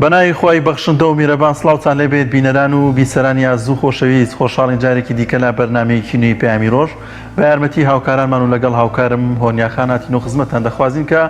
بەناوی خوای بەخشندە و میرەبان سڵاوتان لێبێت بینەران و بیسەرانی ئازیز و خۆشەویست خۆشحاڵین جارێکی دیکە لە بەرنامەیەکی نوێی پەیامی ڕۆژ بە یارمەتی هاوکارانمان و لەگەڵ هاوکارم هۆنیا خان هاتین و خزمەتتان دەخوازین کە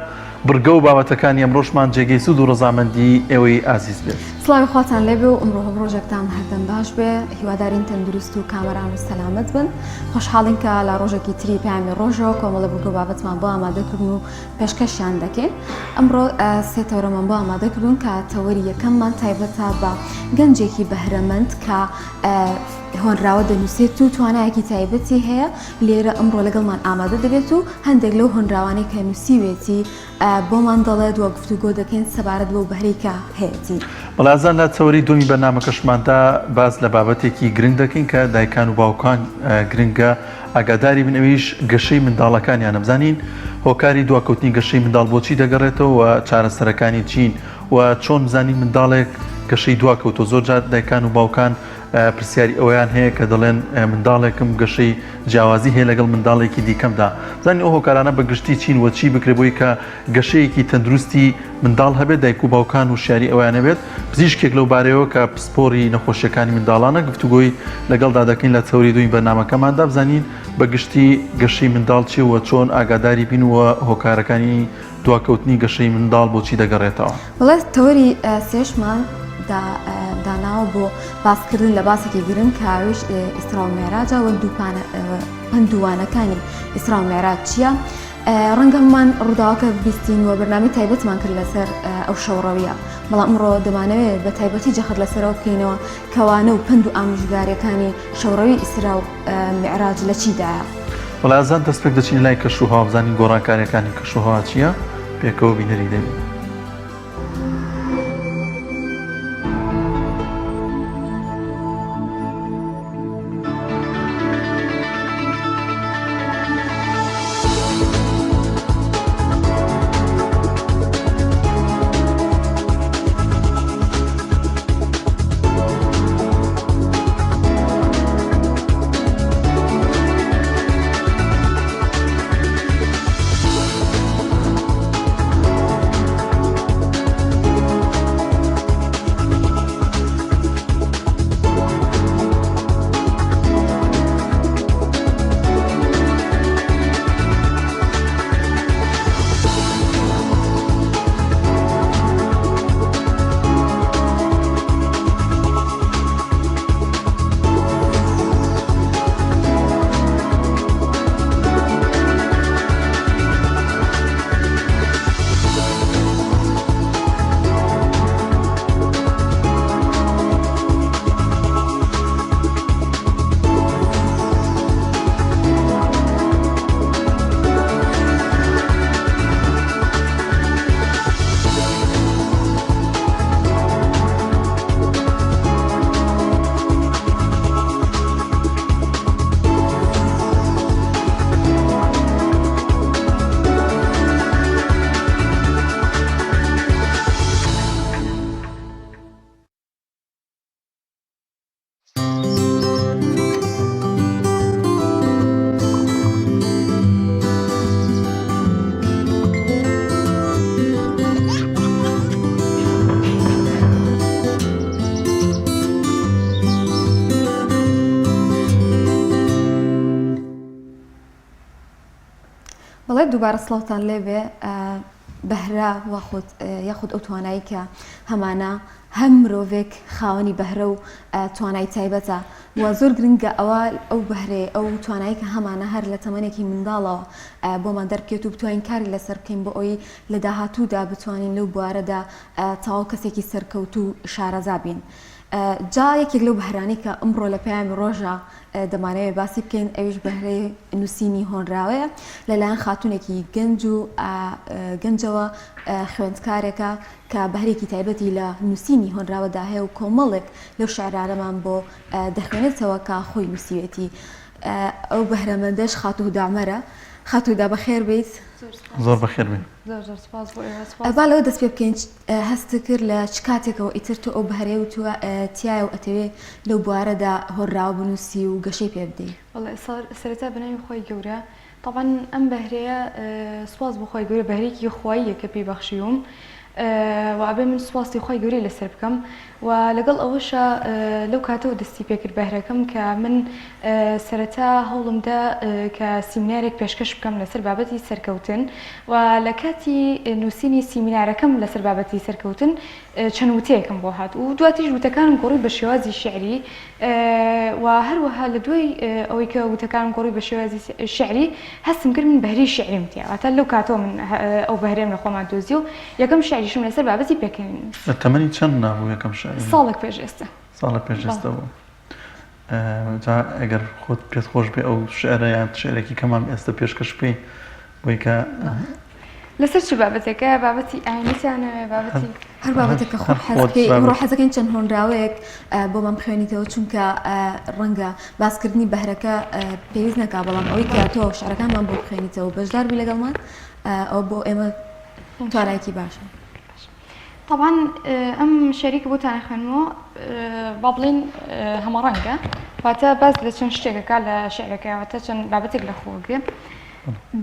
بڕگە و بابەتەکانی ئەمڕۆشمان جێگەی سوود و ڕەزامەندی ئێوەی ئازیز بێت. سڵاوی خواتان لێبێ و ئەمڕۆ هەموو ڕۆژێکتان هەردەم باش بێ هیوادارین تەندروست و کامەران و سەلامەت بن خۆشحاڵین کە لە ڕۆژێکی تری پەیامی ڕۆژەوە کۆمەڵە بڕگە و بابەتمان بۆ ئامادە کردن و پێشکەشیان دەکەین. ئەمڕۆ سێ تەوەرەمان بۆ ئامادە کردوون کە تەوەری یەکەممان تایبەتە بە گەنجێکی بەهرەمەند کە هۆنراوە دەنووسێت و توانایەکی تایبەتی هەیە لێرە ئەمڕۆ لەگەڵمان ئامادە دەبێت و هەندێک لەو هۆنراوانەی کە نووسیوێتی بۆمان دەڵێت و گفتوگۆ دەکەین سەبارەت بەو بەهرەی کە هەیەتی. بەڵێ ئازیزان لە تەوەری دووەمی بەرنامەکەشماندا باس لە بابەتێکی گرنگ دەکەین کە دایکان و باوکان گرنگە ئاگاداری بن ئەویش گەشەی منداڵەکانیانە بزانین هۆکاری دواکەوتنی گەشەی منداڵ بۆچی دەگەڕێتەوە و چارەسەرەکانی چین و چۆن بزانین منداڵێک گەشەی دواکەوتووە زۆر جار دایکان و باوکان پرسیاری ئەوەیان هەیە کە دەڵێن منداڵێکم گەشەی جیاوازی هەیە لەگەڵ منداڵێکی دیکەمدا بزانین ئەو هۆکارانە بە گشتی چین و چی بکرێت بۆی کە گەشەیەکی تەندروستی منداڵ هەبێت دایک و باوکان وشیاری ئەویان هەبێت پزیشکێک لەو بارەیەوە کە پسپۆری نەخۆشیەکانی منداڵانە گفتوگۆی لەگەڵدا دەکەین لە تەوەری دووی بەرنامەکەماندا بزانین بە گشتی گەشەی منداڵ چیە و چۆن ئاگاداری بین و هۆکارەکانی دواکەوتنی گەشەی منداڵ بۆچی دەگەڕێتەوە. بەڵێ تەوەری سێشمان داناوە بۆ باسکردن لە باسێکی گرنگ کە ئەویش ئیسرا و میعراجە و پەند و وانەکانی ئیسرا و میعراج چییە؟ ڕەنگە هەموومان ڕووداوەکە بیستین و بەرنامەی تایبەتمان کرد لەسەر ئەو شەوڕەویە بەڵام ئەمڕۆ دەمانەوێت بە تایبەتی جەخت لەسەرەوە بکەینەوە کەوانە و پەند و ئامۆژگاریەکانی شەوڕەوی ئیسرا و میعراج لە چیدایە. وەڵا ئازیزان دەستپێک دەچینە لای کەش و هەوا بزانین گۆڕانکاریەکانی کەش و هەوا چییە پێکەوە بینەری دەبین. بەڵێ دووبارە سڵاوتان لێبێ بەهرە واخود یاخود ئەو توانایی کە هەمانە هەم مرۆڤێک خاوەنی بەهرە و توانای تایبەتە و زۆر گرنگە ئەوە ئەو بەهرەیە ئەو توانایی کە هەمانە هەر لە تەمەنێکی منداڵەوە بۆمان دەرکێت و بتوانین کاری لەسەر بکەین بۆ ئەوی لە داهاتوودا بتوانین لەو بوارەدا تەواو کەسێکی سەرکەوتوو شارەزا بین. جا یەکێک لەو بەهرانەی کە ئەمڕۆ لە پەیامی ڕۆژە دەمانەوێت باسی بکەین ئەویش بەهرەی نووسینی هۆنراوەیە لەلایەن خاتونێکی گەنج و گەنجەوە خوێندکارێکە کە بەهرێکی تایبەتی لە نووسینی هۆنراوەدا هەیە و کۆمەڵێک لەو شعرانەمان بۆ دەخوێنێتەوە کە خۆی نووسیوێتی ئەو بەهرەمەندەش خاتوو هودا عومەرە خاتوو هودا بەخێر بێیت. زۆر بەخێر بێن. زۆر زۆر سپاس بۆ ئێوە سپاس. با لەوە دەست پێ بکەین هەستت کرد لە چ کاتێکەوە ئیتر تۆ ئەو بەهرەیە و تۆ تیایە و ئەتەوێ لەو بوارەدا هۆنراوە بنووسی و گەشەی پێ بدەی؟ بەڵێ سەرەتا بە ناوی خوای گەورە تەبعەن ئەم بەهرەیە سوپاس بۆ خوای گەورە بەهرەیەکی خواییە کە پێی بەخشیوم. و ئەبێ من سوپاسی خوای گەورەی لەسەر بکەم و لەگەڵ ئەوەشا لەو کاتەوە دەستی پێکرد بەهرەکەم کە من سەرەتا هەوڵمدا کە سیمینارێک پێشکەش بکەم لەسەر بابەتی سەرکەوتن و لە کاتی نووسینی سیمینارەکەم لەسەر بابەتی سەرکەوتن چەند وتەیەکم بۆ هات و دواتریش وتەکانم گۆڕی بە شێوازی شیعری و هەروەها لە دوای ئەوەی کە وتەکانم گۆڕی بە شێوازی شیعری هەستم کرد من بەهرەی شیعریم تیا واتە لەو کاتەوە من ئەو بەهرەیەم لە خۆما دۆزی و یەکەم شیعریشم لەسەر بابەتی پێکەنین نووسی. لە تەمەنی چەند نابوو یەکەم شیعری؟ ساڵێک پێش ئێستا. ساڵێک پێش ئێستا بوو. جا ئەگەر خۆت پێت خۆش بێ ئەو شعرە یان شعرێکی کەمان ئێستا پێشکەش بکەی بۆی کە لەسەر چ بابەتێکە بابەتی ئاینیتانەوێ بابەتی هەر بابەتێک کە خۆت حەز بکەی ئەمڕۆ حەزەکەین چەند هۆنراوەیەک بۆمان بخوێنیتەوە چونکە ڕەنگە باسکردنی بەهرەکە پێویست نەکا بەڵام ئەوەی کە تۆ شعرەکانمان بۆ بخوێنیتەوە بەشدار بی لەگەڵمان ئەوە بۆ ئێمە توانایەکی باشە. تەبعەن ئەم شعرەی کە بۆتان ئەخوێنمەوە با بڵێین هەمەڕەنگە واتە باس لە چەند شتێک ئەکا لە شعرەکەی واتە چەند بابەتێک لە خۆ ئەگرێ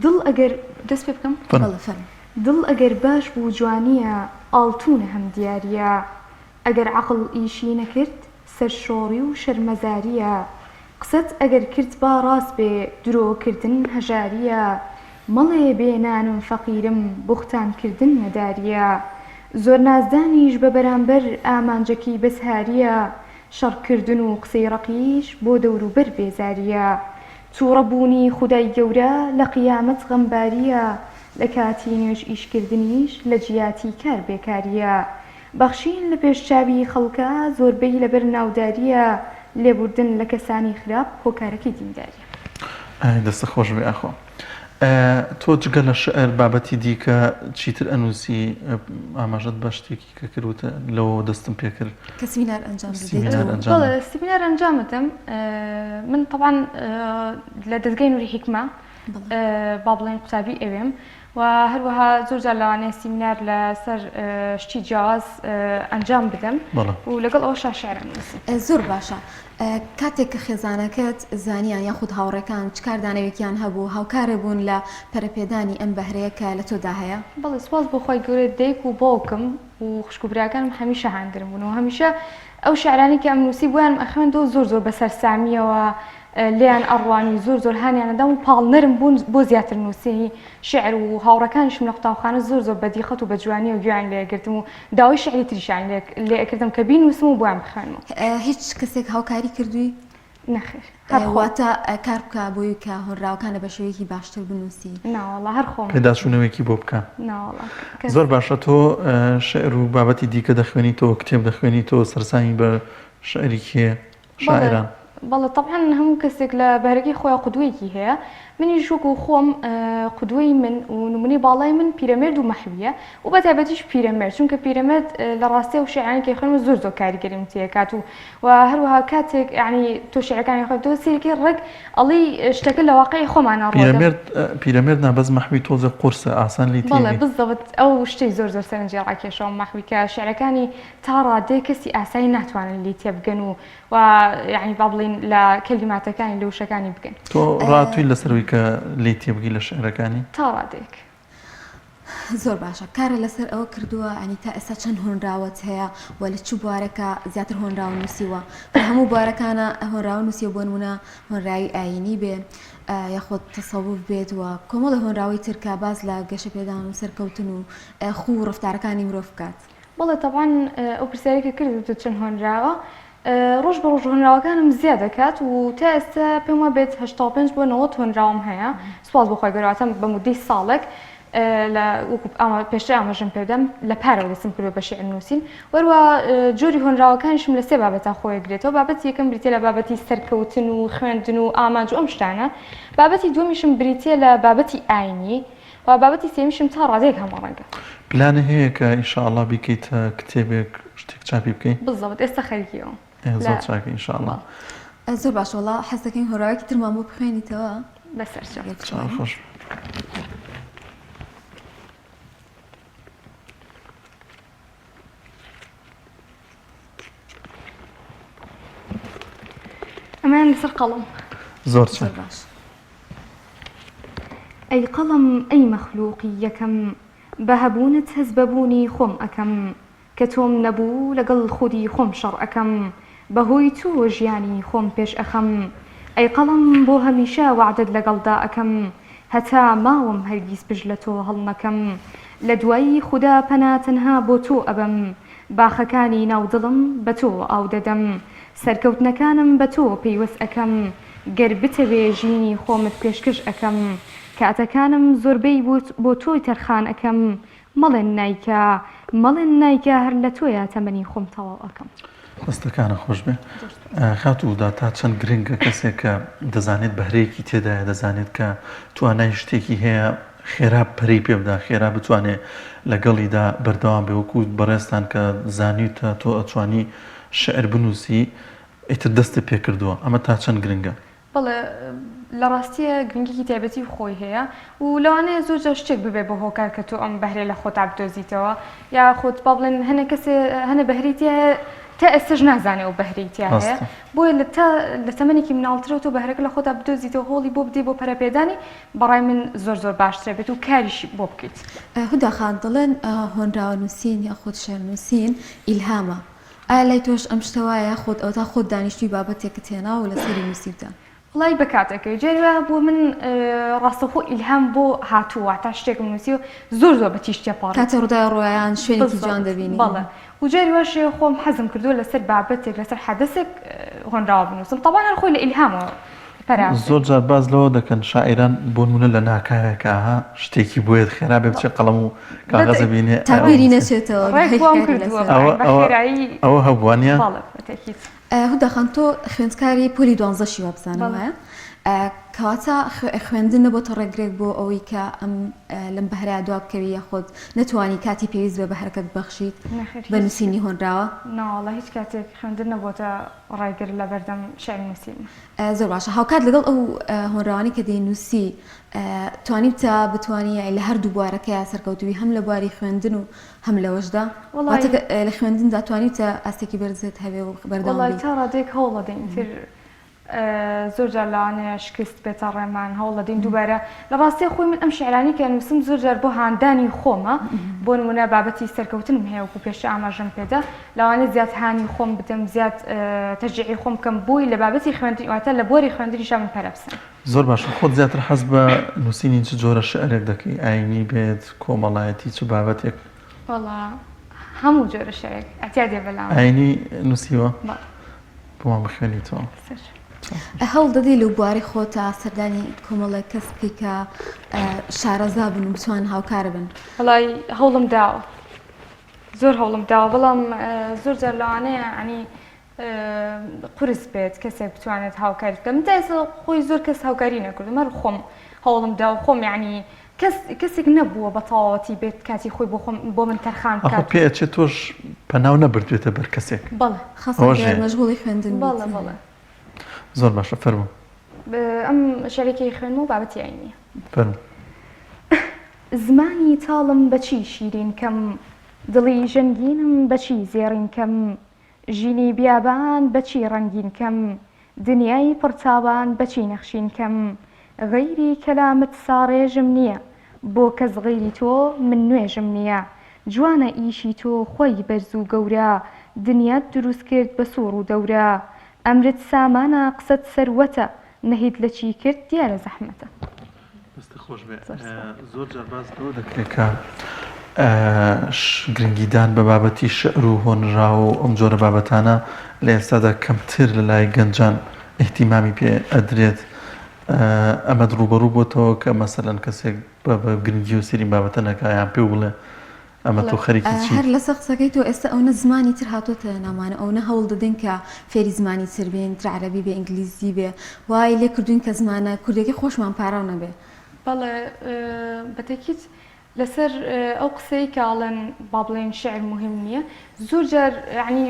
دڵ ئەگەر دەست پێ بکەم بەڵێ فەرموو. دڵ ئەگەر باش بوو جوانییە ئاڵتوونە هەم دیارییە ئەگەر عەقڵ ئیشی نەکرد سەرشۆڕی و شەرمەزارییە قسەت ئەگەر کرد با ڕاست بێ درۆ کردن هەژارییە مەڵێ بێ نانم فەقیرم بوختان کردن نەدارییە زۆر نازدانیش بە بەرامبەر ئامانجەکەی بەس هارییە شەڕ کردن و قسەی ڕەقیش بۆ دەوروبەر بێزارییە توڕە بوونی خودای گەورە لە قیامەت غەمبارییە لە کاتی نوێژ ئیش کردنیش لە جیاتی کار بێکارییە بەخشین لە پێش چاوی خەڵکا زۆربەی لەبەر ناوداریە، لێبوردن لە کەسانی خراپ هۆکارەکەی دینداریە. ئای دەستت خۆش بێ ئاخۆ تۆ جگە لە شعر بابەتی دیکە چیتر ئەنووسی ئاماژەت بە شتێکی کە کرد وتە لەوەوە دەستم پێ کرد کە سمینار ئەنجام دەدەیت سیمینار ئەنجام بەڵێ سیمینار ئەنجام دەدەم من تەبعەن لە دەزگای نوری حیکمە با بڵێین قوتابی ئەوێم و هەروەها زۆر جار لەوانەیە سیمینار لەسەر شتی جیاواز ئەنجام بدەم و لەگەڵ ئەوەشا شعر ئەنووسم. زۆر باشە کاتێک کە خێزانەکەت زانیان یاخود هاوڕێکان چ کاردانەوێکیان هەبوو هاوکارە بوون لە پەرەپێدانی ئەم بەهرەیە کە لە تۆدا هەیە؟ بەڵێ سوپاس بۆ خوای گەورە دایک و باوکم و خوشک و براکانم هەمیشە هاندەرم بوون و هەمیشە ئەو شعرانەی کە ئەمنووسی بۆیانم ئەخوێندەوە زۆر زۆر بە سەرسامییەوە لێیان ئەڕوانی زۆر زۆر هانیان ئەدام و پاڵنەرم بوون بۆ زیاتر نووسینی شیعر و هاوڕێکانیشم لە قوتابخانە زۆر زۆر بە دیقەت و بە جوانیەوە گوێیان لێ ئەگرتم و داوای شیعری تریشیان لێ ئەکردم کە بینووسم و بۆیان بخوێنمەوە. هیچ کەسێک هاوکاری کردووی؟ نەخێر هەر خۆم. واتە کار بکە بۆی کە هۆنراوەکانت بە شێوەیەکی باشتر بنووسی؟ ناوەڵا هەر خۆم. پێداچوونەوەیەکی بۆ بکە. ناوەڵا کەس. زۆر باشە تۆ شیعر و بابەتی دیکە دەخوێنیتەوە، کتێب دەخوێنیتەوە، سەرسامی بە شیعری کێ؟ شاعیران. بەڵێ تەبعەن هەموو کەسێک لە بەهرەکەی خۆیا قودوەیەکی هەیە منیش وەکو خۆم قودوەی من و نمونەی باڵای من پیرەمێرد و مەحویە و بە تایبەتیش پیرەمێرد چونکە پیرەمێرد لە ڕاستیا و شیعرانی کە خوێنمە زۆر زۆر کاریگەریم تێکات و و هەروەها کاتێک یعنی تۆ شیعرەکانی خوێنتەوە سەیرکەی ڕێک ئەڵێی شتەکە لە واقعی خۆمانا ڕووەدەم. پیرەمێرد پیرەمێرد نا بەس مەحوی تۆزێ قورسە ئاسان لێی بەڵێ تێگەی. بزەبت ئەو شتەی زۆر زۆر سەرنجی ڕاکێشاوم مەحوی کە شیعرەکانی تا ڕادەیەک کەسی ئاسایی ناتوانن لێی تێبگەن و و یانی با بڵێین لە کەلیماتەکانی لە وشەکانی بگەن. تۆ ڕاتووی لەسەر ئەوەی کە لێی تێبگەی لە شیعرەکانی؟ تا ڕادەیەک. زۆر باشە کارت لەسەر ئەوە کردووە یانی تا ئێستا چەند هۆنراوەت هەیە و لە چ بوارێکا زیاتر هۆنراوە نووسیوە؟ لە هەموو بوارەکانا هۆنراوە نووسیوە بۆ نموونە هۆنراوی ئایینی بێ یاخود تەسەوف بێت و کۆمەڵێ هۆنراوەی تر کە باس لە گەشەپێدان و سەرکەوتن و خوو و ڕەفتارەکانی مرۆڤ بکات. بەڵێ تەبعەن ئەو پرسیارەی کە کردت وتت چەند هۆنراوە ڕۆژ بە ڕۆژ هۆنراوەکانم زیاد دەکات و تا ئێستا پێم وا بێت 85 بۆ 90 هۆنراوەم هەیە سوپاس بۆ خوای گەورە واتە بە مودەی ساڵێک لە وەکو پێشتر ئاماژەم پێدام لە پارەوە دەستم کردووە بە شیعر نووسین وەروە جۆری هۆنراوەکانیشم لە سێ بابەتا خۆی گرێتەوە بابەتی یەکەم بریتیە لە بابەتی سەرکەوتن و خوێندن و ئامانج و ئەم شتانە بابەتی دووەمیشم بریتیە لە بابەتی ئاینی و بابەتی سێیەمیشم تا ڕادەیەک هەمەڕەنگە. پلانت هەیە کە ان شاء اللە بیکەیتە کتێبێک شتێک چاپی بکەی؟ بالضبط ئێستا خەریکی ئەوەم. ئێ زۆر چاکە ان شاء اللە. زۆر باشە وەڵا حەز دەکەین هۆراوێکی ترمان بۆ بخوێنیتەوە. بەسەرچاو. چاو خۆش. ئەمەیان لەسەر قەڵەم. زۆر چاک. باش. ئەی قەڵەم ئەی مەخلوقی یەکەم. بە هەبوونت هەست بە بوونی خۆم ئەکەم کە تۆم نەبوو لەگەڵ خودی خۆم شەڕ ئەکەم بە هۆی تۆوە ژیانی خۆم پێش ئەخەم ئەی قەڵەم بۆ هەمیشە وەعدەت لەگەڵدا ئەکەم هەتا ماوم هەرگیز پشت لە تۆ هەڵنەکەم لە دوای خودا پەنا تەنها بۆ تۆ ئەبەم باخەکانی ناو دڵم بە تۆوە ئاو دەدەم سەرکەوتنەکانم بە تۆوە پەیوەست ئەکەم گەر بتەوێ ژینی خۆمت پێشکەش ئەکەم کاتەکانم زۆربەی بۆ تۆی تەرخان ئەکەم مەڵێن نایکا مەڵێن نایکا هەر لە تۆیا تەمەنی خۆم تەواو ئەکەم. دەستەکانت خۆش بێ خاتوو هودا تا چەند گرنگە کەسێک کە دەزانێت بەهرەیەکی تێدایە دەزانێت کە توانای شتێکی هەیە خێرا پەرەی پێ بدا خێرا بتوانێ لەگەڵیدا بەردەوام بێ وەکو بەڕێزتان کە زانیوتە تۆ ئەتوانی شعر بنووسی ئیتر دەستت پێ کردووە ئەمە تا چەند گرنگە؟ بەڵێ لە ڕاستیە گرنگیکی تایبەتی خۆی هەیە و لەوانەیە زۆر جار شتێک ببێ بە هۆکار کە تۆ ئەم بەهرەی لە خۆتا بدۆزیتەوە یاخود با بڵێن هەنێ کەسێ هەنێ بەهرەی تیا هەیە تا ئێستەش نازانێ ئەو بەهرەی تیا هەیە ڕاستە. بۆیە لە تا لە تەمەنێکی مناڵترەوە تۆ بەهرەکە لە خۆتا بدۆزیتەوە هەوڵی بۆ بدەی بۆ پەرەپێدانی بەڕای من زۆر زۆر باشترە بێت و کاریش بۆ بکەیت. هودا خان دەڵێن هۆنراوە نووسین یاخود شعر نووسین ئیلهامە ئایا لای تۆش ئەم شتە وایە یاخود ئەوەتا خۆت دانیشتووی بابەتێکت هێناوە و لەسەری نووسیوتە؟ وەڵایی بە کاتێکەوە جاری وایە بۆ من ڕاستەوخۆ ئیلهام بۆ هاتووە واتا شتێکم نووسیوە زۆر زۆر بە تیژ تێپەڕی. کاتێ ڕووداوی ڕوویان شوێنێکی جوان دەبینی. بەڵێ و جاری واش هەیە خۆم حەزم کردووە لەسەر بابەتێک لەسەر حەدەسێک هۆنراوە بنووسم تەبعەن هەر خۆی لە ئیلهامەوە پەرا. زۆر جار باس لەوە دەکەن شاعیران بۆ نموونە لە ناکاوێکا ها شتێکی بۆیەت خێرا بێ بچێ قەڵەم و کاغەز بینێ تا بیری نەچێتەوە ڕێک وام کردووە بە خێرایی. ئەوە هەبوو وانیە؟ بەڵێ بە تەئکید. هودا خان تۆ خوێندکاری پۆلی دوانزەشی وابزانم وایە؟ کەواتە خوێندن نەبۆتە ڕێگرێک بۆ ئەوەی کە ئەم لەم بەهرەیە دوا بکەوی یاخود نەتوانی کاتی پێویست بە بەهرەکەت ببەخشیت بە نووسینی هۆنراوە؟ ناوەڵا هیچ کاتێک خوێندن نەبۆتە ڕێگر لەبەردەم شیعر نووسین. زۆر باشە هاوکات لەگەڵ ئەو هۆنراوانەی کە دەینووسی توانیوتە بتوانی لە هەردوو بوارەکەیا سەرکەوتووبی هەم لە بواری خوێندن و هەم لەوەشدا واتە لە خوێندندا توانیوتە ئاستێکی بەرزت هەبێ و بەردەوام وەڵای تا ڕادەیەک هەوڵەدەین تر زۆر جار لەوانەیە شکست بێتە ڕێمان هەوڵەدەین دووبارە لە ڕاستیە خۆی من ئەم شعرانەی کە ئەنووسم زۆر جار بۆ هاندانی خۆمە بۆ نمونە بابەتی سەرکەوتنم هەیە وەکو پێشتر ئاماژەم پێدا لەوانەیە زیاد هانی خۆم بدەم زیاد تەشجیعی خۆم بکەم بۆی لە بابەتی خوێندن واتە لە بواری خوێندنیشا من پەرە بسەنم. زۆر باشە خۆت زیاتر حەز بە نووسینی چ جۆرە شعرێک دەکەی ئاینی بێت کۆمەڵایەتی چ بابەتێک؟ وەڵا هەموو جۆرە شعرێک ئەعتیادیە بەلامەوە. ئاینی نووسیوە؟ بەڵێ. بۆمان بخوێنیتەوە. هەوڵ دەدەی لەو بوارەی خۆتا سەردانی کۆمەڵێک کەس بکەی کە شارەزا بن و بتوانن هاوکار بن؟ وەڵای هەوڵم داوە زۆر هەوڵم داوە بەڵام زۆر جار لەوانەیە ینی قورس بێت کەسێک بتوانێت هاوکاری بکە من تا ئێستا خۆی زۆر کەس هاوکاری نەکردم هەر خۆم هەوڵم دا و خۆم یعنی کەس کەسێک نەبووە بە تەواوەتی بێت کاتی خۆی بۆ خۆم بۆ من تەرخان ئەخۆ بکات پێ ئەچێت تۆش پەناو نەبردوێتە بەر کەسێک بەڵێ خەسە ئەوەش گەر هەیە. مەشغوڵی خوێندن بیت. بەڵێ بەڵێ زۆر باشە فەرموو. ئەم شعرێکی خوێنمەوە بابەتی ئاینیە. فەرموو. زمانی تاڵم بە چی شیرین کەم دڵی ژەنگینم بە چی زێڕین کەم ژینی بیابان بە چی ڕەنگین کەم دنیای پڕ تاوان بە چی نەخشین کەم غەیری کەلامت ساڕێژم نییە بۆ کەس غەیری تۆ من نوێژم نییە جوانە ئیشی تۆ خوای بەرز و گەورە دنیات دروست کرد بە سوڕ و دەورە ئەمرت سامانە قسەت سەروەتە نەهیت لە چی کرد دیارە زەحمەتە. دەستت خۆش بێ زۆر جار باس لەوە دەکرێت کە گرنگیدان بە بابەتی شعر و هۆنراوە و ئەم جۆرە بابەتانە لە ئێستادا کەمتر لە لای گەنجان ئیهتیمامی پێ ئەدرێت ئەمەت ڕووبەڕوو بۆتەوە کە مەسەلەن کەسێک بە گرنگی و سەیری بابەتە نەکا یان پێو بڵێ ئەمە تۆ خەریکی چیت؟ هەر لەسەر قسەکەی تۆ ئێستا ئەونە زمانی تر هاتۆتە ناومانە ئەونە هەوڵ دەدەین کە فێری زمانی تر بین تر عەرەبی بێ ئینگلیزی بێ وای لێ کردوین کە زمانە کوردیەکەی خۆشمان پاراو نەبێ. بەڵێ بەتەکید لەسەر ئەو قسەی کە ئەڵێن با بڵێین شعر موهیم نییە زۆر جار یعنی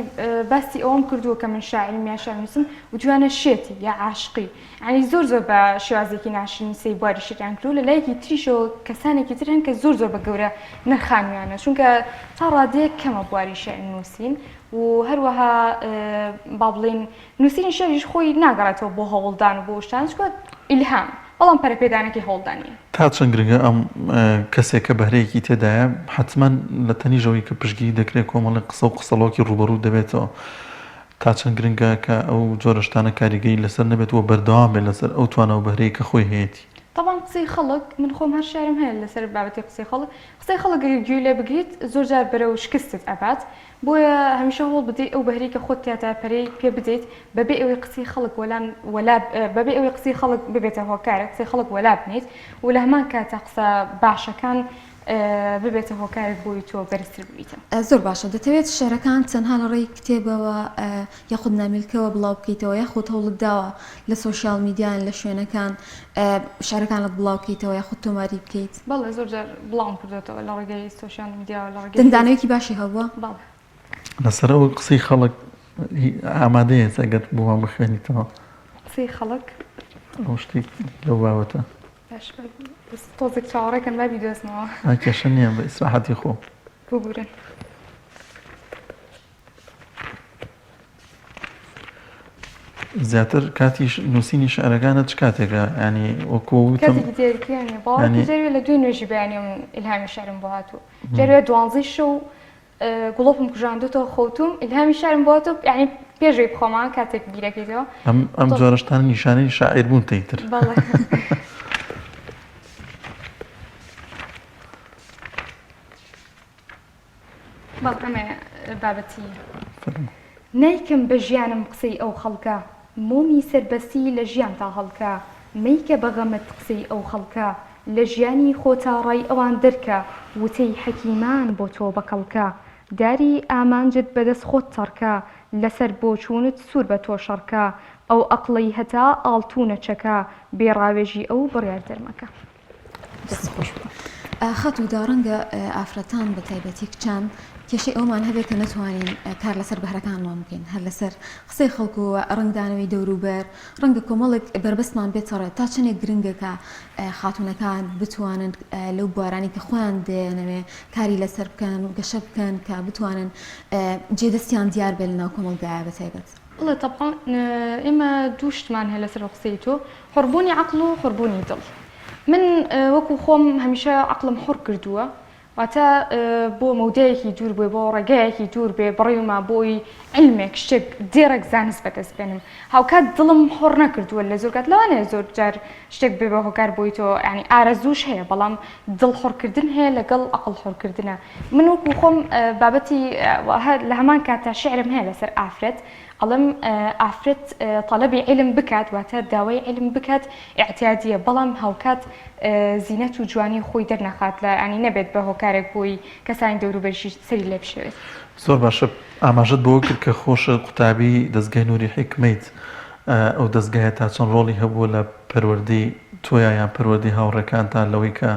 باسی ئەوەم کردووە کە من شاعرم یا شعر نووسم وتویانە شێتی یا عاشقی یانی زۆر زۆر بە شێوازێکی ناشرین سەی بواری شتیان کردووە لە لایەکی تریشەوە کەسانێکی تر هەن کە زۆر زۆر بە گەورە نرخانویانە چونکە تا ڕادەیەک کەمە بواری شعر نووسین و هەروەها با بڵێین نووسینی شعریش خۆی ناگەڕێتەوە بۆ هەوڵدان و بۆ شتان چونکە ئیلهام. بەڵام پەرەپێدانەکەی هەوڵدانیە. تا چەند گرنگە ئەم کەسێک کە بەهرەیەکی تێدایە حەتمەن لە تەنیژەوەی کە پشتگیری دەکرێت کۆمەڵێک قسە و قسەڵۆکی ڕووبەڕوو دەبێتەوە تا چەند گرنگە کە ئەو جۆرە شتانە کاریگەری لەسەر نەبێت و بەردەوام بێت لەسەر ئەو توانا و بەهرەی کە خۆی هەیەتی. تەبعەن قسەی خەڵک، من خۆم هەر شیعرم هەیە لەسەر بابەتی قسەی خەڵک، قسەی خەڵک ئەگەر گوێی لێ بگریت زۆر جار بەرەو شکستت ئەبات، بۆیە هەمیشە هەوڵ بدەی ئەو بەهرەی کە خۆت تیاتا پەرەی پێ بدەیت بەبێ ئەوەی قسەی خەڵک وەلا وەلا بەبێ ئەوەی قسەی خەڵک ببێتە هۆکارێک قسەی خەڵک وەلا بنێیت و لە هەمان کاتا قسە باشەکان ببێتە هۆکارێک بۆی تۆ بەرزتر ببیتەوە. زۆر باشە دەتەوێت شعرەکان تەنها لە ڕێی کتێبەوە یاخود نامیلکەوە بڵاو بکەیتەوە یاخود هەوڵت داوە لە سۆشیال میدیا یان لە شوێنەکان شعرەکانت بڵاو بکەیتەوە یاخود تۆماری بکەیت؟ بەڵێ زۆر جار بڵاوم کردۆتەوە لە ڕێگەی سۆشیال میدیاوە لە ڕێگەی دەنگدانەوەیەکی باشی هەبووە؟ بەڵێ. لەسەر ئەو قسەی خەڵک ئامادەیت ئەگەر بۆمان بخوێنیتەوە؟ قسەی خەڵک؟ ئەو شتێک لەو بابەتە. باش بەس تۆزێک چاوەڕێکەن با بیدۆزمەوە. کێشە نییە بە ئیسراحەتی خۆ. ببورن. زیاتر کاتی نووسینی شعرەکانت چ کاتێکە ینی وەکو وتم کاتێکی دیاریکراو نییە باوەڕ جارێ لە دوێ نوێژی بەیانیەوە من ئیلهامی شعرم بۆ هاتوو جارێ دوانزەی شەو گوڵۆپم کوژاندوتەوە خەوتوم ئیلهامی شعرم بۆ هاتوو یعنی پێشەوەی بخۆما کاتێک بیرەکەیتەوە ئەم ئەم جۆرە شتانە نیشانەی شاعیر بوون تیتر بەڵێ بەڵێ ئەمەیە بابەتی نایکەم بە ژیانم قسەی ئەو خەڵکە مۆمی سەربەستی لە ژیانتا هەڵکە مەیکە بە غەمت قسەی ئەو خەڵکە لە ژیانی خۆتا ڕای ئەوان دەرکە وتەی حەکیمان بۆ تۆ بەکەڵکە داری ئامانجت بەدەست خۆت تەڕکە لەسەر بۆچوونت سوور بە تۆ شەڕکە ئەو ئەقڵەی هەتا ئاڵتوونە چەکە بێ ڕاوێژی ئەو بڕیار دەرمەکە. دەست خۆش خاتوو دا ڕەنگە ئافرەتان بە تایبەتی کچان کێشەی ئەومان هەبێت کە نەتوانین کار لەسەر بەهرەکانمان بکەین هەر لەسەر قسەی خەڵک و ڕەنگدانەوەی دەوروبەر ڕەنگە کۆمەڵێک بەربەستمان بێتەڕێ تا چەندێک گرنگە کە خاتوونەکان بتوانن لەو بوارانی کە خۆیان دەیانەوێ کاری لەسەر بکەن گەشە بکەن کە بتوانن جێدەستیان دیار بێت لەناو کۆمەڵگایە بە تایبەت. بەڵێ تەبعەن ئێمە دوو شتمان هەیە لەسەر ئەو قسەی تۆ، حوڕبوونی عەقڵ و حوڕبوونی دڵ. من وەکو خۆم هەمیشە عەقڵم حوڕ کردووە، واتە بۆ مەودایەکی دوور بێ، بۆ ڕێگایەکی دوور بێ بڕیومە بۆی عیلمێک، شتێک، دێڕێک زانست بەدەست بێنم. هاوکات دڵم حوڕ نەکردووە لە زۆر کات، لەوانەیە زۆر جار شتێک بێ بە هۆکار بۆی تۆ یانی ئارەزووش هەیە، بەڵام دڵ حوڕکردن هەیە لەگەڵ عەقڵ حوڕکردنە. من وەکو خۆم بابەتی لە هەمان کاتا شیعرم هەیە لەسەر ئافرەت ئەڵێم ئافرەت تەلەبی عیلم بکات واتە داوای عیلم بکات ئیعتیادیە بەڵام هاوکات زینەت و جوانی خۆی دەرنەخات لە ینی نەبێت بە هۆکارێک بۆی کەسانی دەوروبەریشی سەری لێ بشێوێت. زۆر باشە ئاماژەت بەوە کرد کە خۆشت قوتابی دەزگای نوری حیکمەیت ئەو دەزگایە تا چەند ڕۆڵی هەبووە لە پەروەردەی تۆیا یان پەروەردەی هاوڕێکانتان لەوەی کە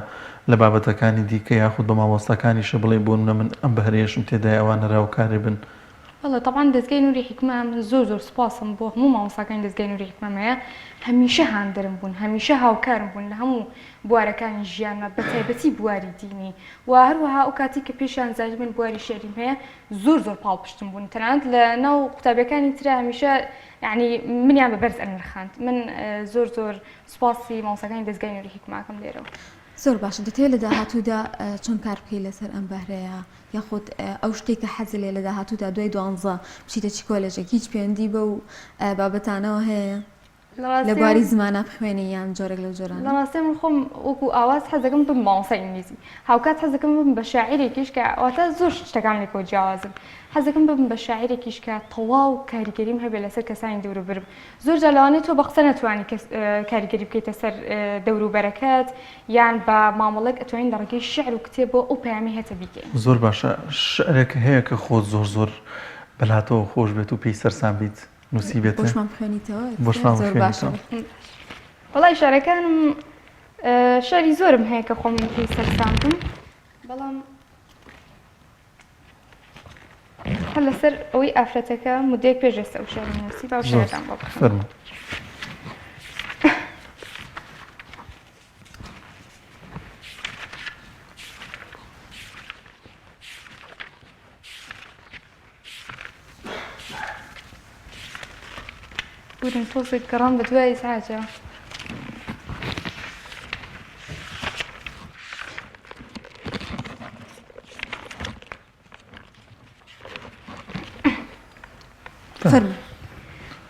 لە بابەتەکانی دیکە یاخود بە مامۆستاکانیشە بڵێی بۆ نمونە من ئەم بەهرەیەشم تێدایە ئەوان هەر هاوکارێ بن. بەڵێ تەبعەن دەزگای نوری حیکمە من زۆر زۆر سوپاسم بۆ هەموو مامۆستاکانی دەزگای نوری حیکمەم هەیە هەمیشە هاندەرم بوون هەمیشە هاوکارم بوون لە هەموو بوارەکانی ژیانمە بە تایبەتی بواری دینی و هەروەها ئەو کاتی کە پێشیان زانی من بواری شعریم هەیە زۆر زۆر پاڵپشتم بوون تەنانەت لە ناو قوتابیەکانی ترا هەمیشە یعنی منیان بە بەرز ئەنرخاند من زۆر زۆر سوپاسی مامۆستاکانی دەزگای نوری حیکمە ئەکەم لێرەوە. زۆر باشە دەتەوێت لە داهاتوودا چۆن کار بکەیت لەسەر ئەم بەهرەیە یاخود ئەو شتێک کە حەزت لێ لە داهاتوودا دوای دوانزە بچیتە چی کۆلێژێک هیچ پەیوەندی بەو بابەتانەوە هەیە لە بواری زمانە بخوێنی یان جۆرێک لەو جۆرانە؟ لە ڕاستیا من خۆم وەکو ئاواز حەز دەکەم ببم مامۆستای ئینگلیزی هاوکات حەز دەکەم ببم بە شاعیرێکیش کە واتە زۆر شتەکان لێکەوە جیاوازن حەز دەکەم ببم بە شاعیرێکیش کە تەواو کاریگەریم هەبێ لەسەر کەسانی دەوروبەرم زۆر جار لەوانەیە تۆ بە قسە نەتوانی کەس کاریگەری بکەیتە سەر دەوروبەرەکەت یان بە مامەڵەک ئەتوانین لە ڕێگەی شیعر و کتێبەوە ئەو پەیامەی هەتە بیگەین. زۆر باشە شعرێک هەیە کە خۆت زۆر زۆر بەلاتەوە خۆش بێت و پێی سەرسام بیت نووسیبێتێ؟ بۆشمان بخوێنیتەوە بۆشمان زۆر باشە. بخوێنیتەوە. وەڵای شعرەکانم شعری زۆرم هەیە کە خۆم پێی سەرسام بم بەڵام هەر لەسەر ئەوەی ئافرەتەکە مدەیەک پێش ئێستا ئەو شعرەم نووسی با شعرەکان بۆ بخوێنم. فەرموو. بورن تۆزێک گەڕام بە دوای ئیزعاجە. فەرموو.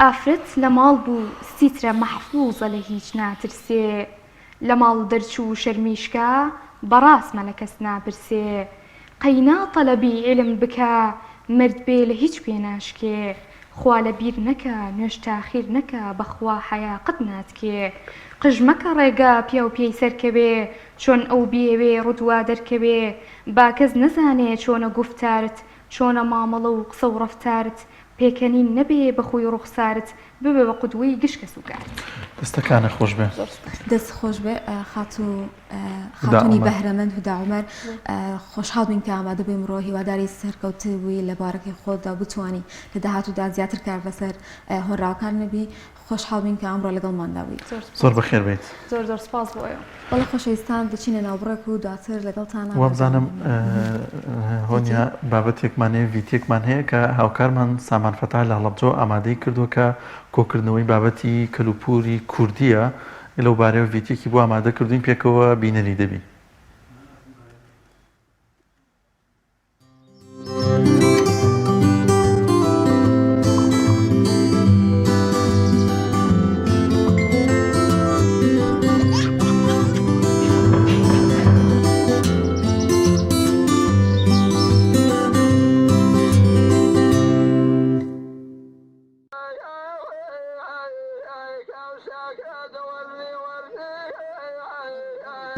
ئافرەت لە ماڵ بوو سیترە مەحفوزە لە هیچ ناترسێ لە ماڵ دەرچوو شەرمی شکا بەڕاستمە لە کەس ناپرسێ قەینا تەلەبی عیلم بکە مەرد بێ لە هیچ کوێ ناشکێ خوا لە بیر نەکە نوێژ تاخیر نەکە بەخوا حەیا قەت ناتکێ قژ مەکە ڕێگا پیاو پێی سەرکەوێ چۆن ئەو بیەوێ ڕوت وا دەرکەوێ با کەس نەزانێ چۆنە گوفتارت چۆنە مامەڵە و قسە و ڕەفتارت پێکەنین نەبێ بە خووی ڕوخسارت ببە بە قودوەی گشت کەسوکارت. دەستەکانت خۆش بێ. دەست خۆش بێ خاتوو خاتونی بەهرەمەند هودا عومەر خۆشحاڵ بین کە ئامادە بووی ئەمڕۆ هیواداری سەرکەوتوو بووی لە بارەکەی خۆتدا و بتوانی لە داهاتوودا زیاتر کار لەسەر هۆنراوەکان نەبی خۆشحاڵ بین کە ئەمڕۆ لەگەڵماندا بوویت. زۆر بەخێر بێیت. زۆر زۆر سپاس بۆ ئێوە. بەڵێ خۆشەویستان دەچینە ناوبڕێک و دواتر لەگەڵتانە وابزانم هۆنیا بابەتێکمان هەیە ڤیتێکمان هەیە کە هاوکارمان سامان فەتاح لە هەڵەبجەوە ئامادەی کردووە کە کۆکردنەوەی بابەتی کەلوپوری کوردییە لەو بارەیەوە ڤیتێکی بۆ ئامادە کردووین پێکەوە بینەری دەبین.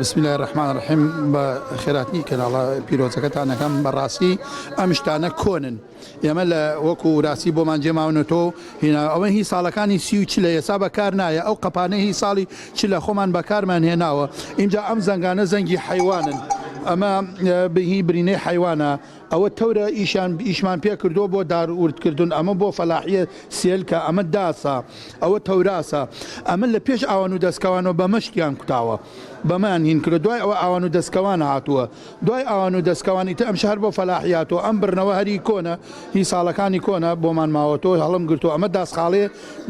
بسم اللە الرحمن الرحیم بە خێراتنی کەناڵە پیرۆزەکەتان ئەکەم بەڕاستی ئەم شتانە کۆنن ئێمە لە وەکو وراسی بۆمان جێماونەتەوە هینا ئەوە هی ساڵەکانی سی و چلە ئێسا بەکار نایە ئەو قەپانە هی ساڵی چلە خۆمان بەکارمان هێناوە ئینجا ئەم زەنگانە زەنگی حەیوانن ئەمە هی برینەی حەیوانە ئەوە تەورە ئیشیان ئیشمان پێ کردووە بۆ دار ورد کردن ئەمە بۆ فەلاحیە سێلکە ئەمە داسە ئەوە تەوراسە ئەمە لە پێش ئاوان و دەسکەوانەوە بەمە شتیان کوتاوە بەمەیان هین کردوە دوای ئەوە ئاوان و دەسکەوان هاتووە دوای ئاوان و دەسکەوان ئیتر ئەم شار بۆ فەلاحی هاتووە ئەم بڕنەوە هەری کۆنە هی ساڵەکانی کۆنە بۆمان ماوەتەوە هەڵم گرتووە ئەمە داسخاڵێ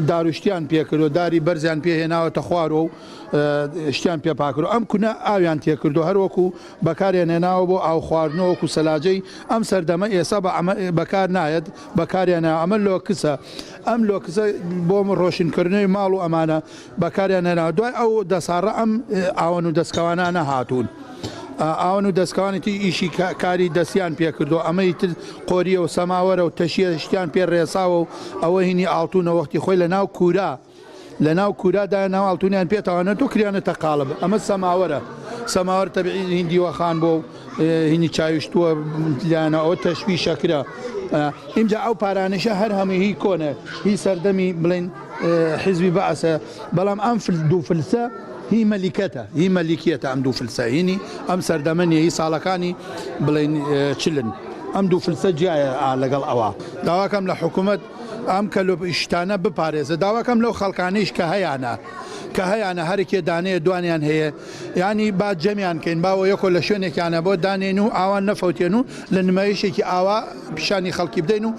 داروشتیان پێ کردووە داری بەرزیان پێ هێناوەتە خوارەوە و شتیان پێ پاکردووە ئەم کونە ئاویان تێ کردووە هەر وەکو بەکاریان هێناوە بۆ ئاو خواردنەوە وەکو سەلاجەی ئەم سەردەمە ئێسا بە ئەمە بەکار نایەت بەکاریان هێناوە ئەمە لۆکسە ئەم لۆکسە بۆ ڕۆشن کردنەوەی ماڵ و ئەمانە بەکاریان هێناوە دوای ئەو دەساڕە ئەم ئاوەن و دەسکەوانانە هاتوون ئاوەن و دەسکەوانی تر ئیشی کاری دەستیان پێ کردو ئەمەی تر قۆریە و سەماوەرە و تەشیە شتیان پێ ڕێساوە و ئەوە هینی ئاڵتونە وەختی خۆی لە ناو کورا لە ناو کورا دایان ناو ئاڵتونیان پێ تاوانەتۆ کریانەتە قاڵب ئەمە سەماوەرە سەماوەر تەبعی هین دیوەخان بۆ و هینی چاویشتووە لایەنە ئەوە تەشوی شەکرە ئینجا ئەو پارانەشە هەر هەمووی هی کۆنە هی سەردەمی بڵێن حیزبی بەعسە بەڵام ئەم دوو فلسە هی مەلیکەتە هی مەلیکیەتە ئەم دوو فلسە هینی ئەم سەردەمە نیە هی ساڵەکانی بڵێن چلن ئەم دوو فلسە جیایە لەگەڵ ئەوە داواکەم لە حکوومەت ئەم کەلوپ شتانە بپارێزە داواکەم لەو خەڵکانەیش کە هەیانە کە هەیانە هەرکێ دانەیە دوانیان هەیە یانی با جەمیان کەین با وەیەکۆ لە شوێنێکیانە بۆ دانێن و ئاوا نەفەوتێن و لە نمایشێکی ئاوا پیشانی خەڵکی بدەین و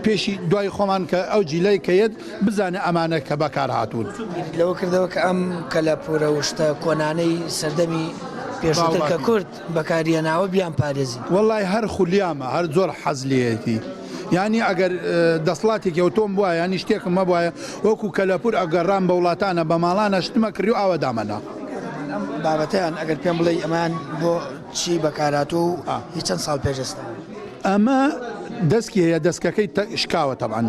پێشی دوای خۆمان کە ئەو جیلەی کە یەت بزانێ ئەمانە کە بەکار هاتوون. بیرت لەوە کردەوە کە ئەم کەلەپوورە و شتە کۆنانەی سەردەمی پێشووتر کە کورد بەکاریهێناوە بیانپارێزین؟ وەڵای هەر خولیامە هەر زۆر حەز لێیەتی یانی ئەگەر دەسڵاتێکی ئەوتۆم بوایە یانی شتێکم هەبوایە وەکو کەلەپور ئەگەڕام بە وڵاتانە بە ماڵانە شتمە کڕی و ئاوا دامەنا. ئەم بابەتەیان ئەگەر پێم بڵێی ئەمەیان بۆ چی بەکارهاتووە و هی چەند ساڵ پێش ئێستا؟ ئەمە دەسکی هەیە دەسکەکەی شکاوە تەبعەن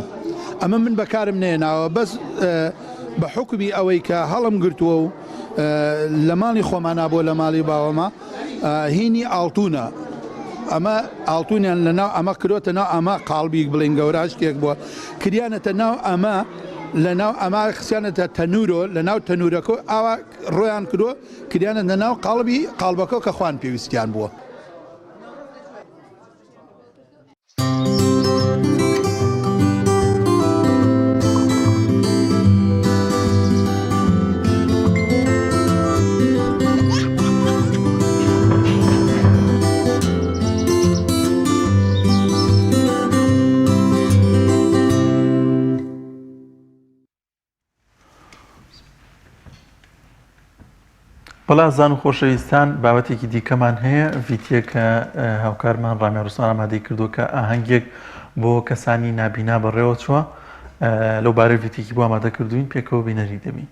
ئەمە من بەکارم نەهێناوە بەس بە حوکمی ئەوەی کە هەڵم گرتووە و لە ماڵی خۆمانا بۆ لە ماڵی باوەمە هینی ئاڵتونە ئەمە ئاڵتونیان لە ناو ئەمە کرۆتە ناو ئەمە قاڵبیک بڵین گەورە شتێک بووە کریانەتە ناو ئەمە لە ناو ئەمە خسیانەتە تەنورۆ لە ناو تەنورەکە ئاوا ڕۆیان کرۆ کریانە لە ناو قاڵبی قاڵبەکە کە خوان پێویستیان بووە. بەڵازان و خۆشەویستان بابەتێکی دیکەمان هەیە ڤیتیە کە هاوکارمان ڕامیان ڕوسان ئامادەی کردووە کە ئاهەنگێک بۆ کەسانی نابینا بەڕێوە چووە. لەو بارەی ڤیتێکی بۆ ئامادە کردوین پێکەوە بینەری دەبین.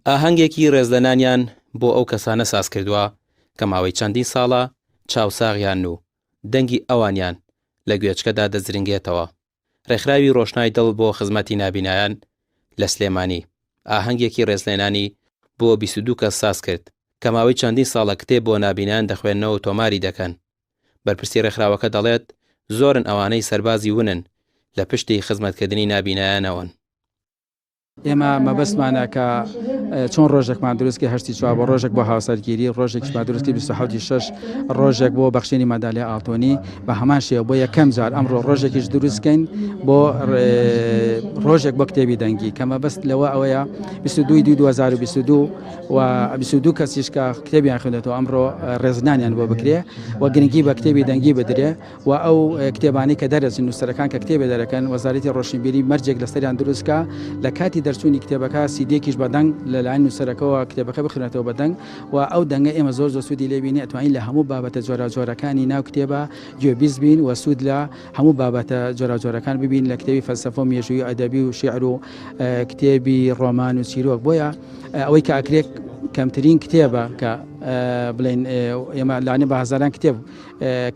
ئاهەنگێکی ڕێزلەنانیان بۆ ئەو کەسانە ساز کردووە کە ماوەی چەندین ساڵە چاوساغیان و دەنگی ئەوانیان لە گوێچکەدا دەزرنگێتەوە. ڕێکخراوی ڕۆشنای دڵ بۆ خزمەتی نابینایان لە سلێمانی، ئاهەنگێکی ڕێزلێنانی بۆ 22 کەس ساز کرد کە ماوەی چەندین ساڵە کتێب بۆ نابینایان دەخوێننەوە و تۆماری دەکەن. بەرپرسی ڕێکخراوەکە دەڵێت، زۆرن ئەوانەی سەربازی ونن لە پشتی خزمەتکردنی نابینایانەوەن. ئێمە مەبەستمانە کە چۆن ڕۆژێکمان دروست کرد هەشتی چوار بۆ ڕۆژێک بۆ هاوسەرگیری ڕۆژێکیشمان دروست کرد 27 شەش ڕۆژێک بۆ بەخشینی مەدالیا ئاڵتۆنی بە هەمان شێوە بۆ یەکەم جار ئەمڕۆ ڕۆژێکیش دروستکەین بۆ ڕۆژێک بۆ کتێبی دەنگی کە مەبەست لەوە ئەوەیە 22 2022 و 22 کەسیش کە کتێبیان خوێندێتەوە ئەمڕۆ ڕێزنانیان بۆ بکرێ و گرنگی بە کتێبی دەنگی بدرێ و ئەو کتێبانەی کە دەرەچن نووسەرەکان کە کتێبێ دەرەکەن وەزارەتی ڕۆشنبیری مەرجێک لەسەریان دروست کا لە کاتی دەرچوونی کتێبەکە سیدێکیش بە دەنگ لەلایەن نووسەرەکەوە کتێبەکە بخوێنێتەوە بە دەنگ و ئەو دەنگە ئێمە زۆر زۆر سوودی لێ بینی ئەتوانین لە هەموو بابەتە جۆراوجۆرەکانی ناو کتێبە گوێبیست بین و سوود لە هەموو بابەتە جۆراوجۆرەکان ببین لە کتێبی فەلسەفە و مێژووی و ئەدەبی و شیعر و کتێبی ڕۆمان و چیرۆک بۆیە ئەوەی کە ئەکرێت کەمترین کتێبە کە بڵێن ئێمە لانێ بە هەزاران کتێب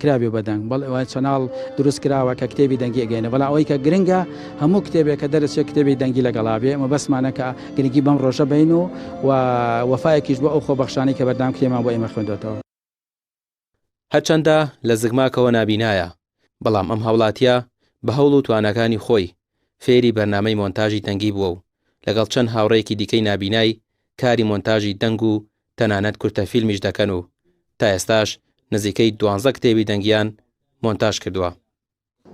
کرابێ بە دەنگ بەڵێ وای channel دروست کراوە کە کتێبی دەنگی ئەگەینە بەڵام ئەوەی کە گرنگە هەموو کتێبێک کە دەرەچێت کتێبی دەنگی لەگەڵا بێ مەبەستمانە کە گرنگی بەم ڕۆژە بین و و وەفایەکیش بۆ ئەو خۆبەخشانەی کە بەردەوام کتێبمان بۆ ئێمە خوێندۆتەوە. هەرچەندە لە زگماکەوە نابینایە، بەڵام ئەم هاوڵاتییە بە هەوڵ و تواناکانی خۆی فێری بەرنامەی مۆنتاژی دەنگی بووە و لەگەڵ چەند هاوڕێیەکی دیکەی نابینای کاری مۆنتاژی دەنگ و تەنانەت کورتە فیلمیش دەکەن و تا ئێستاش نزیکەی دوانزە کتێبی دەنگیان مۆنتاژ کردووە.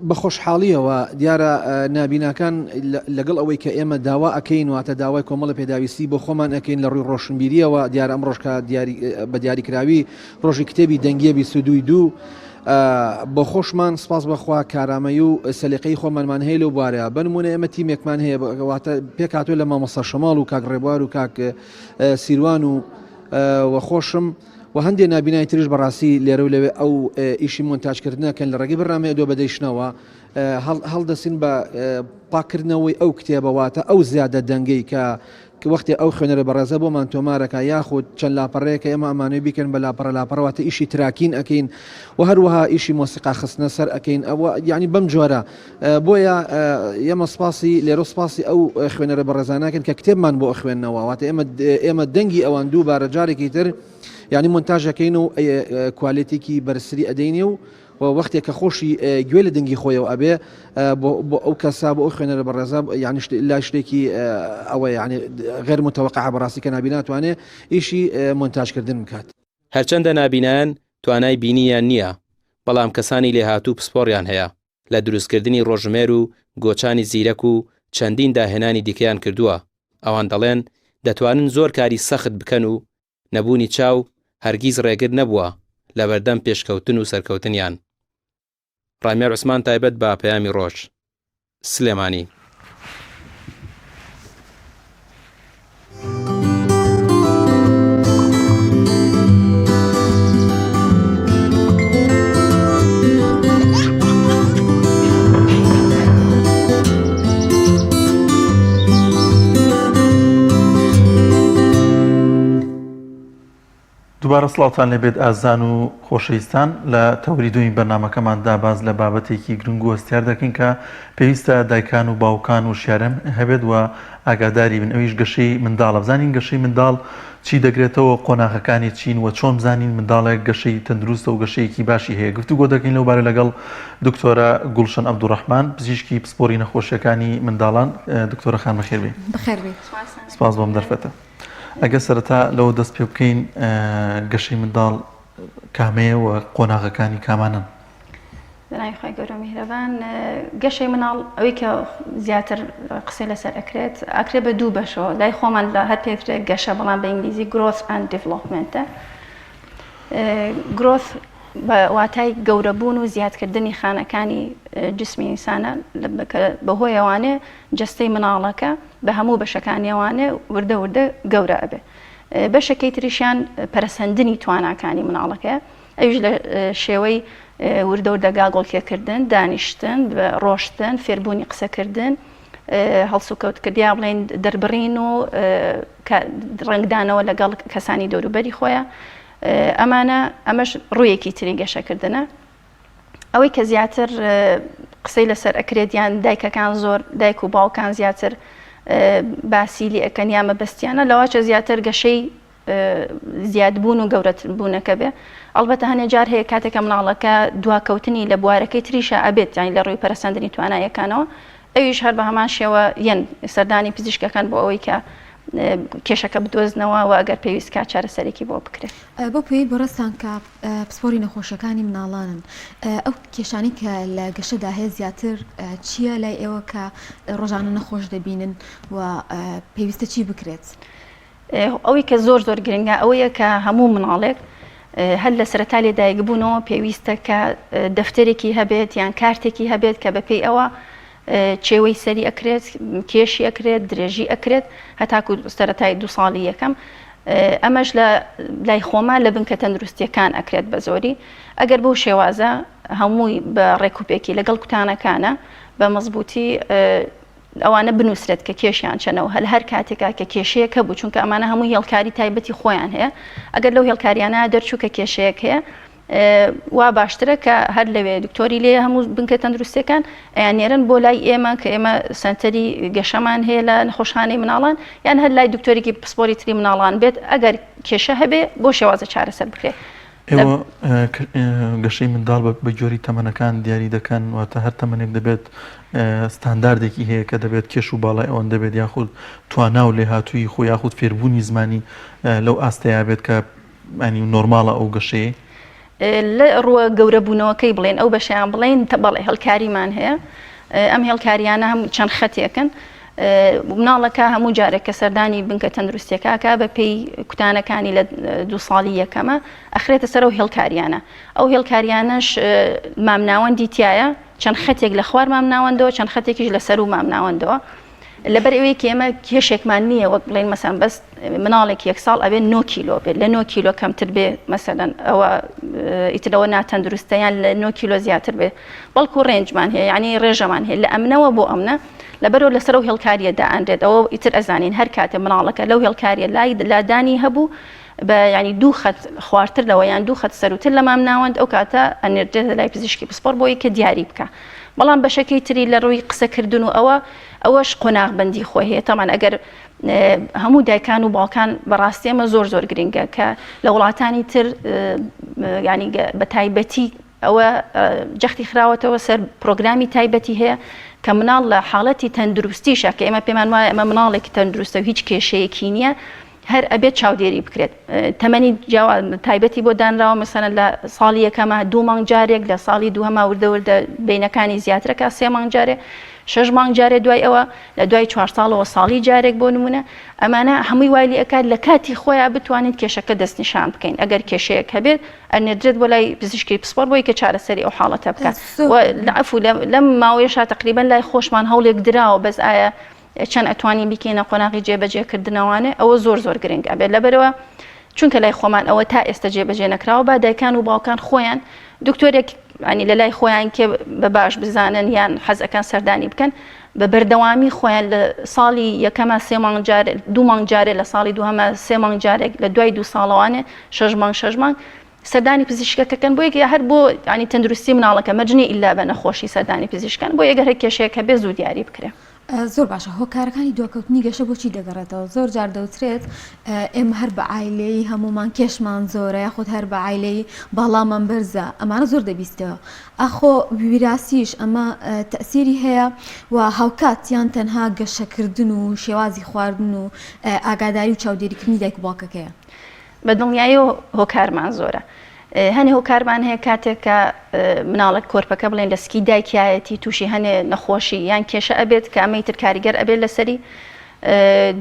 بە خۆشحاڵییەوە دیارە نابیناکان لەگەڵ ئەوەی کە ئێمە داوا ئەکەین واتە داوای کۆمەڵە پێداویستی بۆ خۆمان ئەکەین لە ڕووی ڕۆشنبیرییەوە دیارە ئەم ڕۆژ کە بە دیاریکراوی ڕۆژی کتێبی دەنگیە 22 ی دوو بۆ خۆشمان سپاس بەخوا کارامەی و سەلیقەی خۆمانمان هەیە لەو بوارەیە بە نمونە ئێمە تیمێکمان هەیە واتە پێکهاتووە لە مامۆستا شەماڵ و کاک ڕێبوار و کاک سیروان و و خۆشم و هەندێ نابینای تریش بەڕاستی لێرە و لەوێ ئەو ئیشی مۆنتاجکردنە کەن لە ڕێگەی بەرنامەی ئەدۆ بەدەیشنەوە هەڵدەسین بە پاکردنەوەی ئەو کتێبە واتە ئەو زیادە دەنگەی کە وەختێ ئەو خوێنەرە بەڕێزە بۆمان تۆمارەکە یاخود چەند لاپەڕەیە کە ئێمە ئەمانەوێ بیکەن بە لاپەڕە لاپەڕە واتە ئیشی tracking ئەکەین و هەروەها ئیشی مۆسیقا خستنە سەر ئەکەین ئەوە یعنی بەم جۆرە بۆیە ئێمە سپاسی لێرە سپاسی ئەو خوێنەرە بەڕێزانەکەن کە کتێبمان بۆ ئەخوێننەوە واتە ئێمە ئێمە دەنگی ئەوان دووبارە جارێکی تر یعنی مۆنتاژەکەین و quality ێکی بەرزتری ئەدەینێ و و وەختێک کە خۆشی گوێ لە دەنگی خۆیەوە ئەبێ بۆ ئەو کەسە بۆ ئەو خوێنەرە بەڕێزە یعنی لای شتێکی ئەوە یعنی غێر متوقعە بەڕاستی کە نابینا توانێ ئیشی مۆنتاژکردن بکات. هەرچەندە نابینایان توانای بینینیان نییە، بەڵام کەسانی لێهاتوو پسپۆڕیان هەیە لە دروستکردنی ڕۆژژمێر و گۆچانی زیرەک و چەندین داهێنانی دیکەیان کردووە، ئەوان دەڵێن دەتوانن زۆر کاری سەخت بکەن و نەبوونی چاو هەرگیز ڕێگر نەبووە لەبەردەم پێشکەوتن و سەرکەوتنیان. ڕامیار عوسمان تایبەت بە پەیامی ڕۆژ. سلێمانی. دووبارە سڵاوتان لێبێت ئازان و خۆشەویستان لە تەوەری دووەمی بەرنامەکەماندا باس لە بابەتێکی گرنگ و هەستیار دەکەین کە پێویستە دایکان و باوکان وشیاریان هەبێت و ئاگاداری بن ئەویش گەشەی منداڵە بزانین گەشەی منداڵ چی دەگرێتەوە قۆناغەکانی چین و چۆن بزانین منداڵێک گەشەی تەندروستە و گەشەیەکی باشی هەیە گفتوگۆ دەکەین لەو بارە لەگەڵ دکتۆرە گوڵشەن عەبدولڕەحمان پزیشکی پسپۆری نەخۆشیەکانی منداڵان دکتۆرە خان بەخێربێی بەخێربێی سپاس بۆم دەرفەتە ئەگەر سەرەتا لەوە دەست پێ بکەین گەشەی منداڵ کامەیە و قۆناغەکانی کامانەن؟ بەناوی خوای گەورە میهرەبان گەشەی مناڵ ئەوەی کە زیاتر قسەی لەسەر ئەکرێت ئەکرێت بە دوو بەشەوە لای خۆمان لە هەر پێترێک گەشە بەڵام بە ئینگلیزی growth and development ە growth بە واتای گەورەبوون و زیادکردنی خانەکانی جسمی ئینسانە بەهۆیەوانێ جەستەی مناڵەکە بە هەموو بەشەکانیەوانێ وردە وردە گەورە ئەبێ. بەشەکەی تریشیان پەرەسەندنی تواناکانی مناڵەکەیە ئەویش لە شێوەی وردە وردە گاگۆڵکێکردن، دانیشتن، ڕۆشتن، فێربوونی قسەکردن، هەڵسوکەوتکردن یا بڵێین دەربڕین و ڕەنگدانەوە لەگەڵ کەسانی دەوروبەری خۆیان. ئەمانە ئەمەش ڕوویەکی تری گەشەکردنە. ئەوەی کە زیاتر قسەی لەسەر ئەکرێت یان دایکەکان زۆر دایک و باوکان زیاتر باسی لێ ئەکەن یا مەبەستیانە لەواچە زیاتر گەشەی زیادبوون و گەورەبوونەکە بێ ئەڵبەتە هەنێ جار هەیە کاتێکە مناڵەکە دواکەوتنی لە بوارەکەی تریشە ئەبێت یانی لە ڕووی پەرەسەندنی توانایەکانەوە ئەویش هەر بە هەمان شێوە یەن سەردانی پزیشکەکان بۆ ئەوەی کە کێشەکە بدۆزنەوە و ئەگەر پێویست کا چارەسەرێکی بۆ بکرێت. بەو پێیەی بەڕێزتان کە پسپۆری نەخۆشیەکانی مناڵانن ئەو کێشانەی کە لە گەشەدا هەیە زیاتر چییە لای ئێوە کە ڕۆژانە نەخۆش دەبینن و پێویستە چی بکرێت؟ ئەوەی کە زۆر زۆر گرنگە ئەوەیە کە هەموو مناڵێک هەر لە سەرەتا لێدایکبوونەوە پێویستە کە دەفتەرێکی هەبێت یان کارتێکی هەبێت کە بەپێی ئەوە چێوەی سەری ئەکرێت کێشی ئەکرێت درێژی ئەکرێت هەتاکو سەرەتای دو ساڵی یەکەم ئەمەش لە لای خۆمان لە بنکە تەندروستیەکان ئەکرێت بە زۆری ئەگەر بەو شێوازە هەمووی بە ڕێکوپێکی لەگەڵ کوتانەکانە بە مەزبوتی ئەوانە بنووسرێت کە کێشیان چەنە و هەل هەر کاتێکا کە کێشەیەک هەبوو چونکە ئەمانە هەموو هێڵکاری تایبەتی خۆیان هەیە ئەگەر لەو هێڵکاریانە دەرچوو کە کێشەیەک هەیە وا باشترە کە هەر لەوێ دکتۆری لێ هەموو بنکە تەندروستیەکان ئەیان نێرن بۆ لای ئێمە کە ئێمە سەنتەری گەشەمان هەیە لە نەخۆشخانەی مناڵان یان هەر لای دکتۆرێکی پسپۆری تری مناڵان بێت ئەگەر کێشە هەبێ بۆ شێوازە چارەسەر بکرێت. ئێوە گەشەی منداڵ بە جۆری تەمەنەکان دیاری دەکەن واتە هەر تەمەنێک دەبێت ستانداردێکی هەیە کە دەبێت کێش و باڵای ئەوەن دەبێت یاخود توانا و لێهاتووی خۆ یاخود فێربوونی زمانی لەو ئاستەیا بێت کە ینی نۆرماڵە ئەو گەشەیە؟ لە ڕووە گەورەبوونەوەکەی بڵێن ئەو بەشیان بڵێن بەڵێ هێڵکاریمان هەیە ئەم هێڵکاریانە هەم چەند خەتێکن مناڵەکە هەموو جارێک کە سەردانی بنکە تەندروستیەکەکە بە پێی کوتانەکانی لە دوو ساڵی یەکەمە ئەخرێتە سەر ئەو هێڵکاریانە ئەو هێڵکاریانەش مامناوەندی تایە چەند خەتێک لە خوار مامناوەندەوە چەند خەتێکیش لە سەر و مامناوەندەوە لەبەر ئەوەی کە ئێمە کێشێکمان نییە وەک بڵێن مەسەن بەس مناڵێک یەک ساڵ ئەبێ 9 کیلۆ بێت لە 9 کیلۆ کەمتر بێ مەسەلەن ئەوە ئیترەوە ناتەندروستە یان لە 9 کیلۆ زیاتر بێ بەڵکو range مان هەیە یعنی ڕێژەمان هەیە لە ئەمنەوە بۆ ئەمنە لەبەرەوە لەسەر ئەو هێڵکاریە دائەنرێت ئەوە ئیتر ئەزانین هەر کاتێ مناڵەکە لەو هێڵکاریە لای لادانی هەبوو بە ینی دوو خەت خوارتر لەوە یان دوو خەت سەروتر لە مام ناوەند ئەو کاتە ئەنێردرێتە لای پزیشکی پسپۆر بۆی کە دیاری بکە بەڵام بەشەکەی تری لە ڕووی قسەکردن و ئەوە ئەوەش قۆناغ بەندی خۆی هەیە تەمان ئەگەر هەموو دایکان و باوکان بەڕاستی ئەمە زۆر زۆر گرنگە کە لە وڵاتانی تر ینی بە تایبەتی ئەوە جەختی خراوەتەوە سەر پرۆگرامی تایبەتی هەیە کە مناڵ لە حاڵەتی تەندروستیشە کە ئێمە پێمان وایە ئەمە مناڵێکی تەندروستە و هیچ کێشەیەکی نییە هەر ئەبێت چاودێری بکرێت تەمەنی تایبەتی بۆ دانراوە مەسەلەن لە ساڵی یەکەمە دوو مانگ جارێک لە ساڵی دووهەما وردە وردە بینەکانی زیاترەکە سێ مانگ جارێ شەش مانگ جارێ دوای ئەوە لە دوای چوار ساڵەوە ساڵی جارێک بۆ نمونە ئەمانە هەمووی وای لێ ئەکات لە کاتی خۆیان بتوانیت کێشەکە دەستنیشان بکەین ئەگەر کێشەیەک هەبێت ئەنێردرێت بۆ لای پزیشکی پسپۆر بۆی کە چارەسەری ئەو حاڵەتە بکات و لە عەفو لەم ماوەیەشا تقریبا لای خۆشمان هەوڵێک دراوە بەس ئایا چەند ئەتوانین بیکەینە قۆناغی جێبەجێکردنەوانێ ئەوە زۆر زۆر گرنگ ئەبێت لەبەرەوە چونکە لای خۆمان ئەوە تا ئێستا جێبەجێ نەکراوە با دایکان و باوکان خۆیان دکتۆرێک ینی لە لای خۆیان کێ بە باش بزانن یان حەزەکان سەردانی بکەن بە بەردەوامی خۆیان لە ساڵی یەکەمە سێ مانگ جارێ دوو مانگ جارێ لە ساڵی دووهەمە سێ مانگ جارێک لە دوای دوو ساڵەوانێ شەش مانگ شەش مانگ سەردانی پزیشکەکە کەن بۆ یەک هەر بۆ ینی تەندروستی مناڵەکە مەرج نییە ئیلا بە نەخۆشی سەردانی پزیشکان بۆ ئەگەر هەر کێشەیەک هەبێ زوو دیاری بکرێ. زۆر باشە هۆکارەکانی دواکەوتنی گەشە بۆچی دەگەڕێتەوە؟ زۆر جار دەوترێت ئێمە هەر بە عایلەیی هەموومان کێشمان زۆرە یاخود هەر بە عایلەیی باڵامان بەرزە ئەمانە زۆر دەبیستەوە ئاخۆ ویراسیش ئەمە تەئسیری هەیە و هاوکات یان تەنها گەشەکردن و شێوازی خواردن و ئاگاداری و چاودێریکردنی دایک و باوکەکەیە؟ بە دڵنیاییەوە هۆکارمان زۆرە. هەنێ هۆکارمان هەیە کاتێک کە مناڵک کۆرپەکە بڵێن لە سکی دایکایەتی تووشی هەنێ نەخۆشی یان کێشە ئەبێت کە ئەمەی تر کاریگەر ئەبێت لەسەری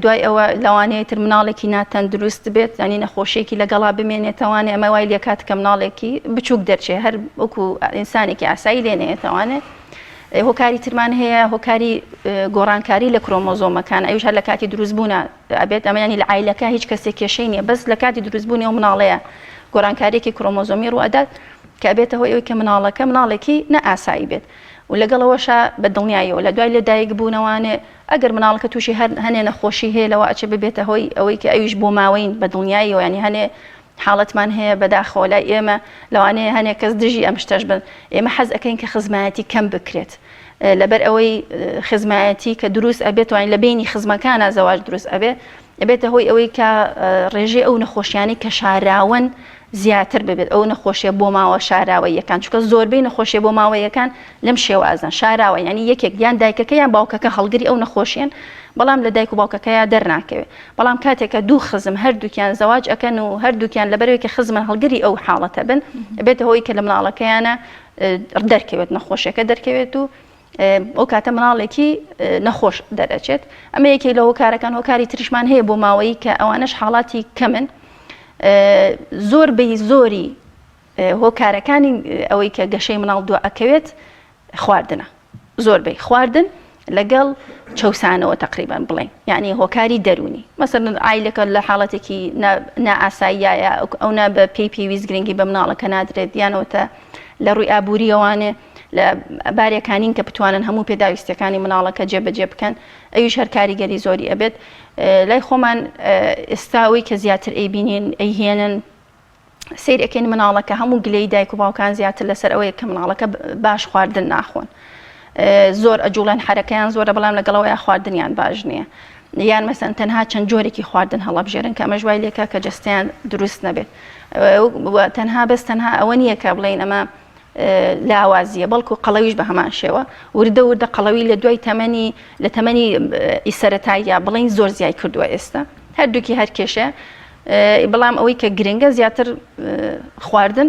دوای ئەوە لەوانەیە تر مناڵێکی ناتەندروست بێت ینی نەخۆشیێکی لەگەڵا بمێنێتەوانێ ئەمە وای لێکات کە مناڵێکی بچووک دەرچێ هەر وەکو ئینسانێکی ئاسایی لێ نەیەتەوانێ. هۆکاری ترمان هەیە هۆکاری گۆڕانکاری لە کرۆمۆزۆمەکان ئەویش هەر لە کاتی دروستبوونە ئەبێت ئەمە ینی لە عایلەکە هیچ کەسێک کێشەی نییە بەس لە کاتی دروستبوونی ئەو مناڵەیە گۆڕانکاریەکی کرۆمۆزۆمی ڕوئەدات کە ئەبێتە هۆی ئەوەی کە مناڵەکە مناڵێکی نائاسایی بێت و لەگەڵەوەشا بە دڵنیاییەوە لە دوای لەدایک بوونەوانێ ئەگەر مناڵەکە تووشی هەر هەنێ نەخۆشی هەیە لەوە ئەچێ ببێتە هۆی ئەوەی کە ئەویش بۆ ماوەین بە دڵنیاییەوە ینی هەنێ حاڵەتمان هەیە بەداخەوە لای ئێمە لەوانەیە هەنێک کەس دژی ئەم شتەش بن ئێمە حەز ئەەکەین کە خزمایەتی کەم بکرێت لەبەر ئەوەی خزمایەتی کە دروست ئەبێت توانین لە بینی خزمەکانە زەواج دروست ئەبێ ئەبێتە هۆی ئەوەی کە ڕێژەی ئەو نەخۆشیانەی کە شاراوەن زیاتر ببێت ئەو نەخۆشیە بۆ ماوە شاراوەیەکان چونکە زۆربەی نەخۆشیە بۆ ماوەیەکان لەم شێوازن شاراوە ینی یەکێک یان دایکەکە یان باوکەکە هەڵگری ئەو نەخۆشیەن بەڵام لە دایک و باوکەکەیا دەرناکەوێت بەڵام کاتێک کە دوو خزم هەردووکیان زەواج ئەکەن و هەردووکیان لەبەرەوەی کە خزمن هەڵگری ئەو حاڵەتە بن ئەبێتە هۆی کە لە مناڵەکەیانە دەرکەوێت نەخۆشیەکە دەرکەوێت و ئەو کاتە مناڵێکی نەخۆش دەرەچێت ئەمە یەکێک لە هۆکارەکان هۆکاری تریشمان هەیە بۆ ماوەیی کە ئەوانەش حاڵاتی کەمن زۆر بەی زۆری هۆکارەکانی ئەوەی کە گەشەی مناڵ دو ئەکەوێت خواردنە زۆربەی خواردن لەگەڵ چەسانەوە تقریبان بڵێن یعنی هۆکاری دەرونی مەسەن ئایلەکە لە حاڵەتێکی نائاساییە ئەو نا بە پێی پێویست گرنگی بە مناڵەکە نادرێت یانەوەتە لە ڕووی ئابووریەوانێ لە بارێکانین کە بتوانن هەموو پێداویستیەکانی مناڵەکە جێبەجێ بکەن ئەویش هەر کاریگەری زۆری ئەبێت لای خۆمان ئێستا ئەوەی کە زیاتر ئەیبینین ئەیهێنن سیر ئەکەین مناڵەکە هەموو گلەی دایک و باوکان زیاتر لەسەر ئەوەیە کە مناڵەکە باش خواردن ناخۆن زۆر ئەجوڵێن حرەکەیان زۆرە بەڵام لەگەڵەوەی خواردنیان باش نییە یان مەسەن تەنها چەند جۆرێکی خواردن هەڵبژێرن کە ئەمەش وای لێکا کە جەستەیان دروست نەبێت تەنها بەس تەنها ئەوە نییە کە بڵێین ئەمە لاوازیە بەڵکو قەڵەویش بە هەمان شێوە وردە وردە قەڵەوی لە دوای تەمەنی لە تەمەنی سەتاییە بڵین زۆر زیای کردووە ئێستا هەردووکی هەر کێشە بەڵام ئەوەی کە گرنگە زیاتر خواردن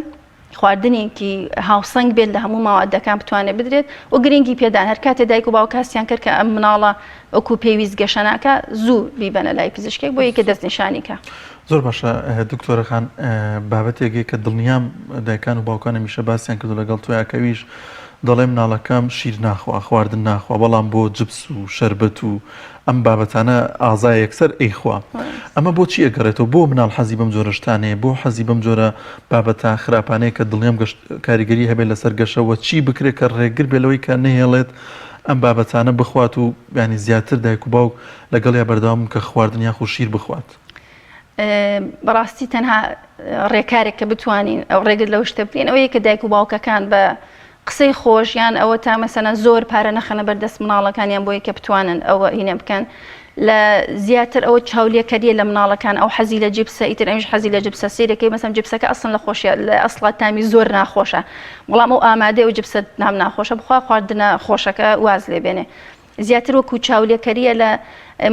خواردنێکی هاوسەنگ بێت لە هەموو ماوادەکان بتوانێت بدرێت و گرنگی پێدان هەر کاتێ دایک و باوک هەستیان کرد کە ئەم مناڵە وەکو پێویست گەشە ناکا زوو بیبەنە لای پزیشکێک بۆ یەکێ دەستنیشانی کا. زۆر باشە دکتۆرە خان بابەتێک کە دڵنیام دایکان و باوکان هەمیشە باسیان کردو لەگەڵ تۆیا کە ئەویش دەڵێ مناڵەکەم شیر ناخوا خواردن ناخوا بەڵام بۆ جپس و شەربەت و ئەم بابەتانە ئازایە یەکسەر ئەیخوا ئەمە بۆچی ئەگەڕێتەوە بۆ مناڵ حەزی بەم جۆرە شتانەیە بۆ حەزی بەم جۆرە بابەتە خراپانەیە کە دڵنیام گەشت کاریگەری هەبێت لەسەر گەشە وە چی بکرێت کە ڕێگر بێ لەوەی کە نەهێڵێت ئەم بابەتانە بخوات و یانی زیاتر دایک و باوک لەگەڵیا بەردەوام بن کە خواردن یاخود شیر بخوات؟ بەڕاستی تەنها ڕێکارێک کە بتوانین ئەو ڕێگر لەو شتە بکەین ئەوەیە کە دایک و باوکەکان بە قسەی خۆش یان ئەوە تا مەسەنە زۆر پارە نەخەنە بەردەست مناڵەکانیان بۆیە کە بتوانن ئەوە هینە بکەن لە زیاتر ئەوە چاولێکەریە لە مناڵەکان ئەو حەزی لە جپسە ئیتر ئەمیش حەزی لە جپسە سیرەکەی مەسەم جپسەکە ئەسڵ لە خۆشیە لە ئەسڵا تامی زۆر ناخۆشە بەڵام ئەو ئامادەیە و جپسە نام ناخۆشە بخوا خواردنە خۆشەکە واز لێ بێنێ زیاتر وەکو چاولێکەریە لە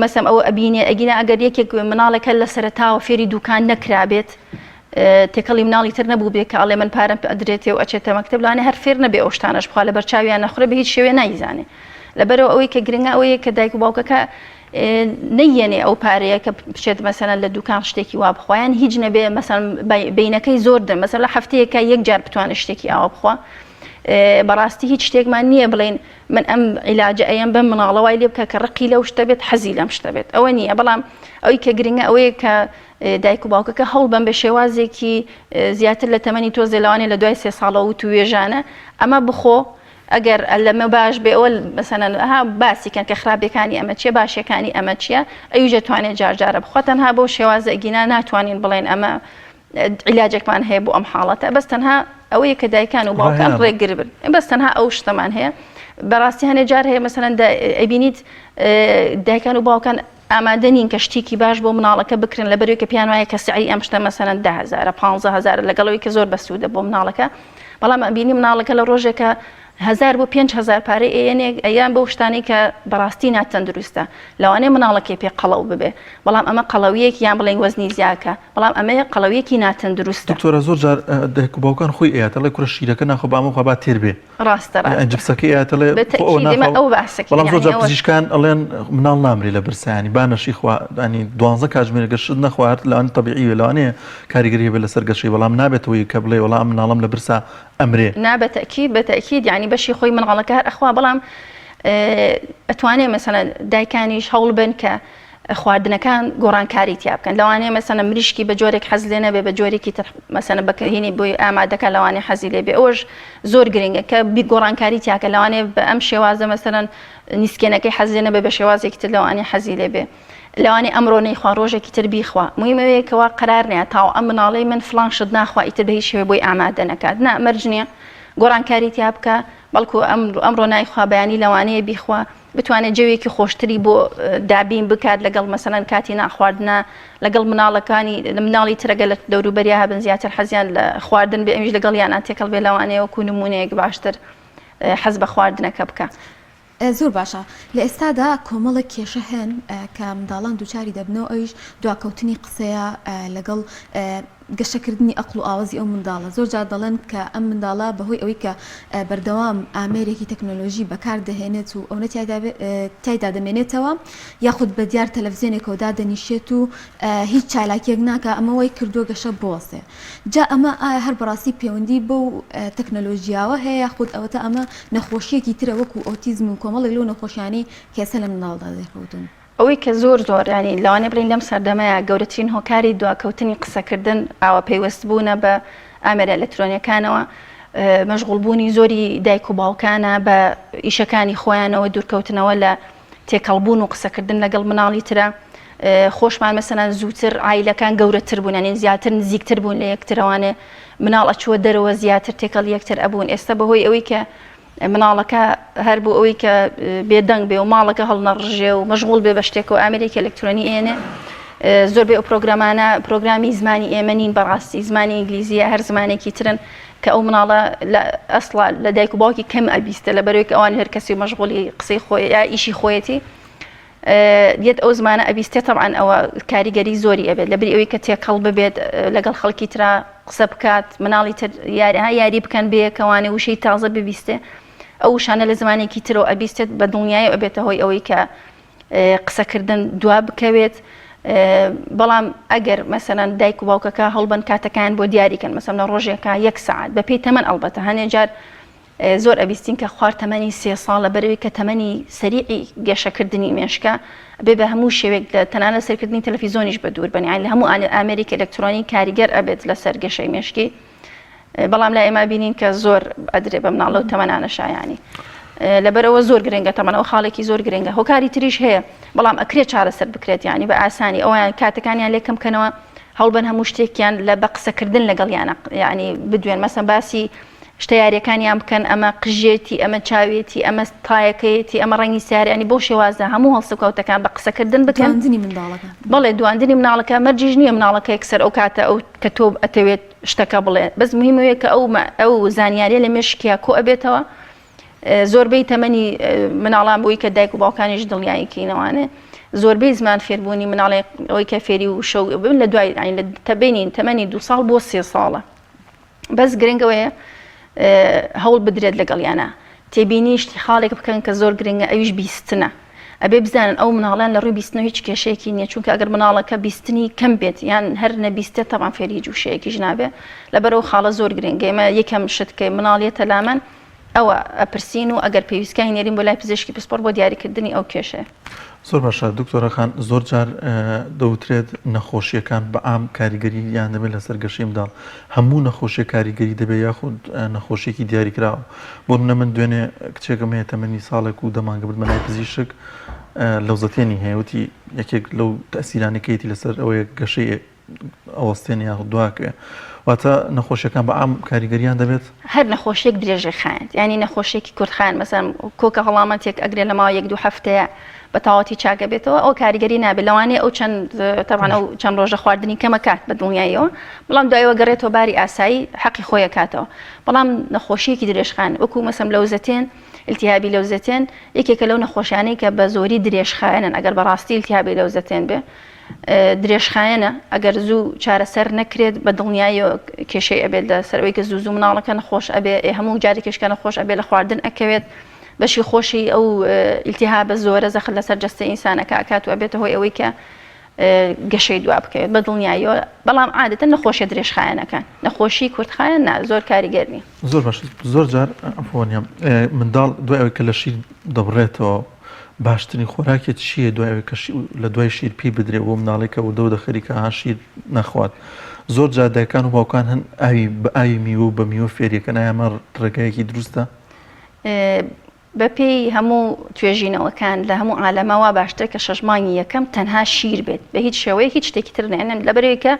مەسەم ئەوە ئەبینێ ئەگینا ئەگەر یەکێک مناڵێک هەر لە سەرەتاوە فێری دوکان نەکرابێت تێکەڵی مناڵی تر نەبوو بێ کە ئەڵێ من پارەم پێ ئەدرێتێ و ئەچێتە مەکتەب لەوانەیە هەر فێر نەبێ ئەو شتانەش بخوا لەبەر چاویان نەخورێ بە هیچ شێوەیە نایزانێ لەبەرەوە ئەوەی کە گرنگە ئەوەیە کە دایک و باوکەکە نەیەنێ ئەو پارەیە کە بچێت مەسەلەن لە دوکان شتێکی وا بخوا یان هیچ نەبێ مەسەلەن بینەکەی زۆر دەم مەسەلەن لە هەفتەیەکە یەک جار بتوانێت شتێکی ئاوا بخوا بەڕاستی هیچ شتێکمان نییە بڵێن من ئەم عیلاجە ئەیەم بەم مناڵە وای لێ بکە کە ڕقی لەو شتە بێت حەزی لەم شتە بێت ئەوە نییە بەڵام ئەوی کە گرنگە ئەوەیە کە دایک و باوکەکە هەوڵ بەم بە شێوازێکی زیاتر لە تەمەنی تۆزێ لەوانەیە لە دوای سێ ساڵەوە وتوێژانە ئەمە بخۆ ئەگەر لەمە باش بێ ئەوە مەسەلەن ها باسی کەن کە خراپیەکانی ئەمە چیە باشیەکانی ئەمە چیە ئەویش دەتوانێت جار جارە بخوا تەنها بەو شێوازە ئەگینا ناتوانین بڵێن ئەمە عیلاجێکمان هەیە بۆ ئەم حاڵەتە بەس تەنها ئەوەیە کە دایکان و باوکان ڕێگر بن بەس تەنها ئەو شتەمان هەیە بەڕاستی هەنێ جار هەیە مەسەلەن ئەبینیت دایکان و باوکان ئامادە نین کە شتێکی باش بۆ مناڵەکە بکرن لەبەرەوەی کە پێیان وایە کە سعری ئەم شتە مەسەلەن دە هەزارە پانزە هەزارە لەگەڵ ئەوەی کە زۆر بەسوودە بۆ مناڵەکە بەڵام ئەبینی مناڵەکە لە ڕۆژێکە هەزار بۆ 5هزار پارەی ئەیەنێک ئەیان بەو شتانەی کە بەڕاستی ناتەندروستە لەوانەیە مناڵەکەی پێ قەڵەو ببێ بەڵام ئەمە قەڵەویەک یان بڵێن وەزنی زیاکە بەڵام ئەمەیە قەڵەویەکی ناتەندروستە. دکتۆرە زۆر جار دایک و باوکان خۆی ئەیات ئەڵێ کورە شیرەکە ناخۆ با ئەمە بخوا با تێر بێ. ڕاستە ڕاستە. یان جپسەکەی ئەیاتەڵێ بە خۆ ئەوە تەئکید ئێمە ناخوا ئەوە باسەکەین بەڵام زۆر یانی جار ئەوە پزیشکان ئەڵێن مناڵ نامرێ لە برسا یانی با نەشی خوا یانی دوانزە کاتژمێر گەر شت نەخوارد لەوانەیە تەبیعی بێ لەوانەیە کاریگەری هەبێ لەسەر گەشەی بەڵام نابێتەوەی کە بڵێ وەڵا ئەم مناڵەم لە برسا ئەمرێ. نا بە تەئکید بە تەئکید یانی. ینی بەشی خۆی مناڵەکە هەر ئەخوا بەڵام ئەتوانێ مەسەلەن دایکانیش هەوڵ بن کە خواردنەکان گۆڕانکاری تیا بکەن لەوانەیە مەسەنە مریشکی بە جۆرێک حەز لێ نەبێ بە جۆرێکی تر مەسەنە بەکەهینی بۆی ئامادەکە لەوانەیە حەزی لێ بێ ئەوەش زۆر گرنگە کە بی گۆڕانکاری تیاکە لەوانەیە بە ئەم شێوازە مەسەلەن نیسکێنەکەی حەز لێ نەبێ بە شێوازێکی تر لەوانەیە حەزی لێ بێ لەوانەیە ئەمڕۆ نەیخوا ڕۆژێکی تر بیخوا مهم ئەوەیە کەوا قەرار نیە تاو ئەم مناڵەی من فڵان شت ناخوا ئیتر بە هیچ شێوەیە بۆی ئامادە نەکات نا مەرج نییە گۆڕانکاری تیا بکە بەڵکو ئەم ئەمڕۆ نایخوا بەیانی لەوانەیە بیخوا بتوانێت جەوێکی خۆشتری بۆ دابین بکات لەگەڵ مەسەلەن کاتی ناخواردنە لەگەڵ مناڵەکانی مناڵی ترەگە لە دەوروبەریا هەبن زیاتر حەزیان لە خواردن بێ ئەویش لەگەڵ یانان تێکەڵ بێ لەوانەیە وەکو نمونەیەک باشتر حەز بە خواردنەکە بکە. زۆر باشە لە ئێستادا کۆمەڵێک کێشە هەن کە منداڵان دووچاری دەبنەوە ئەویش دواکەوتنی قسەیە لەگەڵ گەشەکردنی ئەقڵ و ئاوەزی ئەو منداڵە، زۆر جار دەڵێن کە ئەم منداڵە بەهۆی ئەوەی کە بەردەوام ئامێرێکی تەکنۆلۆژی بەکار دەهێنێت و ئەونە تیایدا دەمێنێتەوە یاخود بە دیار تەلەفزیۆنێکەوە دادەنیشێت و هیچ چالاکیەک ناکا ئەمە وای کردووە گەشە بوەستێ جا ئەمە ئایا هەر بەڕاستی پەیوەندی بەو تەکنۆلۆژیاوە هەیە یاخود ئەوەتا ئەمە نەخۆشیەکی ترە وەکو ئۆتیزم و کۆمەڵێک لەو نەخۆشیانەی کە ئێستا لە منداڵدا دەرکەوتوون؟ ئەوەی کە زۆر زۆر یانی لەوانەیە بڵێین لەم سەردەمەیا گەورەترین هۆکاری دواکەوتنی قسەکردن ئاوا پەیوەست بوونە بە ئامێرە ئەلکترۆنیەکانەوە مەشغوڵ بوونی زۆری دایک و باوکانە بە ئیشەکانی خۆیانەوە دوورکەوتنەوە لە تێکەڵبوون و قسەکردن لەگەڵ مناڵی ترە خۆشمان مەسەلەن زووتر عایلەکان گەورەتر بوون یانی زیاتر نزیکتر بوون لە یەکترەوانێ مناڵ ئەچووە دەرەوە زیاتر تێکەڵ یەکتر ئەبوون ئێستا بەهۆی ئەوەی کە مناڵەکە هەر بۆ ئەوەی کە بێدەنگ بێ و ماڵەکە هەڵنەڕژێ و مەشغوڵ بێ بە شتێکەوە ئامێرێکی ئەلکترۆنی ئێنێ زۆربەی ئەو پرۆگرامانە پرۆگرامی زمانی ئێمە نین بەڕاستی زمانی ئینگلیزیە هەر زمانێکی ترن کە ئەو مناڵە لە ئەسڵا لە دایک و باوکی کەم ئەبیستە لە بەرەوەی کە ئەوان هەر کەسی مەشغوڵی قسەی خۆی یا ئیشی خۆیەتی یەت ئەو زمانە ئەبیستێ تەبعەن ئەوە کاریگەری زۆری ئەبێت لەبری ئەوەی کە تێکەڵ ببێت لەگەڵ خەڵکی ترا قسە بکات مناڵی تر یاریها یاری بکەن بەیەکەوانێ وشەی تازە ببیستێ ئەو وشانە لە زمانێکی ترەوە ئەبیستێت بە دڵنیایی ئەبێتە هۆی ئەوەی کە قسەکردن دوا بکەوێت بەڵام ئەگەر مەسەلەن دایک و باوکەکە هەڵبن کاتەکان بۆ دیاریکەن مەسەم لە ڕۆژێکە یەک سعات بەپێی تەمەن ئەڵبەتە هەنێ جار زۆر ئەبیستین کە خوار تەمەنی سێ ساڵ لەبەرئەوەی کە تەمەنی سەریعی گەشەکردنی مێشکە ئەبێ بە هەموو شێوەیەک لە تەنانەت سەیرکردنی تەلەفیزۆنیش بە دوور بن یانی لە هەموو ئامێرێکی ئەلکترۆنی کاریگەر ئەبێت لەسەر گەشەی مێشکی بەڵام لای ئێمە بینین کە زۆر ئەدرێ بە مناڵ لەو تەمەنانە شایانی لەبەرەوە زۆر گرنگە تەمەنەوە خاڵێکی زۆر گرنگە هۆکاری تریش هەیە بەڵام ئەکرێت چارەسەر بکرێت ینی بە ئاسانی ئەویان کاتەکانیان لێکەم کەنەوە هەوڵبن هەموو شتێکیان لە بە قسەکردن لەگەڵیانە ینی بدوێن مەسەن باسی شتە یاریەکانیان بکەن ئەمە قژێتی ئەمە چاوێتی ئەمە تایەکەیەتی ئەمە ڕەنگی سیارانی بۆ شێوازە هەموو هەڵسوکەوتەکان بە قسەکردن بکەن دواندنی منداڵەکە بەڵێ دواندنی مناڵەکە مەرجیش نییە مناڵەکە یەکسەر ئەو کاتە ئەو کە تۆ ئەتەوێت شتەکە بڵێ بەس مهمەوەیە کە ئەو ئەو زانیاریە لە مێشکیا کۆ ئەبێتەوە زۆربەی تەمەنی مناڵان بۆی کە دایک و باوکانیش دڵنیایی کەینەوانێ زۆربەی زمان فێربوونی مناڵێک ئەوەی کە فێری و شەو بن لە دوای لە تەبینین تەمەنی دو ساڵ بۆ سێ ساڵە بەس گرنگ ئەوەیە هەوڵ بدرێت لەگەڵیانە تێبینی شتی خاڵێک بکەن کە زۆر گرنگە ئەویش بیستنە ئەبێ بزانن ئەو مناڵیان لە ڕووی بیستنەوە هیچ کێشەیەکی نییە چونکە ئەگەر مناڵەکە بیستنی کەم بێت یان هەر نەبیستێت تەبان فێری هیچ وشەیەکیش نابێ لەبەرەوە خاڵە زۆر گرنگە ئێمە یەکەم شت کە مناڵیەتە لامان ئەوە ئەپرسین و ئەگەر پێویستکە ئەینێرین بۆ لای پزیشکی پسپۆڕ بۆ دیاریکردنی ئەو کێشەیە. زۆر باشە دکتۆرە خان زۆر جار دەوترێت نەخۆشیەکان بە عام کاریگەرییان دەبێت لەسەر گەشەی منداڵ هەموو نەخۆشیە کاریگەری دەبێت یاخود نەخۆشیەکی دیاریکراوە بۆ نمونە من دوێنێ کچێکم هەیە تەمەنی ساڵێک و دە مانگە بردمە لای پزیشک لەوزەتێنی هەیە وتی یەکێک لەو تەسیرانەی کەیتی لەسەر ئەوەیە گەشەی ئەوەستێنێ یاخود دواکەوێ واتە نەخۆشیەکان بە عام کاریگەریان دەبێت؟ هەر نەخۆشیەک درێژەی خایەند یانی نەخۆشیەکی کورتخایەن مەسەن کۆکە هەڵامەتێک ئەگرێ لە ماوە یەک دوو هەفتەیە بە تەواوەتی چاکە بێتەوە ئەو کاریگەری نابێت لەوانەیە ئەو چەند تەبعەن ئەو چەند ڕۆژە خواردنی کەمە کات بە دڵنیاییەوە بەڵام دوایەوە گەڕێتەوە باری ئاسایی حەقی خۆی ئەکاتەوە بەڵام نەخۆشیەکی درێژخایەن وەکو مەسەن لەوزەتێن التهابی لەوزەتێن یەکێکە لەو نەخۆشیانەی کە بە زۆری درێژخایەنن ئەگەر بەڕاستی التهابی لەوزەتێن بێ درێژخایەنە ئەگەر زوو چارەسەر نەکرێت بە دڵنیاییەوە کێشەی ئەبێت لەسەر ئەوەی کە زوو زوو مناڵەکە نەخۆش ئەبێ ئێ هەموو جارێکیش کە نەخۆش ئەبێ لە خواردن ئەکەوێت بەشی خۆشی ئەو ئیلتیهابە زۆرە زەخت لەسەر جەستەی ئینسانەکە ئەکات و ئەبێتە هۆی ئەوەی کە. گەشەی دوا بکەوێت بە دڵنیاییەوە بەڵام عادەتەن نەخۆشیە درێژخایەنەکان نەخۆشی کورتخایەن نا زۆر کاریگەر نیە. زۆر باش زۆر جار عەفوەن منداڵ دوای ئەوەی کە لە شیر دەبڕێتەوە باشترین خۆراکێ چییە دوای ئەوەی کە لە دوای شیر پێی بدرێ بۆ مناڵێک کە وردە وردە خەریکە ها شیر نەخوات زۆر جار دایکان و باوکان هەن ئاوی بە ئاوی میوە و بە میوە فێریەکەن ئایا ئەمە ڕێگایەکی دروستە؟ بەپێی هەموو توێژینەوەکان لە هەموو عالەما وا باشترە کە شەش مانگی یەکەم تەنها شیر بێت بە هیچ شێوەیەک هیچ شتێکی تر نەهێنن لەبەرئەوەی کە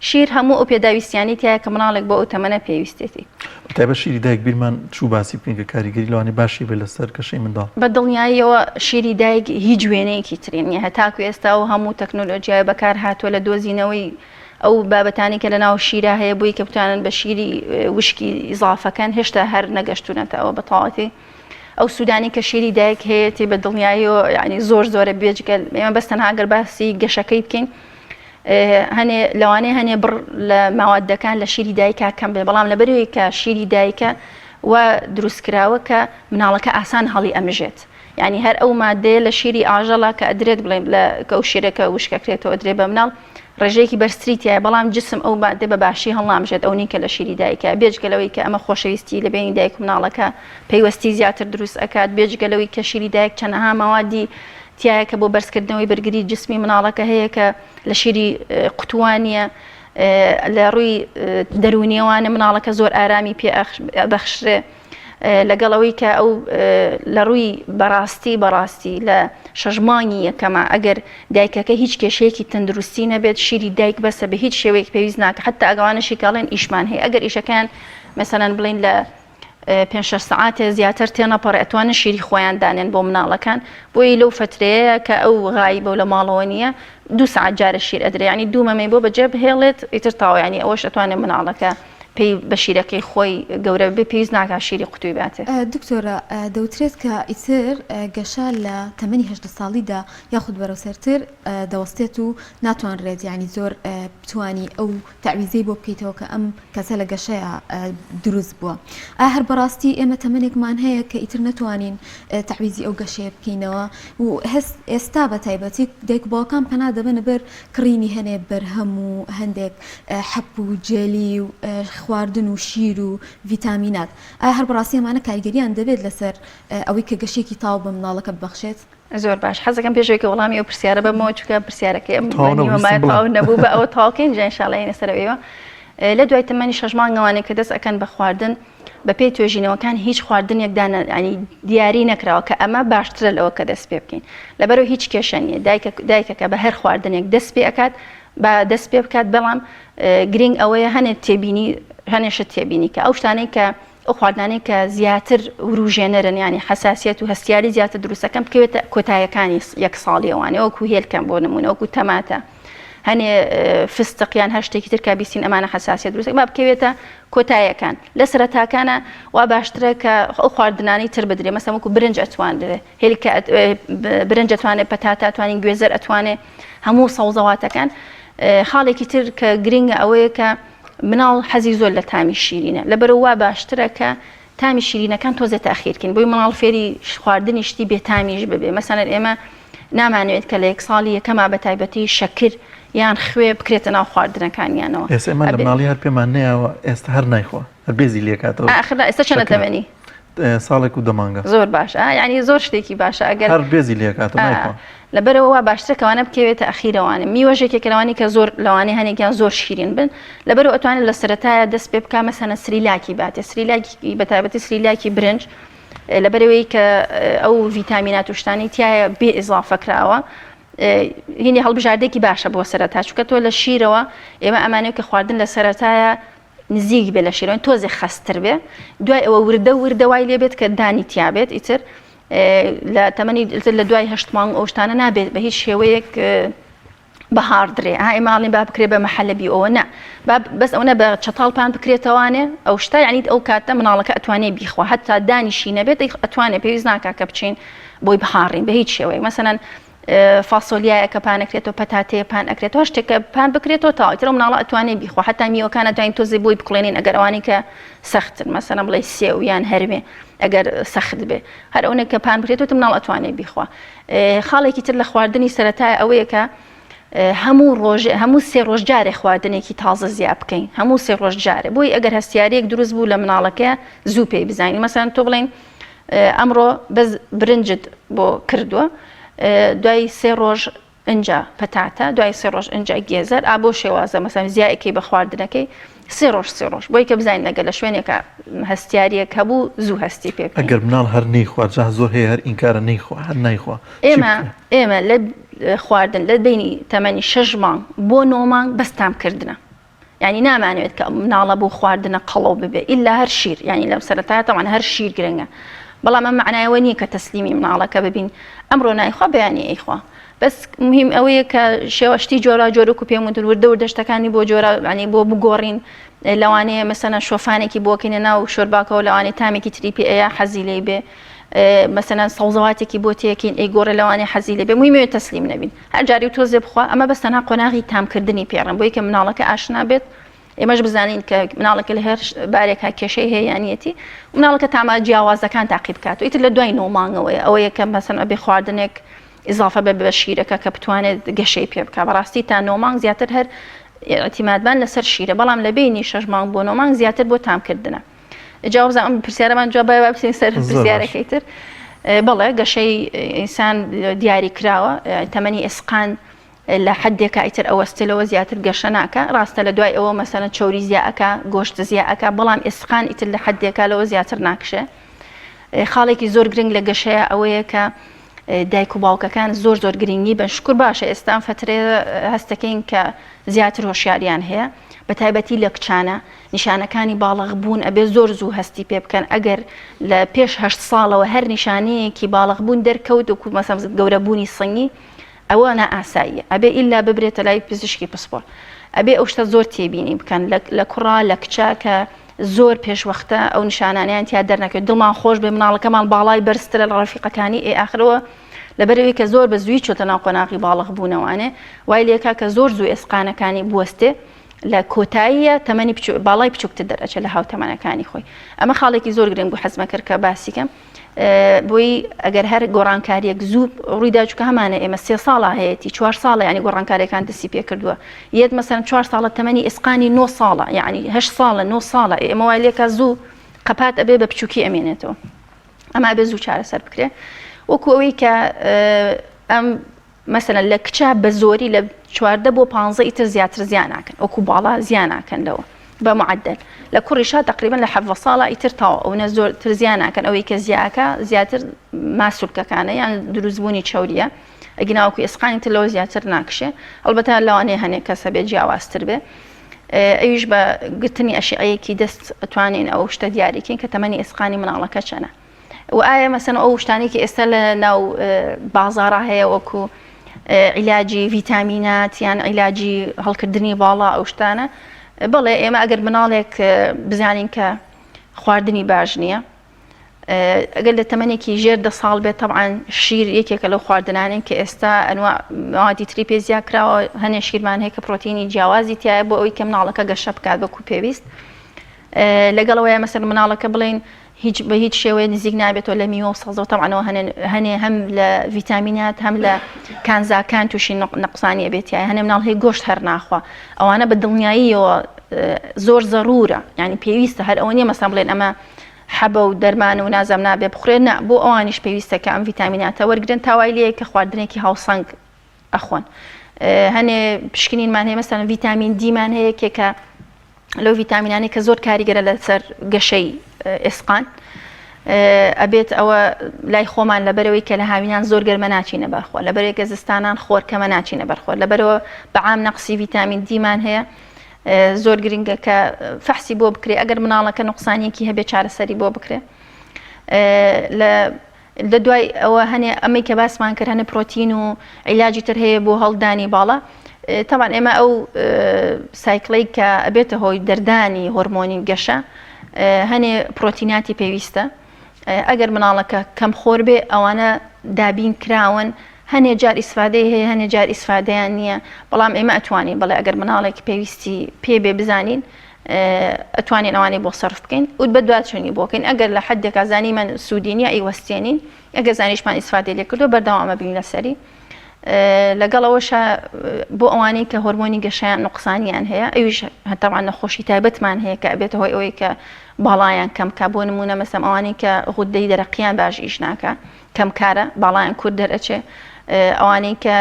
شیر هەموو ئەو پێداویستیانەی تیایە کە مناڵێک بۆ ئەو تەمەنە پێویستێتی. بەتایبەت شیری دایک بیرمان چوو باسی بکەین کە کاریگەری لەوانەیە باشی بێت لەسەر گەشەی منداڵ. بە دڵنیاییەوە شیری دایک هیچ وێنەیەکی تری نییە هەتاکو ئێستا و هەموو تەکنۆلۆجیای بەکار هاتووە لە دۆزینەوەی ئەو بابەتانەی کە لەناو شیرا هەیە بۆی کە بتوانن بە شیری وشکی ئیزافەکەن هێشتا هەر نەگەشتونەتە ئەوە بە تەواوەتی ئەو سوودانی کە شیری دایک هەیەی بە دڵنیاییەوە ینی زۆر زۆرە بێجگەل ئێمە بەس تەنها گەر باسی گەشەکەی بکەین هەنێ لەوانەیە هەنێ بڕ لە ماوادەکان لە شیری دایکا کەم بێ بەڵام لەبەرەوەی کە شیری دایکە و دروستکراوە کە مناڵەکە ئاسان هەڵی ئەمژێت یانی هەر ئەو مادەیە لە شیری ئاژەڵە کە ئەدرێت بڵێن لە کە ئەو شیرە کە وشکەکرێتەوە ئەدرێ بە مناڵ ڕێژەیەکی بەرزتری تایە بەڵام جسم ئەو مادە بە باشی هەڵنامژێت ئەو نیکە لە شیری دایکە بێجگە لەوەی کە ئەمە خۆشەویستی لە بینی دایک و مناڵەکە پەیوەستی زیاتر دروست ئەکات بێجگە لەوەی کە شیری دایک چەنەها مەوادی تایە کە بۆ بەرزکردنەوەی بەرگری جسمی مناڵەکە هەیە کە لە شیری قوتوانیە لە ڕووی دەرونیەوانە مناڵەکە زۆر ئارامی پێ بەخشرێ. لەگەڵ ئەوەی کە ئەو لە ڕووی بەڕاستی بەڕاستی لە شەش مانگی یەکەمە ئەگەر دایکەکە هیچ کێشەیەکی تەندروستی نەبێت شیری دایک بەسە بە هیچ شێوەیەک پێویست ناکە حتا ئەگەوانەشی کاڵێن ئیشمان هەیە ئەگەر ئیشەکەیان مەسەلەن بڵین لە پێ شەش سەعاتێ زیاتر تێنەپەڕێ ئەتوانن شیری خۆیان دانێن بۆ مناڵەکان بۆی لەو فترەیە کە ئەو غایبە و لە ماڵەوە نییە دوو سەعات جارە شیر ئەدرێ ینی دوو مەمەی بۆ بەجێ بهێڵێت ئیتر تاوانی ئەوەش ئەتوانێت مناڵەکە پێی بە شیرەکەی خۆی گەورە ببێ پێویست ناکا شیری قوتوی باتێ. دکتۆرە دەوترێت کە ئیتر گەشە لە تەمەنی 18 ساڵیدا یاخود بەرەو سەرتر دەوەستێت و ناتوانرێت یانی زۆر بتوانی ئەو تەعویزەی بۆ بکەیتەوە کە ئەم کەسە لە گەشەیا دروست بووە ئایا هەر بەڕاستی ئێمە تەمەنێکمان هەیە کە ئیتر نەتوانین تەعویزی ئەو گەشەیە بکەینەوە و هەست ئێستا بە تایبەتی دایک و باوکان پەنا دەبەنە بەر کڕینی هەنێ بەرهەم و هەندێک حەپ و جێلی و خواردن و شیر و ڤیتامینات ئایا هەر بەڕاستی ئەمانە کاریگەریان دەبێت لەسەر ئەوەی کە گەشەیەکی تەواو بە مناڵەکە ببەخشێت؟ زۆر باش حەزەکەم پێش ئەوەی کە وەڵامی ئەو پرسیارە بەمەوە چونکە پرسیارەکەی ئەم تەواو نەبوو، نیوە مایە ویستم بڵێم. تەواو نەبوو بە ئەوە تەواو کەین جا ئینشاڵڵا یێنە سەر ئەوەیەوە لە دوای تەمەنی شەش مانگەوانێک کە دەست ئەکەن بە خواردن بەپێی توێژینەوەکان هیچ خواردنێک دانە ینی دیاری نەکراوە کە ئەمە باشترە لەوە کە دەست پێ بکەین لەبەرەوە هیچ کێشە نییە دایکە دایکەکە بە هەر خواردنێک دەست پێ ئەکات با دەست پێ بکات بەڵام گرنگ ئەوەیە هەنێ تێبینی هەنێشت تێبینی کە ئەو شتانەی کە ئەو خواردنانەی کە زیاتر وروژێنەرن یانی حەساسیەت و هەستیاری زیاتر دروستەکەن بکەوێتە کۆتایەکانی یەک ساڵیەوانێ وەکو هێلکەم بۆ نمونە وەکو تەماتە هەنێ فستق یان هەر شتێکی تر کە بیستین ئەمانە حەساسیەت دروست با بکەوێتە کۆتایەکان لە سەرەتاکانە وا باشترە کە ئەو خواردنانەی تر بدرێ مەسەن وەکو برنج ئەتواندرێ هێلکە برنج ئەتوانێ پەتاتە ئەتوانین گوێزەر ئەتوانێ هەموو سەوزەواتەکان خاڵێکی تر کە گرنگە ئەوەیە کە مناڵ حەزی زۆر لە تامی شیرینە لەبەرئەوە وا باشترە کە تامی شیرینەکان تۆزێ تاخیر کەین بۆی مناڵ فێری خواردنی شتی بێتامیش ببێ مەسەلەن ئێمە نامانەوێت کە لە یەک ساڵی یەکەما بە تایبەتی شەکر یان خوێ بکرێتە ناو خواردنەکانیانەوە ئێستا ئێمە لە مناڵی هەر پێمان نەیاوە ئێستا هەر نایخوا هەر بێزی لێکاتەوە ئاخر ئێستا چەنە تەمەنی ساڵێک و دە مانگە. زۆر باشە یعنی زۆر شتێکی باشە ئەگەر هەر بێزی لێکاتەوە نایخوا. لەبەرئەوە وا باشترە کەوانە بکەوێتە ئەخیرەوانێ میوەش یەکێکە لەوانەی کە زۆر لەوانەیە هەنێکیان زۆر شیرین بن لەبەرئەوە ئەتوانێت لە سەرەتایە دەست پێ بکا مەسەنە سریلاکی باتێ سریلاکی بە تایبەتی سریلاکی برنج لەبەرئەوەی کە ئەو ڤیتامینات و شتانەی تایە بێ ئیزافە کراوە هینی هەڵبژاردێکی باشە بۆ سەرەتا چونکە تۆ لە شیرەوە ئێمە ئەمانەیە کە خواردن لە سەرەتایە نزیک بێ لە شیرۆن تۆزێ خەستتر بێ دوای ئەوە وردە وردە وای لێ بێت کە دانی تیا بێت ئیتر لە تەمەنی لە دوای هەشت مانگ ئەو شتانە نابێت بە هیچ شێوەیەک بەهاردرێ ها ئێماڵین با بکرێ بە مەحەلەبی ئەوە نا با بەس ئەوە بە چەتاڵ پان بکرێتەوانێ ئەو شتا یعنی ئەو کاتە مناڵەکە ئەتوانێ بیخوا هەتا دانیشی نەبێت ئەتوانێ پێویست ناکا کە بچین بۆی بهاڕین بە هیچ شێوەیەک مەسەلەن فاسۆلیایە کە پان ئەکرێتەوە پەتاتەیە پان ئەکرێتەوە هەر شتێک کە پان بکرێتەوە تەواو ئیتر ئەو مناڵە ئەتوانێ بیخوا حەتا میوەکان ئەتوانین تۆزێ بۆی بکوڵێنین ئەگەر ئەوانەی کە سەختن مەسەلەن بڵێ سێو یان هەرمێ ئەگەر سەخت بێ هەر ئەونە کە پان بکرێتەوە مناڵ ئەتوانێ بیخوا خاڵێکی تر لە خواردنی سەرەتای ئەوەیە کە. هەموو ڕۆژ هەموو سێ ڕۆژ جارێ خواردنێکی تازە زیا بکەین هەموو سێ ڕۆژ جارێ بۆی ئەگەر هەستیارێک دروست بوو لە مناڵەکە زوو پێی بزانین مەسەن تۆ بڵێن ئەمڕۆ بەس برنجت بۆ کردووە دوای سێ ڕۆژ ئنجا پەتاتە دوای سێ ڕۆژ ئنجا گێزەر ئا بۆ شێوازە مەسەن زیایەکەی بە خواردنەکەی سێ ڕۆژ سێ ڕۆژ بۆی کە بزانین ئەگەر لە شوێنێکا هەستیاریەک هەبوو زوو هەستی پێ بکەین. ئەگەر مناڵ هەر نەیخوا جا زۆر هەیە هەر ئینکارە نەیخوا هەر نایخوا چی ئێمە بکەین؟ ئێمە لە خواردن لە بەینی تەمەنی شەش مانگ بۆ نۆ مانگ بەس تامکردنە یانی نامانەوێت کە مناڵە بۆ خواردنە قەڵەو ببێ ئیلا هەر شیر یانی لەم سەرەتایە تەوان هەر شیر گرنگە بەڵام ئەم معنایەوە نییە کە تەسلیمی مناڵەکە ببین ئەمڕۆ نایخوا بەیانی ئەیخوا بەس مهم ئەوەیە کە شێوە شتی جۆرا جۆرەکو پێم وتن وردە وردە شتەکانی بۆ جۆرا ینی بۆ بگۆڕین لەوانەیە مەسەنە شۆفانێکی بۆکەینە ناو شۆرباکەەوە لەوانەیە تامێکی تری پێ ئەیا حەزی لێی بێ مەسەلەن سەوزەواتێکی بۆ تێکین ئەی گۆڕێ لەوانەیە حەزی لێ بێ مهمەوێت تەسلیم نەبین هەر جاری و تۆزێ بخوا ئەمە بەس تەنها قۆناغی تامکردنی پێڕن بۆی کە مناڵەکە ئاشنا بێت ئێمەش بزانین کە مناڵەکە لە هەر بارێکا کێشەی هەیە یانیەتی مناڵەکە تامە جیاوازەکان تاقی بکات و ئیتر لە دوای نۆ مانگەوەیە ئەوەیە کە مەسەن ئەبێ خواردنێک ئیزافە بێ بە شیرەکە کە بتوانێت گەشەی پێ بکا بەڕاستی تا نۆ مانگ زیاتر هەر اعتیمادمان لەسەر شیرە بەڵام لە بینی شەش مانگ بۆ نۆ مانگ زیاتر بۆ تامکردنە جا وابزانم ئەم پرسیارەمان جواب بایە با بچین سەر پرسیارەکەی تر بەڵێ گەشەی ئینسان دیاری کراوە تەمەنی ئێسقان لە حدێکا ئیتر ئەوەستێ لەوە زیاتر گەشە ناکە ڕاستە لە دوای ئەوە مەسەنە چەوری زیاکە گۆشت زیاکە بەڵام ئێسقان ئیتر لە حدێکا لەوە زیاتر ناکشێ خاڵێکی زۆر گرنگ لە گەشەیە ئەوەیە کە دایک و باوکەکان زۆر زۆر گرنگی بن شکر باشە ئێستا ئەم فترەیە هەستەکەین کە زیاتر هۆشیاریان هەیە بە تایبەتی لە کچانە نیشانەکانی باڵغ بوون ئەبێ زۆر زوو هەستی پێ بکەن ئەگەر لە پێش هەشت ساڵەوە هەر نیشانەیەکی باڵغ بوون دەرکەوت وەکو مەسەم گەورەبوونی سنگی ئەوە نائاساییە ئەبێ ئیلا ببرێتە لای پزیشکی پسپۆر ئەبێ ئەو شتە زۆر تێبینی بکەن لە کوڕا لە کچە کە زۆر پێشوەختە ئەو نیشانانیان تیا دەرنەکەوێت دڵمان خۆش بێ مناڵەکەمان باڵای بەرزترە لە ڕەفیقەکانی ئێ ئاخرەوە لەبەرەوەی کە زۆر بە زووی چۆتە ناو قۆناغی باڵغ بوونەوانێ وای لێکا کە زۆر زوو ئێسقانەکانی بوەستێ لە کۆتاییە تەمەنی باڵای بچووکتر دەرئەچێت لە هاوتەمەنەکانی خۆی ئەمە خاڵێکی زۆر گرنگ بوو حەزمە کرد کە باسیکەم بۆی ئەگەر هەر گۆڕانکاریەک زوو ڕوویدا چکە هەمانە ئێمە سێ ساڵە هەیەی چوار ساڵە ینی گۆڕانکاریەکان دەستی پێ کردووە یەت مەسەن چوار ساڵە تەمەنی ئێسقانی نۆ ساڵە یعنی هه ساڵە نۆ ساڵە ئێمە وای لێکا زوو قەپات ئەبێ بە بچووکی ئەمێنێتەوە ئەما بێ زوو چارەسەر بکرێ وەکو ئەوەی کە ئەم مەسەلەن لە کچا بە زۆری لە 14 بۆ 15 ئیتر زیاتر زیان ناکەن وەکو باڵا زیان ناکەن لەوە بە معدل لە کوڕیشا تقریبا لە 17 ساڵە ئیتر تاوە ئەو نە زۆرتر زیان ناکەن ئەوەی کە زیاکە زیاتر ماسولکەکانە یان دروستبوونی چەوریە ئەگیناوەکو ئێسقانی تر لەوە زیاتر ناکشێ ئەلبەتە لەوانەیە هەنێک کەس هەبێت جیاوازتر بێ ئەویش بە گرتنی ئەشعەیەکی دەست ئەتوانین ئەو شتە دیاریکەین کە تەمەنی ئێسقانی مناڵەکە چەنە و ئایا مەسەن ئەو شتانەی کە ئێستا لە ناو بازاڕا هەیە وەکو عیلاجی ڤیتامینات یان عیلاجی هەڵکردنی باڵا ئەو شتانە بەڵێ ئێمە ئەگەر مناڵێک بزانین کە خواردنی باش نییە ئەگەر لە تەمەنێکی ژێر دە ساڵ بێت طبعاان شیر یەکێکە لەو خواردنانەی کە ئێستا ئەنوا موادی تری پێ زیاد کراوە هەنێ شیرمان هەیە کە پرۆتینی جیاوازی تایە بۆ ئەوەی کە مناڵەکە گەشە بکات وەکو پێویست لەگەڵەوەیە مەسەر مناڵەکە بڵین هیچ بە هیچ شێوەیە نزیک نابێتەوە لە میوە و سەوزە و تەبعەن هەنێ هەنێ هەم لە ڤیتامینات هەم لە کانزاکان تووشی نەقسانی ئەبێت تایە هەنێ مناڵ هەیە گۆشت هەر ناخوا ئەوانە بە دڵنیاییەوە زۆر زەرورە یعنی پێویستە هەر ئەوە نییە مەسەن بڵێن ئەمە حەبە و دەرمان و نازم نابێ بخورێت نا بۆ ئەوانیش پێویستە کە ئەم ڤیتامیناتە وەرگن تاوای لێ کە خواردنێکی هاوسەنگ ئەخۆن هەنێ پشکنینمان هەیە مەسەن ڤیتامین دیمان هەیە کێکە لەو ڤیتامینانەی کە زۆر کاریگەرە لەسەر گەشەی ئێسقان ئەبێت ئەوە لای خۆمان لەبەرەوەی کە لە هاوینان زۆر گەرمە ناچینە بەرخۆر لەبەرەوەی کە زستانان خۆر کەمە ناچینە بەرخۆر لەبەرەوە بەعام نەقسی ڤیتامین دیمان هەیە زۆر گرنگە کە فەحسی بۆ بکرێ ئەگەر مناڵەکە نقصانیەکی هەبێ چارەسەری بۆ بکرێ لە لە دوای ئەوە هەنێ ئەمەی کە باسمان کرد هەنێ پرۆتین و عیلاجی تر هەیە بۆ هەڵدانی باڵا تەبان ئێمە ئەو سایکڵەی کە ئەبێتە هۆی دەردانی هۆرمۆنی گەشە هەنێ پرۆتیناتی پێویستە ئەگەر مناڵەکە کەم خۆر بێ ئەوانە دابین کراون هەنێ جار ئیسفادەی هەیە هەنێ جار ئیسفادەیان نییە بەڵام ئێمە ئەتوانین بەڵێ ئەگەر مناڵێک پێویستی پێ بێ بزانین ئەتوانین ئەوانەی بۆ سەرف بکەین و بەدواچوونی بۆ بکەین ئەگەر لە حدێکا زانیمان سوودی نییە ئەیوەستێنین ئەگەر زانیشمان ئیسفادەی لێ کردو بەردەوامە بین لەسەری. لەگەڵ ئەوەشا بۆ ئەوانەی کە هۆرمۆنی گەشەیان نوقسانیان هەیە ئەویش هەتەوان نەخۆشی تایبەتمان هەیە کە ئەبێتە هۆی ئەوەی کە باڵایان کەم کا بۆ نمونە مەسەم ئەوانەی کە غودەی دەرەقیان باش ئیش ناکە کەم کارە باڵایان کورت دەرئەچێ ئەوانەی کە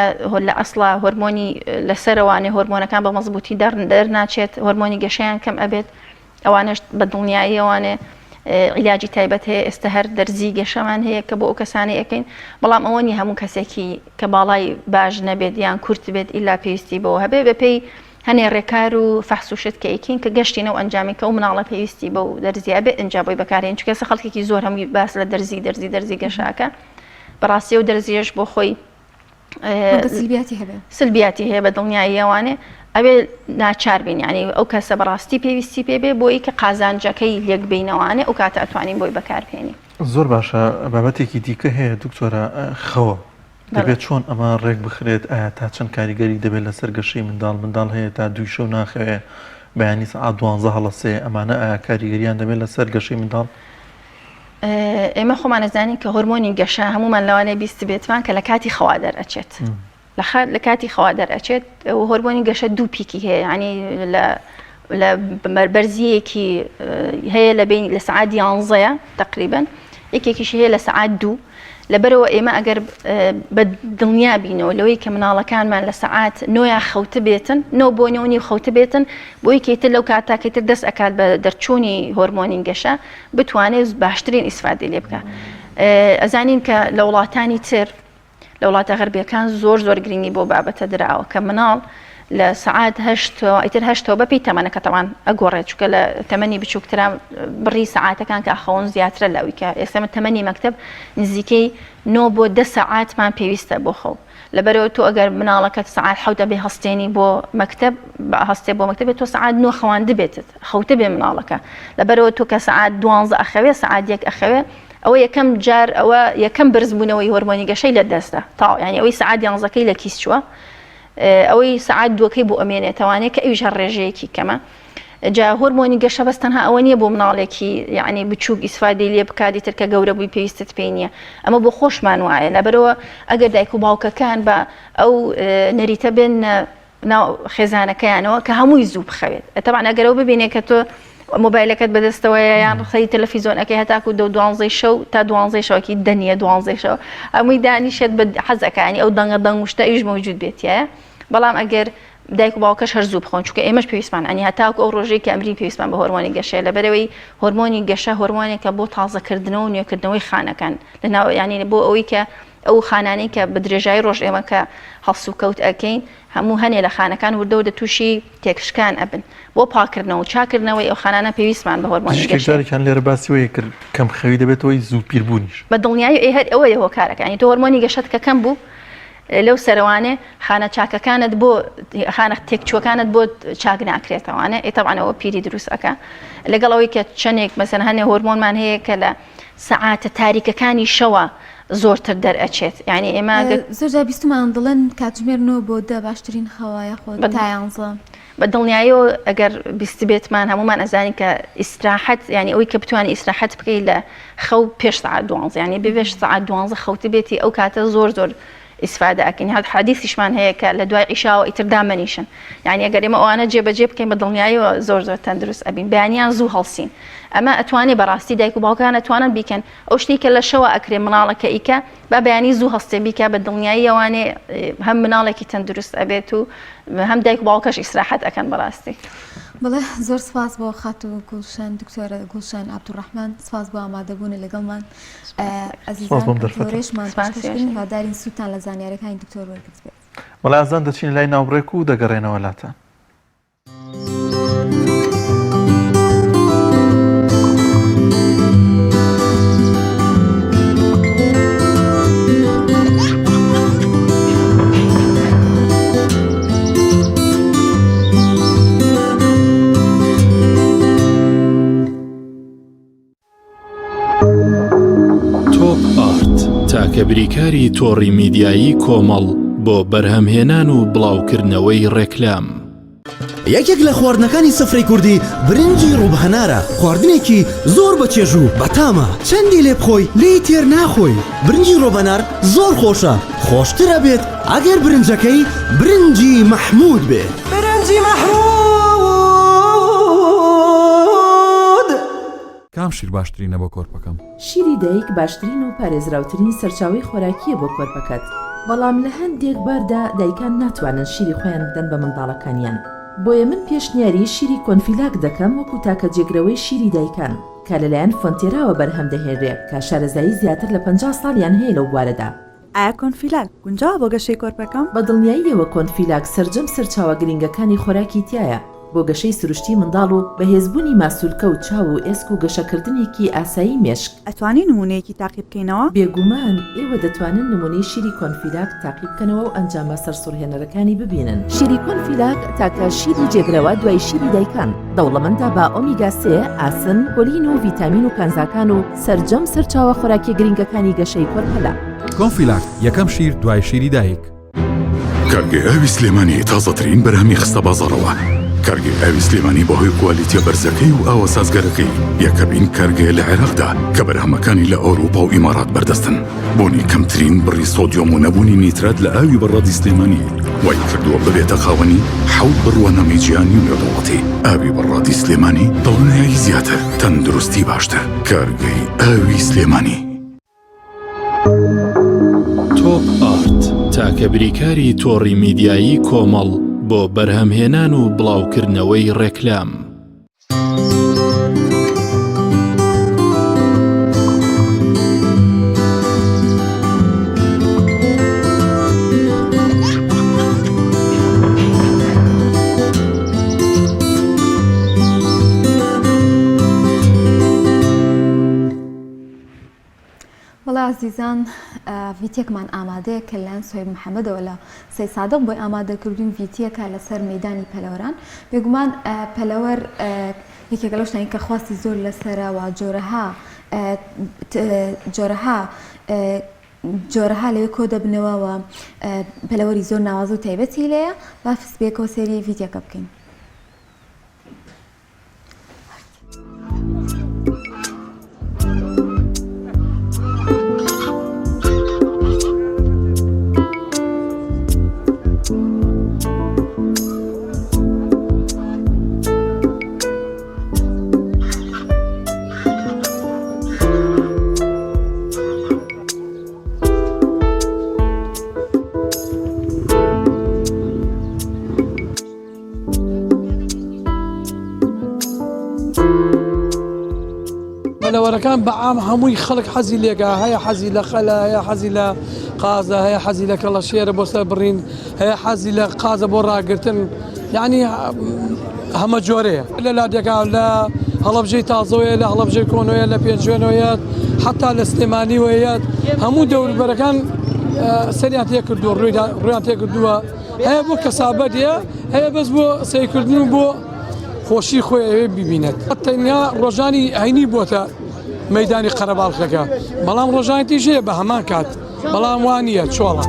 لە ئەسڵا هۆرمۆنی لەسەرەوانێ هۆرمۆنەکان بە مەزبوطی دەرناچێت هۆرمۆنی گەشەیان کەم ئەبێت ئەوانەش بە دڵنیاییەوانێ عیلاجی تایبەت هەیە ئێستا هەر دەرزی گەشەمان هەیە کە بۆ ئەو کەسانەی ئەەکەین بەڵام ئەوە نیە هەموو کەسێکی کە باڵای باش نەبێت یان کورت بێت ئیلا پێویستی بەوە هەبێ بەپێی هەنێ ڕێکار و فەحس و شت کە ئەیکەین کە گەشتینە و ئەنجامی کە ئەو مناڵە پێویستی بەو دەرزیە بێت ئینجا بۆی بەکارێن چونکە ئێستا خەڵکێکی زۆر هەمووی باس لە دەرزی دەرزی دەرزی گەشاکە بەڕاستی ئەو دەرزیەش بۆ خۆی سلبیاتی هەبێ سلبیاتی هەیە بە دڵنیاییەوانێ ئەوێ ناچار بین یعنی ئەو کەسە بەڕاستی پێویستی پێ بێ بۆی کە قازانجەکەی لێک بینەوانێ ئەو کاتە ئەتوانین بۆی بەکاربهێنین زۆر باشە بابەتێکی دیکە هەیە دکتۆرە خەوە دەبێت چۆن ئەمە ڕێک بخرێت ئایا تا چەند کاریگەری دەبێت لەسەر گەشەی منداڵ منداڵ هەیە تا دووی شەو ناخەوێ بەیانی سەعات دوانزە هەڵەسێ ئەمانە ئایا کاریگەریان دەبێت لەسەر گەشەی منداڵ؟ ئێمە خۆمان ئەزانین کە هۆرمۆنی گەشە هەمومان لەوانەیە بیستبێتمان کە لە کاتی خەوا دەرئەچێت لە کاتی خەوا دەرئەچێت و هۆرمۆنی گەشە دوو پیکی هەیە ینی لە لە بەرزیەکی هەیە لە بین لە سەعات یانزەیە تقریبن یەکێکیش هەیە لە سەعات دوو لەبەرەوە ئێمە ئەگەر بە دڵنیا بینەوە لەوەی کە مناڵەکانمان لە سەعات نۆیا خەوت بێتن نۆ بۆ نۆ نیو خەوت بێتن بۆی کەیتر لەو کاتاکەیتر دەست ئەکات بە دەرچوونی هۆرمۆنی گەشە بتوانێت باشترین ئیسفادەی لێ بکە ئەزانین کە لە وڵاتانی تر لە وڵاتە غەربیەکان زۆر زۆر گرنگی بۆ بابەتە دراوە کە مناڵ لە سەعات هەشتەوە ئیتر هەشتەوە بەپی تەمەنەکە تەوان ئەگۆڕێت چونکە لە تەمەنی بچووکترا بڕی سەعاتەکان کە ئەخەون زیاترە لەوی کە ئێستا من تەمەنی مەکتەب نزیکەی نۆ بۆ دە سەعاتمان پێویستە بۆ خەو لەبەرەوە تۆ ئەگەر مناڵەکەت سەعات حەوت ئەبێ هەستێنی بۆ مەکتەب هەستێ بۆ مەکتەب تۆ سەعات نۆ خەواندبێتت خەوتە بێ مناڵەکە لەبەرەوە تۆ کە سەعات دوانزە ئەخەوێ سەعات یەک ئەخەوێ ئەوە یەکەم جار ئەوە یەکەم بەرزبوونەوەی هۆرمۆنی گەشەی لە دەستدا تاو یعنی ئەوەی سەعات یانزەکەی لە کیس چووە ئەوەی سەعات دووەکەی بۆ ئەمێنێتەوانێ کە ئەویش هەر ڕێژەیەکی کەمە جا هۆرمۆنی گەشە بەس تەنها ئەوە نییە بۆ مناڵێکی یعنی بچووک ئیسفادەی لێ بکات دیتر کە گەورە بووی پێویستت پێی نییە ئەمە بۆ خۆشمان وایە لەبەرەوە ئەگەر دایک و باوکەکان بە ئەو نەریتە بێن ناو خێزانەکەیانەوە کە هەمووی زوو بخەوێت تەبعەن ئەگەر ئەو ببینێ کە تۆ مۆبایلەکەت بەدەستەوەیە یان ڕخەی تەلەفیزۆن ئەەکەی هەتاکو دە دوانزەی شەو تا دوانزەی شەوەکی دەنیە دوانزەی شەو هەمووی دانیشێت بە حەزەکانی ئەو دەنگە دەنگ و شتە ئیش مەوجود بێتیایە بەڵام ئەگەر دایک و باوکەش هەر زوو بخۆن چونکە ئێمەش پێویستمان ئەنی هەتاکو ئەو ڕۆژەی کە ئەمرین پێویستمان بە هۆرمۆنی گەشەیە لەبەرەوەی هۆرمۆنی گەشە هۆرمۆنێکە بۆ تازەکردنەوە و نوێکردنەوەی خانەکان لەناو ینی بۆ ئەوەی کە ئەو خانانەی کە بە درێژایی ڕۆژ ئێمە کە هەڵسوکەوت ئەکەین هەموو هەنێ لە خانەکان وردە وردە تووشی تێکشکان ئەبن بۆ پاکردنەوە و چاکردنەوەی ئەو خانانە پێویستمان بە هۆرمۆنی پزیشکێک گەشەیە. جارێکیان لێرە باسی وەی کرد کەم خەوی دەبێتە هۆی زوو پیربوونیش. بە دڵنیایی ئەی هەر ئەوەیە هۆکارەکە یانی تۆ هۆرمۆنی گەشەت کە کەم بوو لەو سەرەوانێ خانە چاکەکانت بۆ خانە تێکچووەکانت بۆ چاک ناکرێتەوانێ ئێ تەبعەن ئەوە پیری دروست ئەکا لەگەڵ ئەوەی کە چەندێک مەسەن هەنێ هۆرمۆنمان هەیە کە لە سەعاتە تاریکەکانی شەوە زۆرتر دەرئەچێت یانی ئێمە گەر. زۆر جار بیستومانە دەڵێن کاتژمێر نۆ بۆ دە باشترین خەوە یاخۆ تا یانزە. بە دڵنیایەوە ئەگەر بیستبێتمان هەموومان ئەزانین کە ئیسراحەت یانی ئەوەی کە بتوانی ئیسراحەت بکەی لە خەو پێش سەعات دوانزە یانی بێ سەعات دوانزە خەوتبێتی ئەو کاتە زۆر زۆر ئیسفادە ئەکەین هەر حەدیسیشمان هەیە کە لە دوای عیشاوە ئیتر دامەنیشن یعنی ئەگەر ئێمە ئەوانە جێبەجێ بکەین بە دڵنیاییەوە زۆر زۆر تەندروست ئەبین بەیانیان زوو هەڵسین ئەمە ئەتوانێ بەڕاستی دایک و باوکان ئەتوانن بیکەن ئەو شتێک کە لە شەوە ئەکرێ مناڵەکە ئیکە با بەیانی زوو هەستێ بیکە بە دڵنیایی ئەوانێ هەم مناڵێکی تەندروست ئەبێت و هەم دایک و باوکەش ئیسراحەت ئەکەن بەڕاستی. بەڵێ زۆر سپاس بۆ خاتوو گوڵشەن دکتۆرە گوڵشەن عەبدولڕەحمان سپاس بۆ ئامادەبوونت لەگەڵمان. سپاس بۆم دەرفەتە. ئەزیزان پێشکەشکردن هیوادارین سوودتان لە زانیاریەکانی دکتۆر وەرگرتبێت. بەڵێ ئازیزان دەچینە لای ناوبڕێک و دەگەڕێنەوە لاتان. تۆپ ئارت تاکە بریکاری تۆڕی میدیایی کۆمەڵ بۆ بەرهەمهێنان و بڵاوکردنەوەی ڕێکلام. یەکێک لە خواردنەکانی سفرەی کوردی برنجی ڕووب هەنارە، خواردنێکی زۆر بە چێژ و بەتامە، چەندی لێ بخۆی لێی تێر ناخۆی، برنجی ڕۆب هەنار زۆر خۆشە، خۆشتر ئەبێت ئەگەر برنجەکەی برنجی مەحموود بێت. برنجی مەحموود. کام شیر باشترینە بۆ کۆرپەکەم؟ شیری دایک باشترین و پارێزراوترین سەرچاوەی خۆراکییە بۆ کۆرپەکەت، بەڵام لە هەندێک باردا دایکان ناتوانن شیری خۆیان بدەن بە منداڵەکانیان، بۆیە من پێشنیاری شیری کۆنفیلاک دەکەم وەکو تاکە جێگرەوەی شیری دایکان کە لەلایەن فۆنتێراوە بەرهەم دەهێنرێ کە شارەزایی زیاتر لە 50 ساڵیان هەیە لەو بوارەدا. ئایا کۆنفیلاک گونجاوە بۆ گەشەی کۆرپەکەم؟ بە دڵنیاییەوە کۆنفیلاک سەرجەم سەرچاوە گرنگەکانی خۆراکی تیایە بۆ گەشەی سروشتی منداڵ و بەهێزبوونی ماسولکە و چاو و ئێسک و گەشەکردنێکی ئاسایی مێشک. ئەتوانین نموونەیەکی تاقی بکەینەوە؟ بێگومان ئێوە دەتوانن نموونەی شیری کۆنفیلاک تاقی بکەنەوە و ئەنجامە سەرسوڕهێنەرەکانی ببینن. شیری کۆنفیلاک تاکە شیری جێگرەوە دوای شیری دایکان، دەوڵەمەندە بە ئۆمیگا سێ، ئاسن، کۆلین و ڤیتامین و کانزاکان و سەرجەم سەرچاوە خۆراکیە گرنگەکانی گەشەی کۆرپەلە. کۆنفیلاک، یەکەم شیر دوای شیری دایک. کارگەی ئاوی سلێمانی تازەترین بەرهەمی خستە بازاڕەوە. کارگەی ئاوی سلێمانی بەهۆی کوالیتیە بەرزەکەی و ئاوە سازگارەکەی یەکەمین کارگەیە لە عێراقدا کە بەرهەمەکانی لە ئەوروپا و ئیمارات بەردەستن. بوونی کەمترین بڕی سۆدیۆم و نەبوونی نیترات لە ئاوی بەڕادی سلێمانی وای کردووە ببێتە خاوەنی حەوت بڕوانامەی جیهانی و نێودەوڵەتی. ئاوی بەڕادی سلێمانی دڵنیایی زیاتر، تەندروستی باشتر. کارگەی ئاوی سلێمانی. تۆپ ئارت تاکە بریکاری تۆڕی میدیایی کۆمەڵ بۆ بەرهەمهێنان و بڵاوکردنەوەی ڕێکلام. بەڵێ ئازیزان ڤیتێکمان ئامادەیە کە لەلایەن سۆهیب محەمەدەوە لە سەید سادق بۆی ئامادە کردوین ڤیتیەکە لەسەر مەیدانی پەلەوەران بێگومان پەلەوەر یەکێکە لەو شتانی کە خواستی زۆر لەسەرە و جۆرەها جۆرەها جۆرەها لەوێ کۆ دەبنەوە و پەلەوەری زۆر ناوازە و تایبەتی لێیە با فسبێکەوە سەیری ڤیتیەکە بکەین. پەلەوەرەکان بە عام هەمووی خەڵک حەزی لێکا هەیە حەزی لە خەلە هەیە حەزی لە قازە هەیە حەزی لە کەڵەشێرە بۆ سەر بڕین هەیە حەزی لە قازە بۆ ڕاگرتن یعنی هەمە جۆرەیە لە لادێکا لە هەڵەبجەی تازەوەیە لە هەڵەبجەی کۆنەوەیە لە پێنجوێنەوەیە حتا لە سلێمانیوەیە هەموو دەوروبەرەکان سەریان تێکردووە ڕوویان تێکردووە هەیە بۆ کەسابەت هەیە هەیە بەس بۆ سەیرکردن و بۆ خۆشی خۆی ئەوێ ببینێت تەنیا ڕۆژانی هەینی بۆتە مەدانی قەرەباڵخەکە بەڵام ڕۆژانی تیژ هەیە بە هەمان کات بەڵام وانە چۆڵە.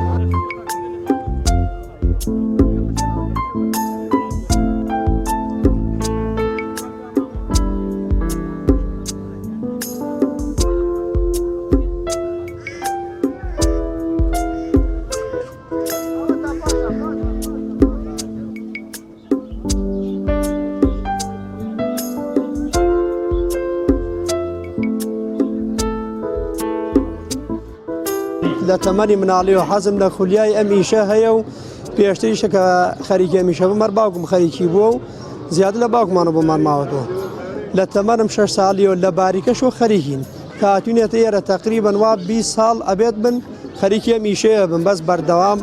لە تەمەنی مناڵیەوە حەزم لە خولیای ئەم ئیشە هەیە و پێشتریشە کە خەریکی ئەم ئیشە بووم هەر باوکم خەریکی بووە و زیاتر لە باوکمانە بۆمان ماوەتەوە لە تەمەنم شەش ساڵیەوە لە باریکەشەوە خەریکین کە هاتوینەتە ئێرە تەقریبەن وا 20 ساڵ ئەبێت بن خەریکی ئەم ئیشەیە بم بەس بەردەوام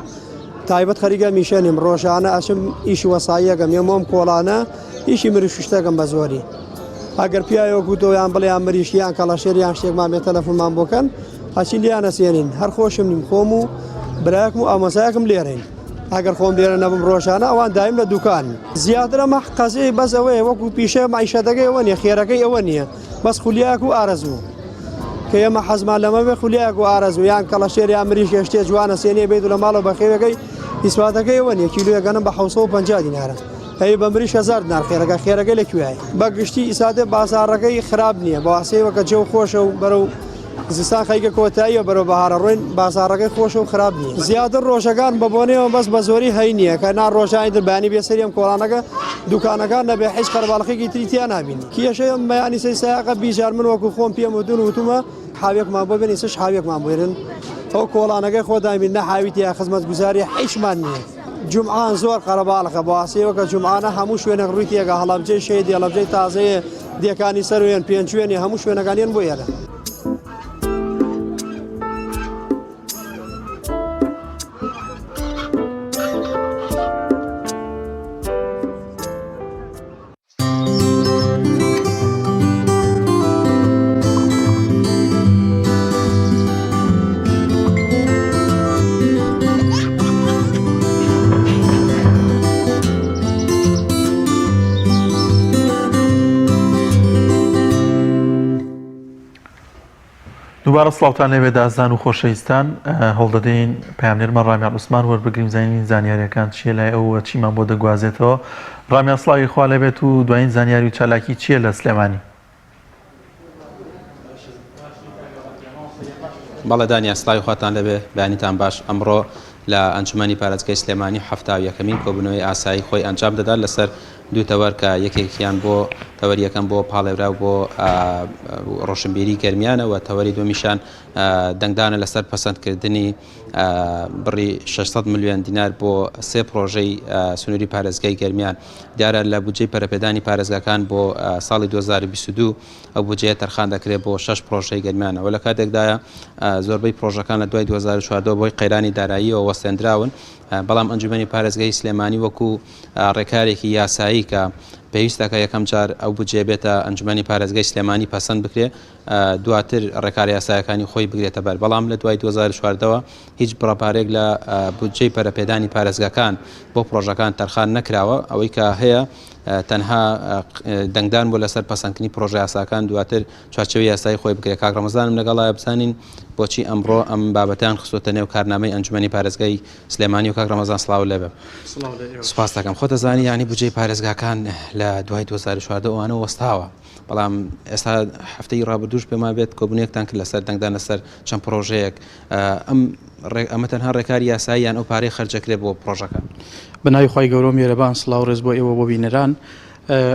تایبەت خەریکە میشە نیم ڕۆژانە ئەچم ئیشی وەساییەکەم یەم ئەم کۆڵانە ئیشی مریش شتەکەم بە زۆری ئەگەر پیاوێک وەکو تۆ یان بڵێ یان مریش یان کەڵەشێر یان شتێکمان بێت تەلەفۆنمان بۆ کەن ئەچین لێیان ئەسێنین هەر خۆشم نیم خۆم و برایەکم و ئامۆزایەکم لێرەین ئەگەر خۆم لێرە نەبم ڕۆژانە ئەوان دایم لە دوکان زیاتر ئەمە قەزیەی بەس ئەوەیە وەکو پیشە مەعیشەتەکەی ئەوە نییە خێرەکەی ئەوە نییە بەس خولیایەک و ئارەزوو کە ئێمە حەزمان لەمە بێ خولیایەک و ئارەزوو یان کەڵەشێر یان مریشکێ شتێ جوانە سێنێ بێت و لە ماڵەوە بەخێوەکەی ئیسپاتەکەی ئەوە نییە کیلۆیە گەنم بە 750 دینارە. هەی بە مریش هەزار دینار خێرەکە خێرەکەی لە کوێیە بە گشتی ئیسادە بازاڕەکەی خراپ نییە بەواسەی وەکە جەو خۆشە و بەرەو زستان خەریکە کۆتاییە بەرەو بەهارە ڕۆین بازاڕەکەی خۆشە و خراپ نییە زیاتر ڕۆژەکان بە بۆنەیەوە بەس بە زۆری هەی نییە کە نا ڕۆژانی تر بەیانی بێ سەری ئەم کۆڵانەکە دوکانەکان نەبێ هیچ قەرەباڵخێکی تری تیا نابینی کێشەی ئەم بەیانی سەی سایەقە بیجار من وەکو خۆم پێم وتون وتومە حاویەکمان بۆ بێنی سش حاویەکمان بێنن ئەو کۆڵانەکەی خۆتان بین نە حاوی تیا خزمەتگوزاری هیچمان نییە جومعان زۆر قەرەباڵخە بەواسەیەوە کە جومعانە هەموو شوێنێک ڕووی تێگا هەڵەبجەی شەهیدی هەڵەبجەی تازەیە دێکانی سەروێن پێنجوێنی هەموو شوێنەکان یەن بۆ ئێرە. دووبارە سڵاوتان لێبێت ئازیزان و خۆشەویستان هەوڵدەدەین پەیامنێرمان ڕامیان عوسمان وەربگرین زانین زانیاریەکان چییە لای ئەو و چیمان بۆ دەگوازێتەوە ڕامیان سڵاوی خوا لێبێت و دوایین زانیاری و چالاکی چییە لە سلێمانی؟ بەڵێ دانیا سڵاوی خواتان لەبێ بەیانیتان باش ئەمڕۆ لە ئەنجومەنی پارێزگای سلێمانی 71ەمین کۆبوونەوەی ئاسایی خۆی ئەنجام دەدات لەسەر دوو تەوەر کە یەکێکیان بۆ تەوەری یەکەم بۆ پاڵێوراو بۆ ڕۆشنبیری گەرمیانە و تەوەری دووەمیشان دەنگدانە لەسەر پەسەندکردنی بڕی 600 ملیۆن دینار بۆ سێ پرۆژەی سنووری پارێزگای گەرمیان. دیارە لە بودجەی پەرەپێدانی پارێزگاکان بۆ ساڵی 2022 ئەو بودجەیە تەرخان دەکرێت بۆ شەش پرۆژەی گەرمیانەوە لە کاتێکدایە زۆربەی پرۆژەکان لە دوای 2014 بۆی قەیرانی داراییەوە وەستێندراون بەڵام ئەنجومەنی پارێزگای سلێمانی وەکو ڕێکارێکی یاسایی کە پێویستەکە یەکەم جار ئەو بودجەیە بێتە ئەنجومەنی پارێزگای سلێمانی پەسەند بکرێت دواتر ڕێکارە یاسایەکانی خۆی بگرێتە بەر، بەڵام لە دوای 2014 وە هیچ بڕە پارەیەک لە بودجەی پەرەپێدانی پارێزگاکان بۆ پڕۆژەکان تەرخان نەکراوە، ئەوەی کە هەیە تەنها دەنگدان بووە لەسەر پەسەندکردنی پڕۆژە یاساکان دواتر چوارچێوەی یاسایی خۆی بگرێت. کاک ڕەمەزانم لەگەڵایە بزانین بۆچی ئەمڕۆ ئەم بابەتەیان خستۆتە نێو کارنامەی ئەنجومەنی پارێزگای سلێمانی و کاک ڕەمەزان سڵاو لێبێ. سوپاس دەکەم. خۆت دەزانی یانی بودجەی پارێزگاکان لە دوای 2014 ئەوانە وەستاوە. بەڵام ئێستا هەفتەی ڕابردووش پێما بێت کۆبوونەوەیەکتان کرد لەسەر دەنگدان لەسەر چەند پڕۆژەیەک ئەم ئەمە تەنها ڕێکاری یاسایی یان ئەو پارەی خەرجەکرێت بۆ پڕۆژەکە؟ بە ناوی خوای گەورە و میهرەبان سڵاو ڕێز بۆ ئێوە بۆ بینەران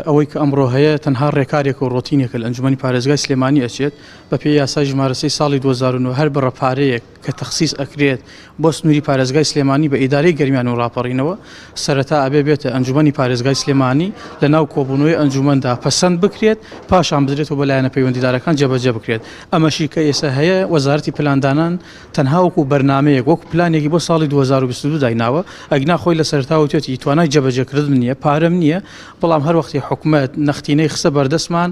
ئەوەی کە ئەمڕۆ هەیە تەنها ڕێکارێک و ڕۆتینێکە لە ئەنجومەنی پارێزگای سلێمانی ئەچێت بە پێی یاسای ژمارە سێی ساڵی 2009 هەر بڕە پارەیەک کە تەخسیس ئەکرێت بۆ سنووری پارێزگای سلێمانی بە ئیدارەی گەرمیان و ڕاپەڕینەوە، سەرەتا ئەبێ بێتە ئەنجومەنی پارێزگای سلێمانی لە ناو کۆبوونەوەی ئەنجومەندا پەسەند بکرێت، پاشان بدرێتەوە بە لایەنە پەیوەندیدارەکان جێبەجێ بکرێت. ئەمەشی کە ئێستا هەیە وەزارەتی پلاندانان تەنها وەکو بەرنامەیەک وەکو پلانێکی بۆ ساڵی 2022 دایناوە، ئەگینا خۆی لە سەرەتاوە وتویەتی توانای جێبەجێکردنم نییە، پارەم نییە، بەڵام هەر وەختی حکومەت نەختینەی خستە بەردەستمان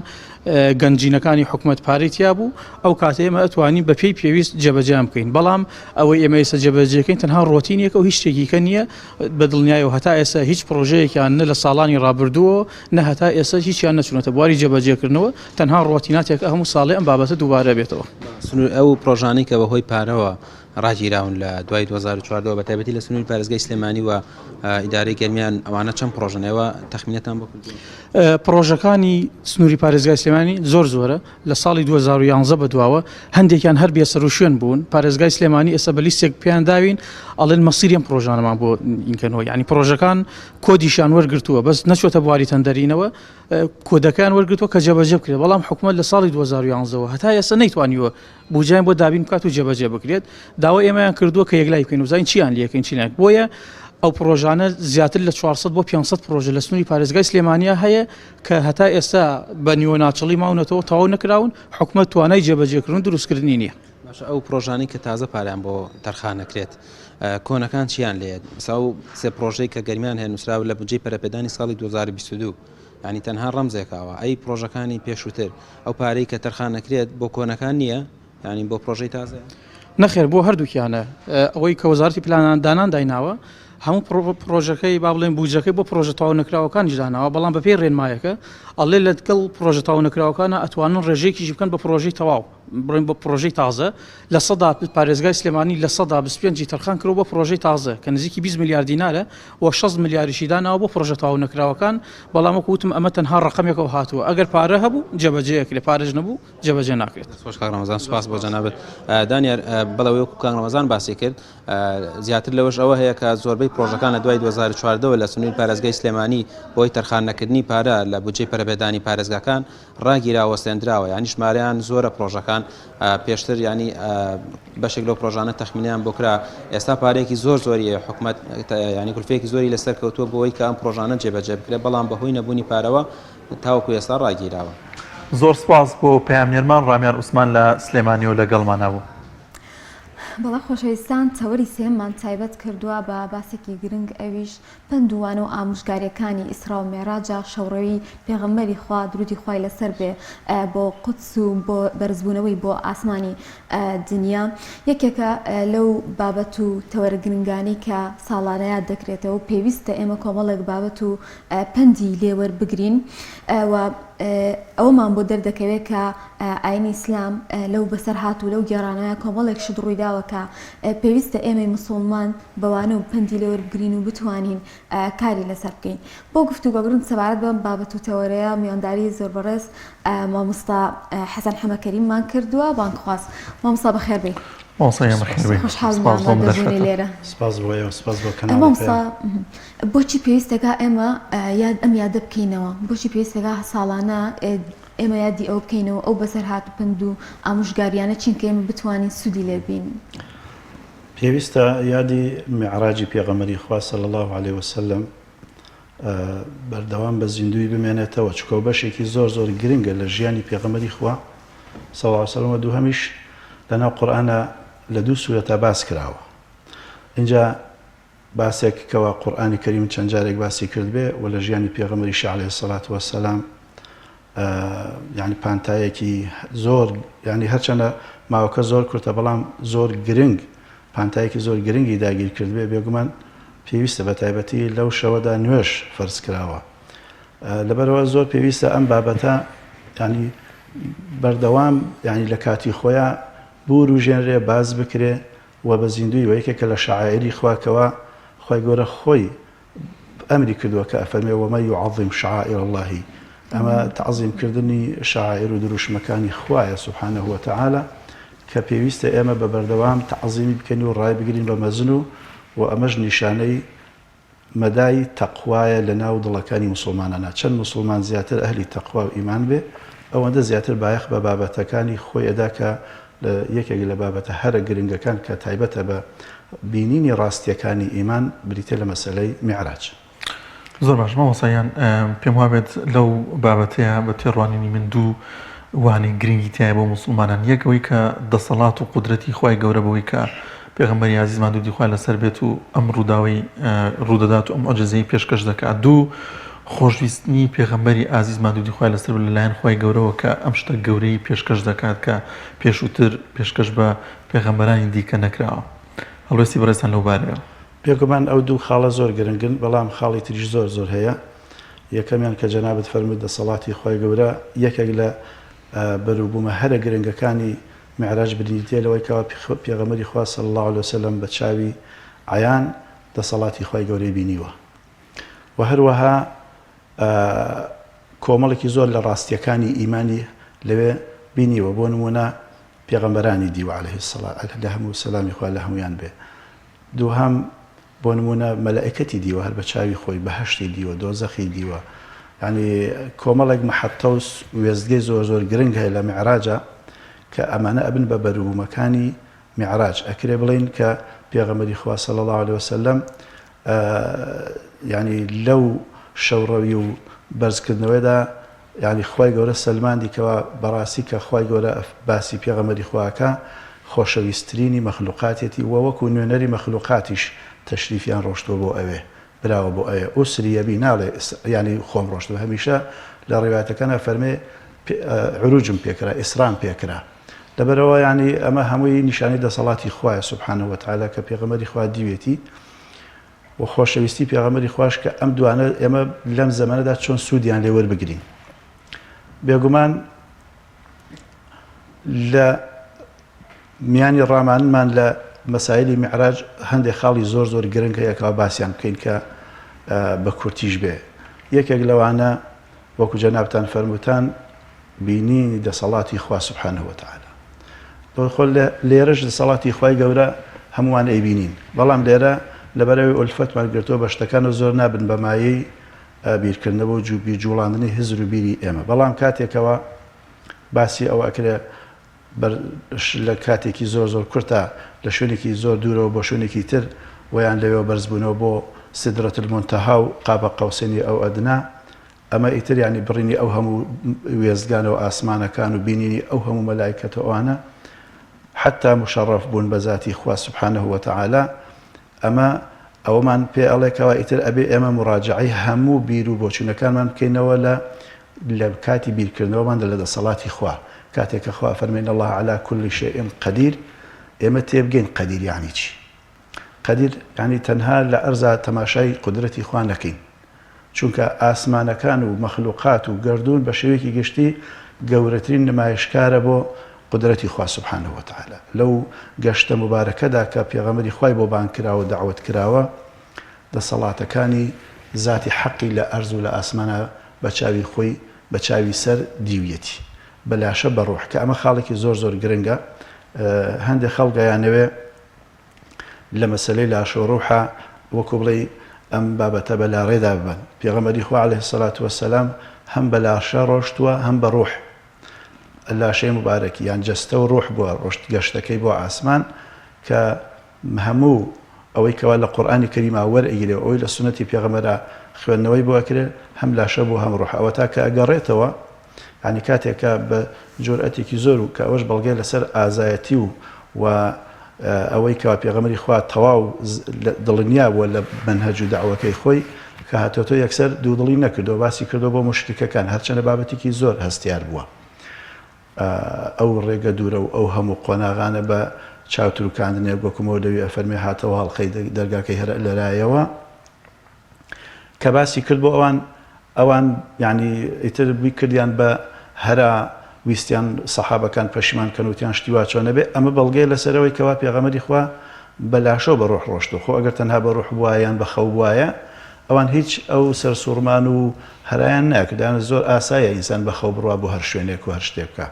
گەنجینەکانی حکومەت پارەی تیا بوو ئەو کاتە ئێمە ئەتوانین بە پێی پێویست جێبەجێیان بکەین بەڵام ئەوەی ئێمە ئێستا جێبەجێکەین تەنها ڕۆتینێکە و هیچ شتێکی کە نییە بە دڵنیایەوە هەتا ئێستا هیچ پرۆژەیەکیان نە لە ساڵانی ڕابردووەوە نە هەتا ئێستا هیچیان نەچوونەتە بواری جێبەجێکردنەوە تەنها ڕۆتیناتێکە هەموو ساڵێ ئەم بابەتە دووبارە بێتەوە. سنوور ئەو پرۆژانەی کە بەهۆی پارەوە ڕاگیراون لە دوای 2014 بە تایبەتی لە سنووری پارێزگای سلێمانی و ئیدارەی گەرمیان ئەوانە چەند پرۆژەن ئێوە تەخمینەتان بۆ کردووە؟ پڕۆژەکانی سنووری پارێزگای سلێمانی زۆر زۆرە لە ساڵی 2011 بەدواوە هەندێکیان هەر بێسەروشوێن بوون پارێزگای سلێمانی ئێستا بە لیستێک پێیان داوین ئەڵێن مەسیری ئەم پڕۆژانەمان بۆ ئینکەنەوە یعنی پڕۆژەکان کۆدیشیان وەرگرتووە بەس نەچۆتە بواری تەندەرینەوە کۆدەکەیان وەرگرتووە کە جێبەجێ بکرێت بەڵام حکوومەت لە ساڵی 2011ەوە هەتا ئێستا نەیتوانیوە بودجەیان بۆ دابین بکات و جێبەجێ بکرێت داوای ئێمەیان کردووە کە یەکلای بکەین و بزانین چیان لەکەین چی ناکەین بۆیە ئەو پڕۆژانە زیاتر لە 400 بۆ 500 پڕۆژە لە سنووری پارێزگای سلێمانیا هەیە کە هەتا ئێستا بە نیوە ناچڵی ماونەتەوە تەواو نەکراون حکومەت توانای جێبەجێکردن و دروستکردنی نییە. باشە ئەو پڕۆژانەی کە تازە پارەیان بۆ تەرخان ئەکرێت کۆنەکان چیان لێیە؟ مەسا ئەو سێ پڕۆژەی کە گەرمیان هەیە نووسراوە لە بودجەی پەرەپێدانی ساڵی 2022 یانی تەنها ڕەمزێکە ئەوە ئەی پڕۆژەکانی پێشووتر ئەو پارەی کە تەرخان ئەکرێت بۆ کۆنەکان نییە یانی بۆ پڕۆژەی تازەیە؟ نەخێر بۆ هەردووکیانە ئەوەی کە وەزارەتی پلاندانان دایناوە هەموو پڕۆژەکەی با بڵێن بودجەکەی بۆ پڕۆژە تەواو نەکراوەکانیش داناوە بەڵام بەپێی ڕێنمایەکە ئەڵێ لەگەڵ پڕۆژە تەواو نەکراوەکانە ئەتوانن ڕێژەیەکیش بکەن بە پڕۆژەی تەواو. بڕۆین بۆ پرۆژەی تازە لە سەدا پارێزگای سلێمانی 25% ی تەرخان کردووە بۆ پرۆژەی تازە کە نزیکی 20 ملیار دینارە و 60 ملیاریشی داناوە بۆ پرۆژە تەواو نەکراوەکان، بەڵام وەکو وتم ئەمە تەنها ڕەقەمێکە و هاتووە ئەگەر پارە هەبوو جێبەجێ ئەکرێت پارەش نەبوو جێبەجێ ناکرێت. دەست خۆش کاک ڕەمەزان سوپاس بۆ جەنابت. دانیار بەڵێ وەکو کاک ڕەمەزان باسی کرد زیاتر لەوەش ئەوە هەیە کە زۆربەی پرۆژەکان لە دوای 2014 وە لە سنووری پارێزگای سلێمانی بۆی تەرخان نەکردنی پارە لە بودجەی پەرەپێدانی پارێزگاکان ڕاگیرا وەستێندراوە یانی ژمارەیان زۆرە پرۆژەکان پێشتر ینی بەشێک لەو پرۆژانە تەخمینیان بۆ کرا ئێستا پارەیەکی زۆر زۆری حکومت ینی کولفەیەکی زۆری لەسەر کەوتووە بۆی کە ئەم پرۆژانە جێبەجێ بکرێت بەڵام بەهۆی نەبوونی پارەوە تاوەکو ئێستا ڕاگیراوە. زۆر سپاس بۆ پەیامنێرمان ڕامیار عوسمان لە سلێمانیەوە لەگەڵمانا بوو. بەڵێ خۆشەویستان تەوەری سێیەممان تایبەت کردووە بە باسێکی گرنگ ئەویش پەند و وانە و ئامۆژگاریەکانی ئیسرا و میعراجە شەوڕەوی پێغەمبەری خوا درودی خوای لەسەر بێ بۆ قودس و بۆ بەرزبوونەوەی بۆ ئاسمانی دنیا یەکێکە لەو بابەت و تەوەرە گرنگانەی کە ساڵانە یاد دەکرێتەوە پێویستە ئێمە کۆمەڵێک بابەت و پەندی لێ وەربگرین و ئەوەمان بۆ دەردەکەوێت کە ئاینی ئیسلام لەو بەسەرهات و لەو گێڕانەوە کۆمەڵێک شت ڕوویداوە کە پێویستە ئێمەی مسوڵمان بەوانە و پەندی لێ وەربگرین و بتوانین کاری لەسەر بکەین. بۆ گفتوگۆکردن سەبارەت بەم بابەت و تەوەرەیە میوانداری زۆر بەڕێز مامۆستا حەسەن حەمەکەریممان کردووە بانگخواز. مامۆستا بەخێر بێی. مامۆستا گیان بەخێر بێی. خۆشحاڵین بە سپاس بۆ ئەم ئامادەبوونی دەرفەتە. لێرە. سپاس بۆ ئێوە، سپاس بۆ کەناڵی مامۆستا پەیام. بۆچی پێویستەکا ئێمە یاد ئەم یادە بکەینەوە؟ بۆچی پێویستەکا ساڵانە ئێمە یادی ئەوە بکەینەوە ئەو بەسەرهات و پەند و ئامۆژگاریانە چین کە ئێمە بتوانین سوودی لێ ببینین؟ پێویستە یادی میعراجی پێغەمبەری خوا صلی اللە علیە وسلم بەردەوام بە زیندووی بمێنێتەوە چونکە بەشێکی زۆر زۆر گرنگە لە ژیانی پێغەمبەری خوا صلی اللە علیە وسلم و دووهەمیش لەناو قورئانا لە دوو سورەتا باس کراوە ئینجا باسێک کەوا قورئانی کەریم چەند جارێک باسی کردبێ و لە ژیانی پێغەمبەریشی علیە الصلوة والسلام یعنی پانتایەکی زۆر یعنی هەرچەندە ماوەکە زۆر کورتە بەڵام زۆر گرنگ پانتایەکی زۆر گرنگی داگیر کردبێ بێگومان پێویستە بە تایبەتی لەو شەوەدا نوێژ فەرز کراوە لەبەرەوە زۆر پێویستە ئەم بابەتە ینی بەردەوام ینی لە کاتی خۆیان بوروژێنرێ باز بکرێ و بە زیندووی وە یەکێکە لە شەعائیری خوا کەوا خوای گەورە خۆی ئەمری کردووە کە ئەفەرمێ ومن یعظم شعائر اللە ئەمە تەعظیم کردنی شەعائیر و دروشمەکانی خوایە سبحانە وتعالی کە پێویستە ئێمە بە بەردەوام تەعظیمی بکەین و ڕایبگرین بە مەزن و و ئەمەش نیشانەی مەدای تەقوایە لە ناو دڵەکانی موسڵمانانا، چەند موسڵمان زیاتر ئەهلی تەقوا و ئیمان بێ ئەوەندە زیاتر بایەخ بە بابەتەکانی خۆی ئەدا کە لە یەکێک لە بابەتە هەرە گرنگەکان کە تایبەتە بە بینینی ڕاستیەکانی ئیمان بریتیە لە مەسەلەی میعراج. زۆر باش مامۆستا گیان پێم وابێت لەو بابەتەیە بە تێڕوانینی من دوو وانەی گرنگی تیایە بۆ موسڵمانان یەک ئەوەی کە دەسەڵات و قودرەتی خوای گەورە بەوەی کە پێغەمبەری ئازیزمان درودی خوای لەسەر بێت و ئەم ڕووداوەی ڕوودەدات و ئەم موعجیزەی پێشکەش دەکات دوو خۆشویستنی پێغەمبەری ئازیزمان درودی خوای لەسەر بێت لەلایەن خوای گەورەوە کە ئەم شتە گەورەی پێشکەش دەکات کە پێشووتر پێشکەش بە پێغەمبەرانی دیکە نەکراوە هەڵوێستی بەڕێزتان لەو بارەیەوە. بێگومان ئەو دوو خاڵە زۆر گرنگن بەڵام خاڵی تریش زۆر زۆر هەیە یەکەمیان کە جەنابت فەرمووت دەسەڵاتی خوای گەورە یەکێک لە بەروبوومە هەرە گرنگەکانی میعراج بریتیە لەوەی کەوا پێغەمبەری خوا صلی اللە علیە وسلم بە چاوی عەیان دەسەڵاتی خوای گەورەی بینیوە و هەروەها کۆمەڵێکی زۆر لە ڕاستیەکانی ئیمانی لەوێ بینیوە بۆ نمونە پێغەمبەرانی دیوە علیه الصلاة لە هەموو سەلامی خوا لە هەمویان بێ دووهەم بۆ نموونە مەلائیکەتی دیوە هەر بە چاوی خۆی، بەهەشتی دیوە، دۆزەخی دیوە، یانی کۆمەڵێک مەحەتە و وێستگەی زۆر زۆر گرنگ هەیە لە میعراجا کە ئەمانە ئەبن بە بەروبوومەکانی میعراج، ئەکرێ بڵێین کە پێغەمبەری خوا صلی اللە علیە وسلم یانی لەو شەوڕەوی و بەرزکردنەوەیدا یانی خوای گەورە سەلماندی کەوا بەڕاستی کە خوای گەورە باسی پێغەمبەری خوا ئەکا خۆشەویسترینی مەخلوقاتیەتی وە وەکو نوێنەری مەخلوقاتیش تەشریفیان ڕۆشتوە بۆ ئەوێ براوە بۆ ئەوێ ئوسریە بی ناڵێ یانی خۆم ڕۆشتم هەمیشە لە ڕیوایەتەکانا فەرمێ عروجم پێکرا ئیسرام پێکرا لەبەرئەوە یانی ئەمە هەمووی نیشانەی دەسەڵاتی خوایە سبحانە وتعالی کە پێغەمبەری خوا دیوێتی و خۆشەویستی پێغەمبەری خواش کە ئەم دوانە ئێمە لەم زەمەنەدا چۆن سوودیان لێ وەربگرین. بێگومان لە میانی ڕامانمان لە مەسایلی میعراج هەندێک خاڵی زۆر زۆر گرنگ هەیە کەوا باسیان بکەین کە بە کورتیش بێ. یەکێک لەوانە وەکو جەنابتان فەرمووتان بینینی دەسەڵاتی خوا سبحانە وتعالی. خۆ لێرەش دەسەڵاتی خوای گەورە هەمووان ئەیبینین بەڵام لێرە لەبەرئەوەی ئولفەتمان گرتووە بە شتەکانەوە زۆر نابن بە مایەی بیرکردنەوە و جوڵاندنی هزر و بیری ئێمە بەڵام کاتێکەوە باسی ئەوە ئەکرێ بەر لە کاتێکی زۆر زۆر کورتا لە شوێنێکی زۆر دوورەوە بۆ شوێنێکی تر وەیان لەوێوە بەرزبوونەوە بۆ سدرة المنتهى و قاب قوسین او ادنی ئەمە ئیتر یانی بڕینی ئەو هەموو وێستگانە و ئاسمانەکان و بینینی ئەو هەموو مەلایکەت و ئەوانە حەتا مشەڕەف بوون بە زاتی خوا سبحانە وتعالی ئەمە ئەوەمان پێ ئەڵێ کەوا ئیتر ئەبێ ئێمە مراجعەی هەموو بیر و بۆچوونەکانمان بکەینەوە لە لە کاتی بیرکردنەوەماندا لە دەسەڵاتی خوا کاتێک کە خوا فەرمی ان الله علی کل شیء قدیر ئێمە تێبگەین قدیر یعنی چی قدیر یعنی تەنها لە ئەرزا تەماشای قودرەتی خوا نەکەین چونکە ئاسمانەکان و مەخلوقات و گەردوون بە شێوەیەکی گشتی گەورەترین نمایشکارە بۆ قودرەتی خوا سبحانە وتعالی. لەو گەشتە موبارەکەدا کە پێغەمبەری خوای بۆ بانگ کراوە و دەعوەت کراوە، دەسەڵاتەکانی زاتی حەقی لە ئەرز و لە ئاسمانا بە چاوی خۆی بە چاوی سەر دیویەتی. بە لاشە بە ڕوح. کە ئەمە خاڵێکی زۆر زۆر گرنگە. هەندێ خەڵک ئەیانەوێ لە مەسەلەی لاشە و ڕوحا وەکو بڵێی ئەم بابەتە بە لاڕێدا ببەن. پێغەمبەری خوا علیە الصلوە والسلام هەم بە لاشە ڕۆشتووە هەم بە ڕوح. لاشەی موبارەکی یان جەستە و ڕوح بووە ڕۆشت گەشتەکەی بۆ ئاسمان کە هەموو ئەوەی کەوا لە قورئانی کەریما وەرئەگیرێ و ئەوەی لە سوننەتی پێغەمبەرا خوێندنەوەی بۆ ئەکرێ هەم لاشە بوو هەم ڕوح. ئەوەتا کە ئەگەڕێتەوە یانی کاتێک کە بە جورئەتێکی زۆر و کە ئەوەش بەڵگەیە لەسەر ئازایەتی و و ئەوەی کەوا پێغەمبەری خوا تەواو دڵنیا بووە لە مەنهەج و دەعوەکەی خۆی کە هاتۆتەوە یەکسەر دوودڵی نەکردەوە باسی کردەوە بۆ موشریکەکان هەرچەندە بابەتێکی زۆر هەستیار بووە ئەو ڕێگە دوورە و ئەو هەموو قۆناغانە بە چاوتروکاندنێک وەکو مەولەوی ئەفەرمێ هاتەوە هەڵقەی دەرگاکەی هەر لەرایەوە کە باسی کرد بۆ ئەوان ئەوان یانی ئیتر کردیان بە هەرا ویستیان سەحابەکان پەشیمان کەن وتیان شتی وا چۆن ئەبێ ئەمە بەڵگەیە لەسەر ئەوەی کەوا پێغەمبەری خوا بە لاشە و بە ڕۆح ڕۆشتووە خۆ ئەگەر تەنها بە ڕۆح بوایە یان بە خەو بوایە ئەوان هیچ ئەو سەرسوڕمان و هەرایان ناکرد یان زۆر ئاسایە ئینسان بە خەو بڕوا بۆ هەر شوێنێک و هەر شتێک بکا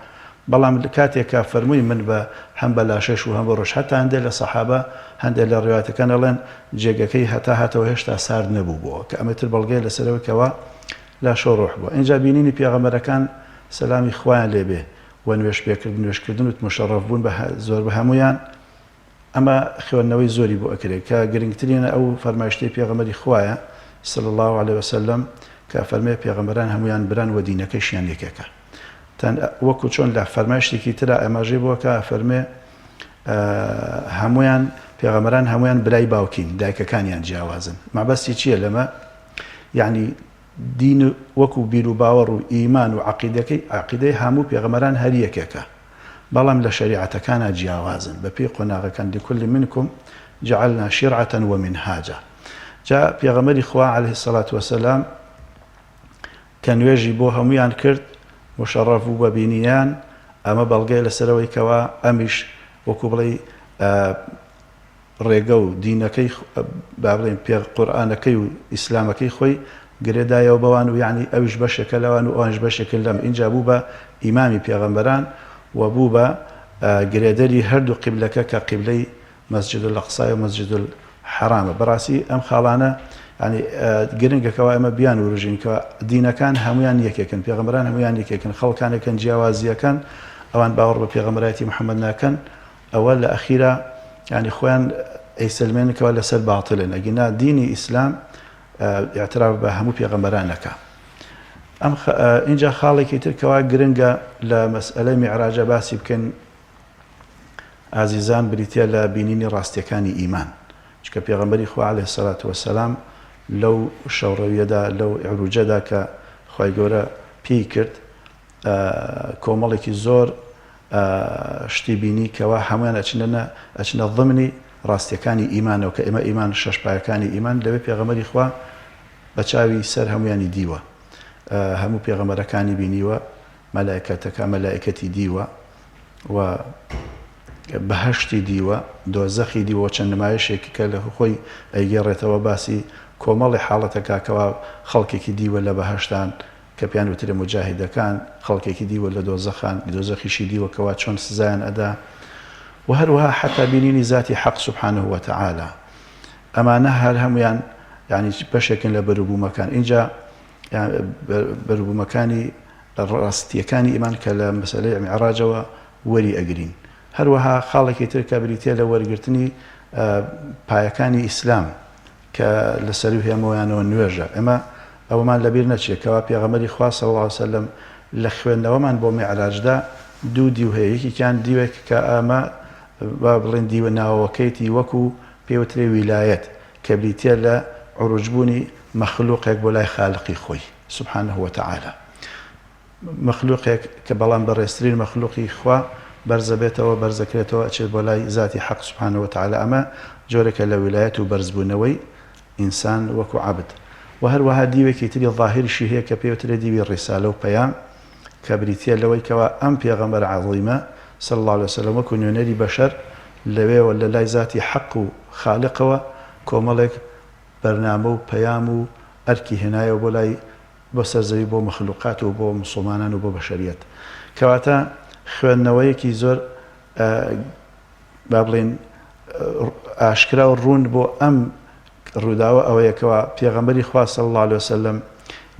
بەڵام کاتێک کە فەرمووی من بە هەم بە لاشەش و هەم بە ڕۆح هەتا هەندێ لە سەحابە هەندێ لە ڕیوایەتەکان ئەڵێن جێگەکەی هەتا هاتەوە هێشتا سارد نەبووبۆوە کە ئەمە تر بەڵگەیە لەسەر ئەوەی کەوا لاشە و ڕۆح بووە ئینجا بینینی پێغەمبەرەکان سەلامی خوایان لێ بێ و نوێژ پێکردن نوێژکردن و موشەڕەف بوون بە زۆر بە هەموویان ئەمە خوێندنەوەی زۆری بۆ ئەکرێ کە گرنگترینە ئەو فەرمایشتەی پێغەمبەری خوایە صلی اللە علیە وسلم کە ئەفەرمێ پێغەمبەران هەموویان بران وە دینەکەشیان یەکێکە تەن وەکو چۆن لە فەرمایشتێکی ترا ئاماژەی بۆ کە ئەفەرمێ هەموویان پێغەمبەران هەموویان برای باوکین دایکەکانیان جیاوازن مەبەستی چییە لەمە یعنی دین وەکو بیر و باوەڕ و ئیمان و عقیدەکەی عقیدەی هەموو پێغەمبەران هەر یەکێکە بەڵام لە شەریعەتەکانا جیاوازن بە پێی قۆناغەکان لکل منکم جعلنا شرعة ومنهاجا جا پێغەمبەری خوا علیه الصلاة والسلام کە نوێژی بۆ هەموویان کرد مشەڕەف بوو بە بینیان ئەمە بەڵگەیە لەسەرەوەی کەوا ئەمیش وەکو بڵێی ڕێگە و دینەکەی با بڵێین پێ قورئانەکەی و ئیسلامەکەی خۆی گرێ دایەوە بەوان و یەعنی ئەویش بەشێکە لەوان و ئەوانیش بەشێکن لەم ئینجا بوو بە ئیمامی پێغەمبەران و بوو بە گرێدەری هەردوو قیبلەکە کە قیبلەی مەسجد الاقصی و مەسجد الحرامە بەڕاستی ئەم خاڵانە یعنی گرنگە کەوا ئێمە بیان وروژین کە دینەکان هەمویان یەکێکن پێغەمبەران هەمویان یەکێکن خەڵکانێکن جیاوازیەکەن ئەوان باوەڕ بە پێغەمبەرایەتی محەممەد ناکەن ئەوە لە ئەخیرا یانی خۆیان ئەیسەلمێنن کەوا لەسەر باتڵن ئەگینا دینی ئیسلام ئیعتراف بە هەموو پێغەمبەران ئەکا ئەم ئینجا خاڵێکی تر کەوا گرنگە لە مەسئلەی میعراجە باسی بکەین ئازیزان بریتە لە بینینی ڕاستیەکانی ئیمان چکە پێغەمبەری خوا علیه الصلاة والسلام لەو شەوڕەویەدا لەو عروجەدا کە خوای گەورە پێی کرد کۆمەڵێکی زۆر شتی بینی کەوا هەموویان ئەچنە ئەچنە ضمنی ڕاستیەکانی ئیمانەوە کە ئێمە ئیمان شەش پایەکانی ئیمان لەوێ پێغەمبەری خوا بە چاوی سەر هەموویانی دیوە هەموو پێغەمبەرەکانی بینیوە مەلایکەتەکە مەلایکەتی دیوە. و بەهەشتی دیوە، دۆزەخی دیوە و چەند نمایشێک کە لە خۆی ئەیگێڕێتەوە باسی کۆمەڵی حاڵەتەکا کەوا خەڵکێکی دیوە لە بەهەشتان کە پێیان وترێ موجاهیدەکان، خەڵکێکی دیوە لە دۆزەخان، دۆزەخیشی دیوە کەوا چۆن سزایان ئەدا و هەروەها حەتا بینینی زاتی حەق سبحانە وتعالی. ئەمانە هەر هەموویان یانی بەشێکن لە بەروبوومەکان. ئینجا بەروبوومەکانی ڕاستییەکانی ئیمان کە لە مەسەلەی میعڕاجەوە وەری ئەگرین. هەروەها خاڵێکی تر کە بریتییە لە وەرگرتنی پایەکانی ئیسلام کە لە سەروو هێمەوەیانەوە نوێژە. ئێمە ئەوەمان لەبیر نەچێت کەوا پێغەمبەری خوا صلی اللە علیە وسلم لە خوێندنەوەمان بۆ میعراجدا دوو دیو هەیە، یەکێکیان دیوێک کە ئەمە با بڵێین دیوە ناوەوەکەیەتی وەکو پێی وترێ ویلایەت کە بریتییە لە عروجبوونی مەخلوقێک بۆ لای خالقی خۆی سبحانە وتعالی. مەخلوقێک کە بەڵام بەڕێزترین مەخلوقی خوا بەرزەبێتەوە بەرزەکرێتەوە ئەچێت بۆ لای زاتی حەق سبحانە وتعالی ئەمە جۆرێکە لە ویلایەت و بەرزبوونەوەی ئینسان وەکو عەبد وە هەروەها دیوێکی تری ظاهریشی هەیە کە پێی وترێ دیوی ڕیسالە و پەیام کە بریتیە لەوەی کەوا ئەم پێغەمبەرە عەظیمە صلی اللە علیە وسلم وەکو نوێنەری بەشەر لەوێوە لە لای زاتی حەق و خالقەوە کۆمەڵێک بەرنامە و پەیام و ئەرکی هێنایەوە بۆ لای بۆ سەر زەوی بۆ مەخلوقات و بۆ موسڵمانان و بۆ بەشەریەت کەواتە خوێندنەوەیەکی زۆر با بڵێین ئاشکرا و ڕوون بۆ ئەم ڕووداوە ئەوەیە کەوا پێغەمبەری خوا صلی اللە علیه وسلم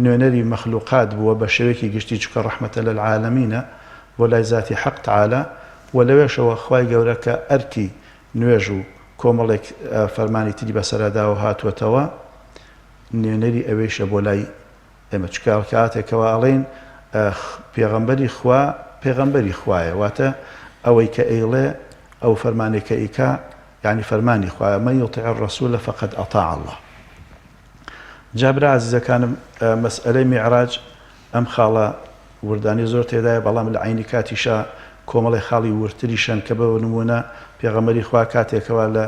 نوێنەری مەخلوقات بووە بە شێوەیەکی گشتی چونکە ڕەحمەتە للعالمینە بۆ لای زاتی حەق تعالی و لەوێشەوە خوای گەورە کە ئەرکی نوێژ و کۆمەڵێک فەرمانی تری بەسەرا داوە هاتووەتەوە نوێنەری ئەوێیشە بۆ لای ئێمە چونکە کاتێک کەوا ئەڵێین پێغەمبەری خوا پێغەمبەری خوایە واتە ئەوەی کە ئەیڵێ ئەو فەرمانەی کە ئیکا یعنی فەرمانی خوایە من یطع الرسول فقد اطاع الله جا برا عزیزەکانم مەسئلەی میعراج ئەم خاڵە وردانەی زۆر تێدایە بەڵام لە عەینی کاتیشا کۆمەڵێ خاڵی وردتریش هەن کە بە نموونە پێغەمبەری خوا کاتێکەوە لە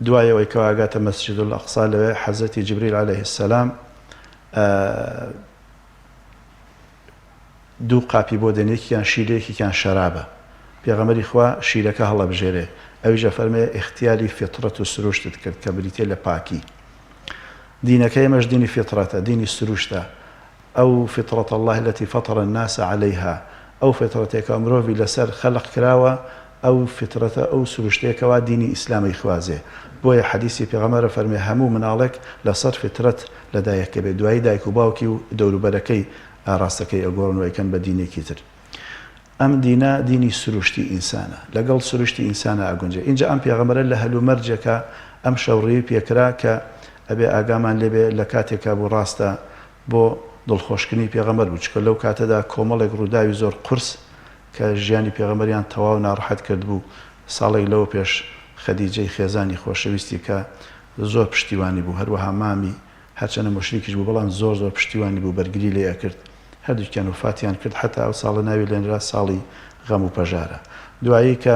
دوای ئەوەی کەوا ئەگاتە مەسجد الاقصی لەوێ حەزرەتی جبریل علیه السلام دوو قاپی بۆ دێن یەکیان شیرە یەکێکیان شەرابە پێغەمبەری خوا شیرەکە هەڵەبژێرێ ئەویش ئەفەرمێ ئیختیاری فیترەت و سروشتت کرد کە بریتیە لە پاکی دینەکە ئێمەش دینی فیترەتە دینی سروشتە ئەو فطرة اللە التی فطر الناس علیها ئەو فیترەتەی کە مرۆڤی لەسەر خەلق کراوە ئەو فیترەتە ئەو سروشتەیە کەوا دینی ئیسلام ئەیخوازێ بۆیە حەدیسی پێغەمبەر ئەفەرموێ هەموو مناڵێک لەسەر فیترەت لەدایک ئەبێ دوایی دایک و باوکی و دەوروبەرەکەی ئاراستەکەی ئەگۆڕن و ئەیکەن بە دینێکی تر ئەم دینە دینی سروشتی ئینسانە لەگەڵ سروشتی ئینسانا ئەگونجێ ئینجا ئەم پێغەمبەرە لە هەلومەرجێکا ئەم شەوڕیی پێکرا کە ئەبێ ئاگامان لێبێ لە کاتێکا بوو ڕاستە بۆ دڵخۆشکردنی پێغەمبەر بوو چونکە لەو کاتەدا کۆمەڵێک ڕووداوی زۆر قورس کە ژیانی پێغەمبەریان تەواو ناڕەحەت کردبوو ساڵێک لەوە پێش خەدیجەی خێزانی خۆشەویستی کە زۆر پشتیوانی بوو هەروەها مامی هەرچەنە موشریکیش بوو بەڵام زۆر زۆر پشتیوانی بوو بەرگری لێ ئەکرد هەردووکیان وەفاتیان کرد حەتا ئەو ساڵە ناوی لێنرا ساڵی غەم و پەژارە دوایی کە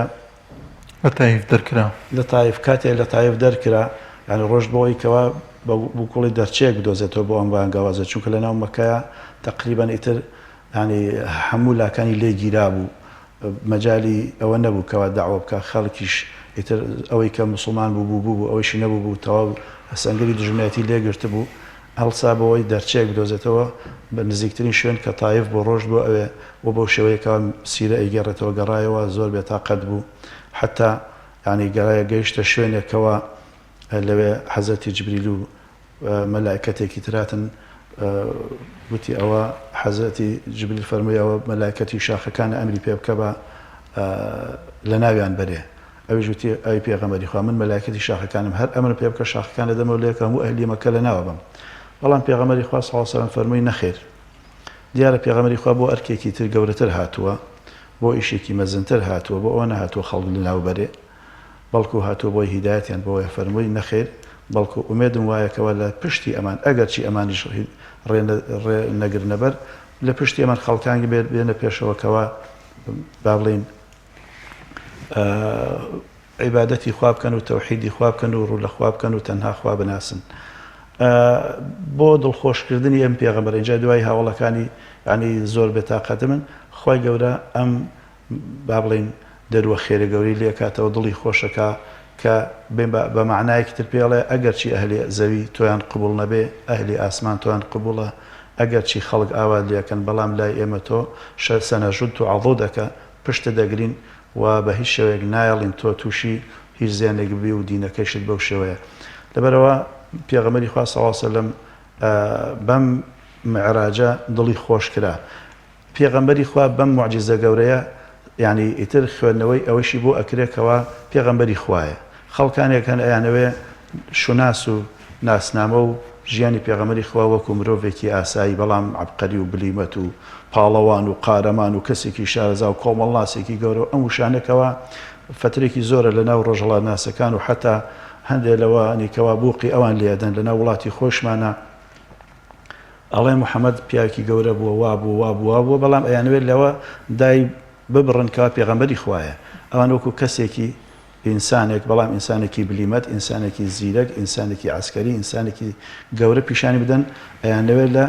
لە تایف دەرکرا. لە تایف کاتێ لە تایف دەرکرا یانی ڕۆشت بۆ ئەوەی کەوا بە بوکوڵی دەرچەیەک بدۆزێتەوە بۆ ئەم بانگەوازە چونکە لە ناو مەککەیا تەقریبەن ئیتر یانی هەموو لاکانی لێ گیرابوو مەجالی ئەوە نەبوو کەوا دەعوە بکا خەڵکیش ئیتر ئەوەی کە موسڵمان بوو بوو بوو ئەوەیشی نەبوو بوو تەواو سەنگەری دوژمنایەتی لێ گرتبوو هەڵسا بەوەی دەرچەیەک بدۆزێتەوە بە نزیکترین شوێن کە تایف بوو ڕۆشت بۆ ئەوێ و بەو شێوەیە کەوا سیرە ئەیگێڕێتەوە گەڕایەوە زۆر بێتاقەت بوو حەتا یانی گەڕایە گەیشتە شوێنێک کەوا لەوێ حەزرەتی جبریل و مەلائکەتێکی تر هاتن وتی ئەوە حەزرەتی جبریل فەرمووی ئەوە مەلائکەتی شاخەکانە ئەمری پێ بکە بە لەناویان بەرێ ئەویش وتی ئەی پێغەمبەری خوا من مەلائکەتی شاخەکانم هەر ئەمرم پێ بکە شاخەکان لەدەمەوە لێکە هەموو ئەهلی مەککە لەناوە بەم بەڵام پێغەمبەری خوا صلی اللە علیه و سلم فەرمووی نەخێر دیارە پێغەمبەری خوا بۆ ئەرکێکی تر گەورەتر هاتووە بۆ ئیشێکی مەزنتر هاتووە بۆ ئەوە نەهاتووە خەڵک لەناو بەرێ بەڵکو هاتووە بۆی هیدایەتیان بۆیە فەرمووی نەخێر بەڵکو ئومێدم وایە کەوا لە پشتی ئەمان ئەگەرچی ئەمانیش ڕێ ڕێ نەگرنە بەر لە پشتی ئەمان خەڵکانێک بێنە پێشەوە کەوا با بڵێین عیبادەتی خوا بکەن و تەوحیدی خوا بکەن و ڕوو لە خوا بکەن و تەنها خوا بناسن بۆ دڵخۆشکردنی ئەم پێغەمبەر اینجا دوای هاوڵەکانی ینی زۆر بێتاقەتە من خوای گەورە ئەم با بڵێین. دەروە خێرە گەورەی لێ کاتەوە دڵی خۆشەکا کە بێن بە بە مەعنایەکی تر پێی ئەڵێ ئەگەرچی ئەهلی زەوی تۆیان قبوڵ نەبێ ئەهلی ئاسمان تۆیان قبوڵە ئەگەرچی خەڵک ئاوات لێ ئەکەن بەڵام لای ئێمە تۆ شە سەنەژود و عەضودەکە پشتت دەگرین و بە هیچ شێوەیەک نایەڵین تۆ تووشی هیچ زیانێک ببی و دینەکەیشت بەو شێوەیە لەبەرئەوە پێغەمبەری خوا صلی اللە علیە وسلم بەم معراجە دڵی خۆش کرا پێغەمبەری خوا بەم موعجیزە گەورەیە یانی ئیتر خوێندنەوەی ئەوەیشی بۆ ئەکرێ کەوا پێغەمبەری خوایە. خەڵکانێک هەن ئەیانەوێ شوناس و ناسنامە و ژیانی پێغەمبەری خوا وەکو مرۆڤێکی ئاسایی بەڵام عەبقەری و بلیمەت و پاڵەوان و قارەمان و کەسێکی شارەزا و کۆمەڵناسێکی گەورە و ئەم وشانە کەوا فەترێکی زۆرە لەناو ڕۆژهەڵاتناسەکان و حەتا هەندێ لەوانی کەوا بوقی ئەوان لێ ئەدەن لەناو وڵاتی خۆیشمانا ئەڵێن محمد پیاوێکی گەورە بووە وا بووە وا بووە وا بووە بەڵام ئەیانەوێت لەوە دای ببڕن کەوا پێغەمبەری خوایە ئەوان وەکو کەسێکی ئینسانێک بەڵام ئینسانێکی بلیمەت ئینسانێکی زیرەک ئینسانێکی عەسکەری ئینسانێکی گەورە پیشانی بدەن ئەیانەوێت لە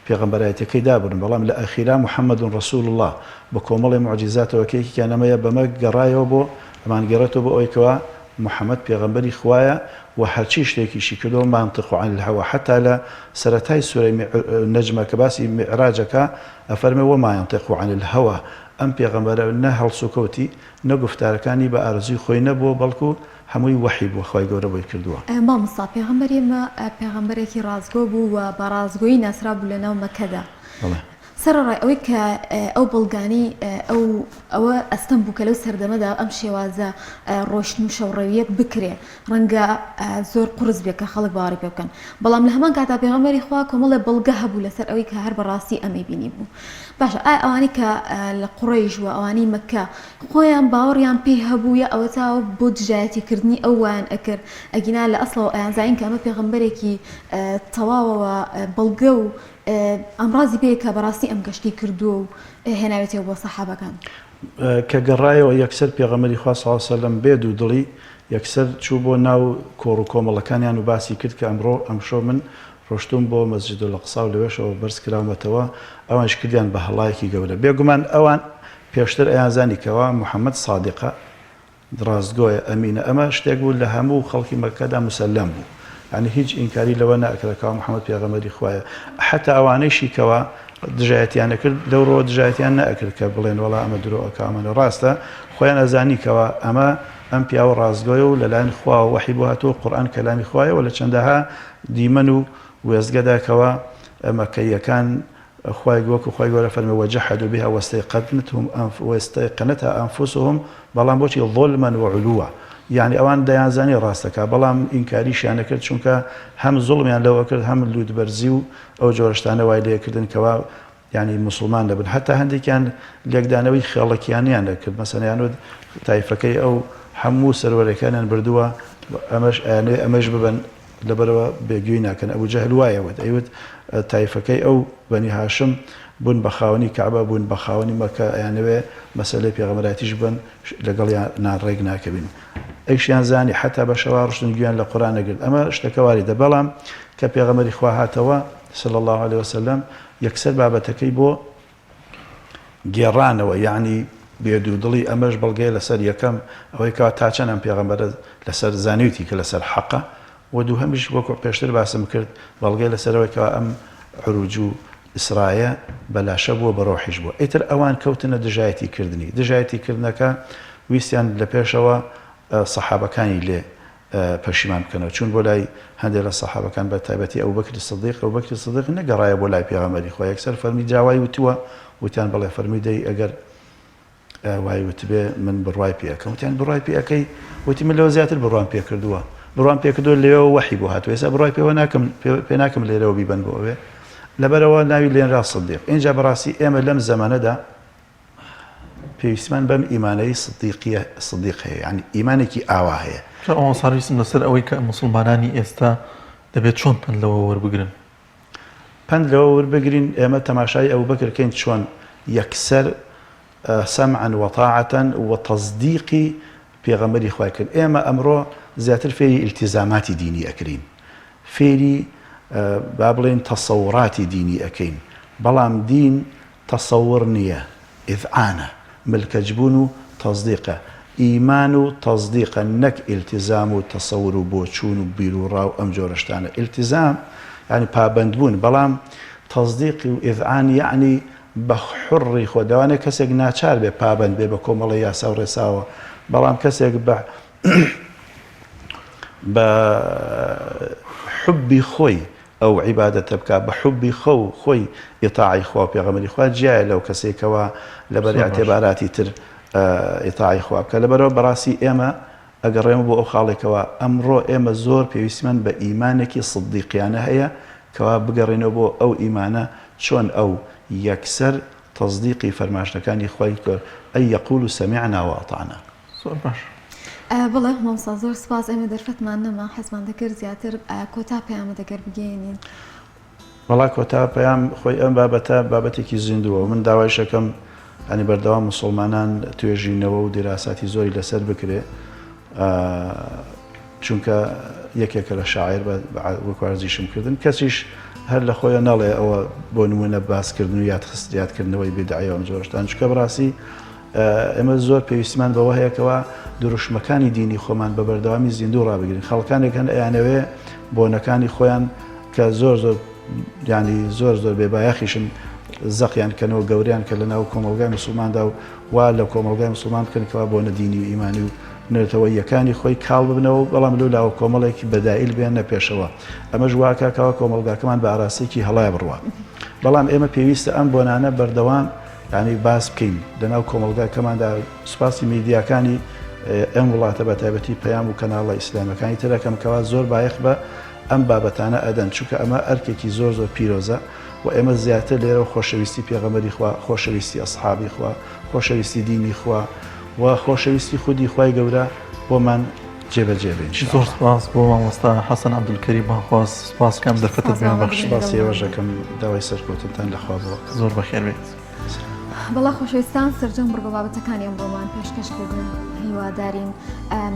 پێغەمبەرایەتەکەی دابڕن بەڵام لە ئەخیرا محمد رسول اللە بە کۆمەڵێ موعجیزاتەوە کە یەکێکیان ئەمەیە بەمە گەڕایەوە بۆ ئەمانگێڕێتەوە بۆ ئەوەی کەوا محمد پێغەمبەری خوایە وە هەرچی شتێکیشی کردووە ما ینطق عن الهوی حەتا لە سەرەتای سورەی نەجمە کە باسی میعراج ئەکا ئەفەرمێ وما ینطق عن الهوی ئەم پێغەمبەرە نە هەڵسوکەوتی نە گوفتارەکانی بە ئارەزووی خۆی نەبووە بەڵکو هەمووی وەحی بووە خوای گەورە بۆی کردووە. مامۆستا پێغەمبەری ئێمە پێغەمبەرێکی ڕاستگۆ بوو و بە ڕاستگۆیی ناسرابوو لەناو مەککەدا. بەڵێ. سەرەڕای ئەوەی کە ئەو بەڵگانەی ئەو ئەوە ئەستەم بوو کە لەو سەردەمەدا ئەم شێوازە ڕۆشتن و شەوڕەوییە بکرێ ڕەنگە زۆر قورس بێ کە خەڵک باوەڕی پێ بکەن بەڵام لە هەمان کاتا پێغەمبەری خوا کۆمەڵێ بەڵگە هەبوو لەسەر ئەوەی کە هەر بەڕاستی ئەمەی بینی بوو باشە ئایا ئەوانەی کە لە قوڕەیش و ئەوانەی مەککە خۆیان باوەڕیان پێی هەبوو یا ئەوەتا بۆ دژایەتی کردنی ئەو وایان ئەکرد ئەگینا لە ئەسڵەوە ئەیانزانین کە ئەمە پێغەمبەرێکی تەواوەوە بەڵگە و ئامڕازی پێیە کە بەڕاستی ئەم گەشتەی کردووە و هێناوێتیەوە بۆ سەحابەکان. کە گەڕایەوە یەکسەر پێغەمبەری خوا صلی اللە علیە وسلم بێ دوودڵی یەکسەر چوو بۆ ناو کۆڕ و کۆمەڵەکانیان و باسی کرد کە ئەمڕۆ ئەمشەو من ڕۆشتووم بۆ مسجد الاقصی و لەوێشەوە بەرز کراومەتەوە ئەوانیش کردیان بە هەڵایەکی گەورە بێگومان ئەوان پێشتر ئەیانزانی کەوا محمد صادقە ڕاستگۆیە، ئەمینە، ئەمە شتێک بوو لە هەموو خەڵکی مەککەدا موسەلەم بوو، یانی هیچ ئینکاری لەوە نەئەکرا کەوا محەمەد پێغەمبەری خوایە، حەتا ئەوانەیشی کەوا دژایەتیان ئەکرد لەو ڕووە دژایەتیان نەئەکرد کە بڵێن وەڵا ئەمە درۆ ئەکا ئەمانە ڕاستە، خۆیان ئەزانی کەوا ئەمە ئەم پیاوە ڕاستگۆیە و لەلایەن خواوە وەحی بۆ هاتووە و قورئان کەلامی خوایە و لە چەندەها دیمەن و وێستگەدا کەوا مەککەییەکان خوای وەکو خوای گەورە فەرمی وجحدوا بها واستیقنتهم واستیقنتها انفسهم بەڵام بۆچی ظلما وعلوا یعنی ئەوان دەیانزانی ڕاستەکە بەڵام ئینکاریشیان نەکرد چونکە هەم زوڵمیان لەوە کرد هەم لوتبەرزی و ئەو جۆرە شتانە وای لێکردن کەوا یعنی موسڵمان دەبن حتا هەندێکیان لێکدانەوەی خێڵەکیانیان دەکرد مەسەلەن یان وت تایفەکەی ئەو هەموو سەروەرەکانیان بردووە ئەمەش ئەیانەوێ ئەمەش ببەن لەبەرئەوە بێ گوێی ناکەن ئەبو جەهل وای ئەوت ئەیوت تایفەکەی ئەو بەنی هاشم بوون بە خاوەنی کەعبە بوون بە خاوەنی مەکە ئەیانەوێ مەسەلەی پێغەمبەرایەتیش ببەن لەگەڵیانا ڕێک ناکەوین ئەویشیان زانی حەتا بە شەوا ڕشتن گوێیان لە قورئان نەگرت ئەمە شتەکە واریدە بەڵام کە پێغەمبەری خوا هاتەوە صلی اللە علیە وسلم یەکسەر بابەتەکەی بۆ گێڕانەوە یەعنی بێ دوودڵی ئەمەش بەڵگەیە لەسەر یەکەم ئەوەی کەوا تا چەند ئەم پێغەمبەرە لەسەر زانیوتی کە لەسەر حەقە و دووهەمیش وەکو پێشتر باسم کرد بەڵگەیە لەسەر ئەوەی کەوا ئەم عروج و ئیسرایە بە لاشە بووە بە ڕۆحیش بووە ئیتر ئەوان کەوتنە دژایەتی کردنی دژایەتی کردنەکە ویستیان لە پێشەوە سەحابەکانی لێ پەشیمان بکەنەوە چوون بۆ لای هەندێ لە سەحابەکان بە تایبەتی ئەبوبەکری سدیق ئەبوبەکری سدیق نەگەڕایە بۆ لای پێغەمبەری خوا یەکسەر فەرمی جا وای وتووە وتیان بەڵێ فەرمی دەی ئەگەر وای وتبێ من بڕوای پێ ئەکەم وتیان بڕوای پێ ئەکەی وتی من لەوە زیاتر بڕوام پێ کردووە بڕوام پێ کردووە لەوێوە وەحی بۆ هاتووە ئێستا بڕوای پێوە ناکەم پێ ناکەم لێرەوە بیبەن بۆ ئەوێ لەبەرەوە ناوی لێنرا سدیق ئینجا بەڕاستی ئێمە لەم زەمەنەدا پێویستمان بەم ئیمانەی سدیقیە سدیق هەیە یانی ئیمانێکی ئاوا هەیە. جا مامۆستا ویستم لەسەر ئەوەی کە موسڵمانانی ئێستا دەبێت چۆن پەند لەوە وەربگرن؟ پەند لەوە وەربگرین ئێمە تەماشای ئەبوبەکر کەین چۆن یەکسەر سمعا وطاعة و تەسدیقی پێغەمبەری خوای کرد ئێمە ئەمڕۆ زیاتر فێری ئیلتیزاماتی دینی ئەکرین فێری با بڵێین تەسەوراتی دینی ئەکەین بەڵام دین تەسەور نییە، ئیذعانە، ملکەچبوون و. تەسدیقە. ئیمان و تەسدیقە نەک ئیلتیزام و تەسەور و بۆچوون و بیروڕا و ئەم جۆرە شتانە. ئیلتیزام یانی پابەندبوون، بەڵام تەسدیق و ئیذعان یانی بە حوڕی خۆ. لەوانەیە کەسێک ناچار بێ پابەند بێ بە کۆمەڵێ یاسا و ڕێساوە، بەڵام کەسێک بە بە حوبی خۆی ئەو عیبادەتە بکا بە حوبی خۆو خۆی ئیتاعەی خوا و پێغەمبەری خوا جیایە لەو کەسەی کەوا لەبەر ئیعتباراتی تر ئیتاعەی خوا بکا لەبەرئەوە بەڕاستی ئێمە ئەگەڕێمە بۆ ئەو خاڵێک کەوا ئەمڕۆ ئێمە زۆر پێویستیمان بە ئیمانێکی سدیقیانە هەیە کەوا بگەڕێینەوە بۆ ئەو ئیمانە چۆن ئەو یەکسەر تەسدیقی فەرماشتەکانی خوای کرد ئەی یقولوا سمعنا واطعنا. زۆر باش. بەڵێ مامۆستا زۆر سوپاس ئێمە دەرفەتمان نەما حەزمان دەکرد زیاتر کۆتا پەیامت ئەگەر بگەیەنین. وەڵا کۆتا پەیام خۆی ئەم بابەتە بابەتێکی زیندووە و من داوایش ئەکەم یانی بەردەوام موسڵمانان توێژینەوە و دیراساتی زۆری لەسەر بکرێ چونکە یەکێکە لە شاعیر بە وەکو عەرزیشم کردن کەسیش هەر لە خۆیە نەڵێ ئەوە بۆ نمونە باسکردن و یادخست یادکردنەوەی بدعەیە ئەم جۆرەشتان چونکە بەڕاستی ئێمە زۆر پێویستیمان بەوە هەیە کەوا دروشمەکانی دینی خۆمان بە بەردەوامی زیندوو ڕابگرین. خەڵکانێک هەن ئەیانەوێ بۆنەکانی خۆیان کە زۆر زۆر یانی زۆر زۆر بێ بایەخیشن زەقیان کەنەوە گەوریان کە لە ناو کۆمەڵگای مسوڵماندا و وا لە کۆمەڵگای مسوڵمان بکەن کەوا بۆنە دینی و ئیمانی و نەتەوەییەکانی خۆی کاڵ ببنەوە بەڵام لەو لاوە کۆمەڵێکی بەدایل بێنە پێشەوە ئەمەش واکا کەوا کۆمەڵگاکەمان بە ئاراستەیەکی هەڵای بڕوا بەڵام ئێمە پێویستە ئەم بۆنانە بەردەوام یانی باس بکەین لەناو کۆمەڵگاکەماندا سوپاسی میدیاکانی ئەم وڵاتە بە تایبەتی پەیام و کەناڵە ئیسلامیەکانی تر ئەکەم کەوا زۆر بایەخ بە ئەم بابەتانە ئەدەن چونکە ئەمە ئەرکێکی زۆر زۆر پیرۆزە و ئێمە زیاتر لێرەوە خۆشەویستی پێغەمبەری خوا خۆشەویستی ئەسحابی خوا خۆشەویستی دینی خوا و خۆشەویستی خودی خوای گەورە بۆمان جێبەجێ بێ ان شاء زۆر سپاس بۆ مامۆستا حەسەن عەبدولکەریم بانخواز سپاس کە ئەم دەرفەتەت پێمان بەخشی. سپاسی ئێوەش ئەکەم داوای سەرکەوتنتان لە خوا بۆ ئەکەم. زۆر بەخێر بێیت. بەڵا خۆشەویستان سەرجەم بڕگە بابەتەکانی ئەمڕۆمان پێشکەش کردن هیوادارین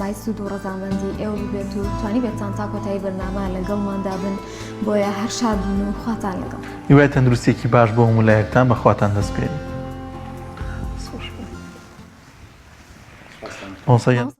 مای سوود و ڕەزامەندی ئێوە ببێت و توانی بێتان تا کۆتایی بەرنامە لەگەڵماندا بن بۆیە هەر شاد بن و خواتان لەگەڵ. هیوای تەندروستیەکی باش بۆ هەموو لایەکتان بە خواتان دەسپێرین. مامۆستا گیان.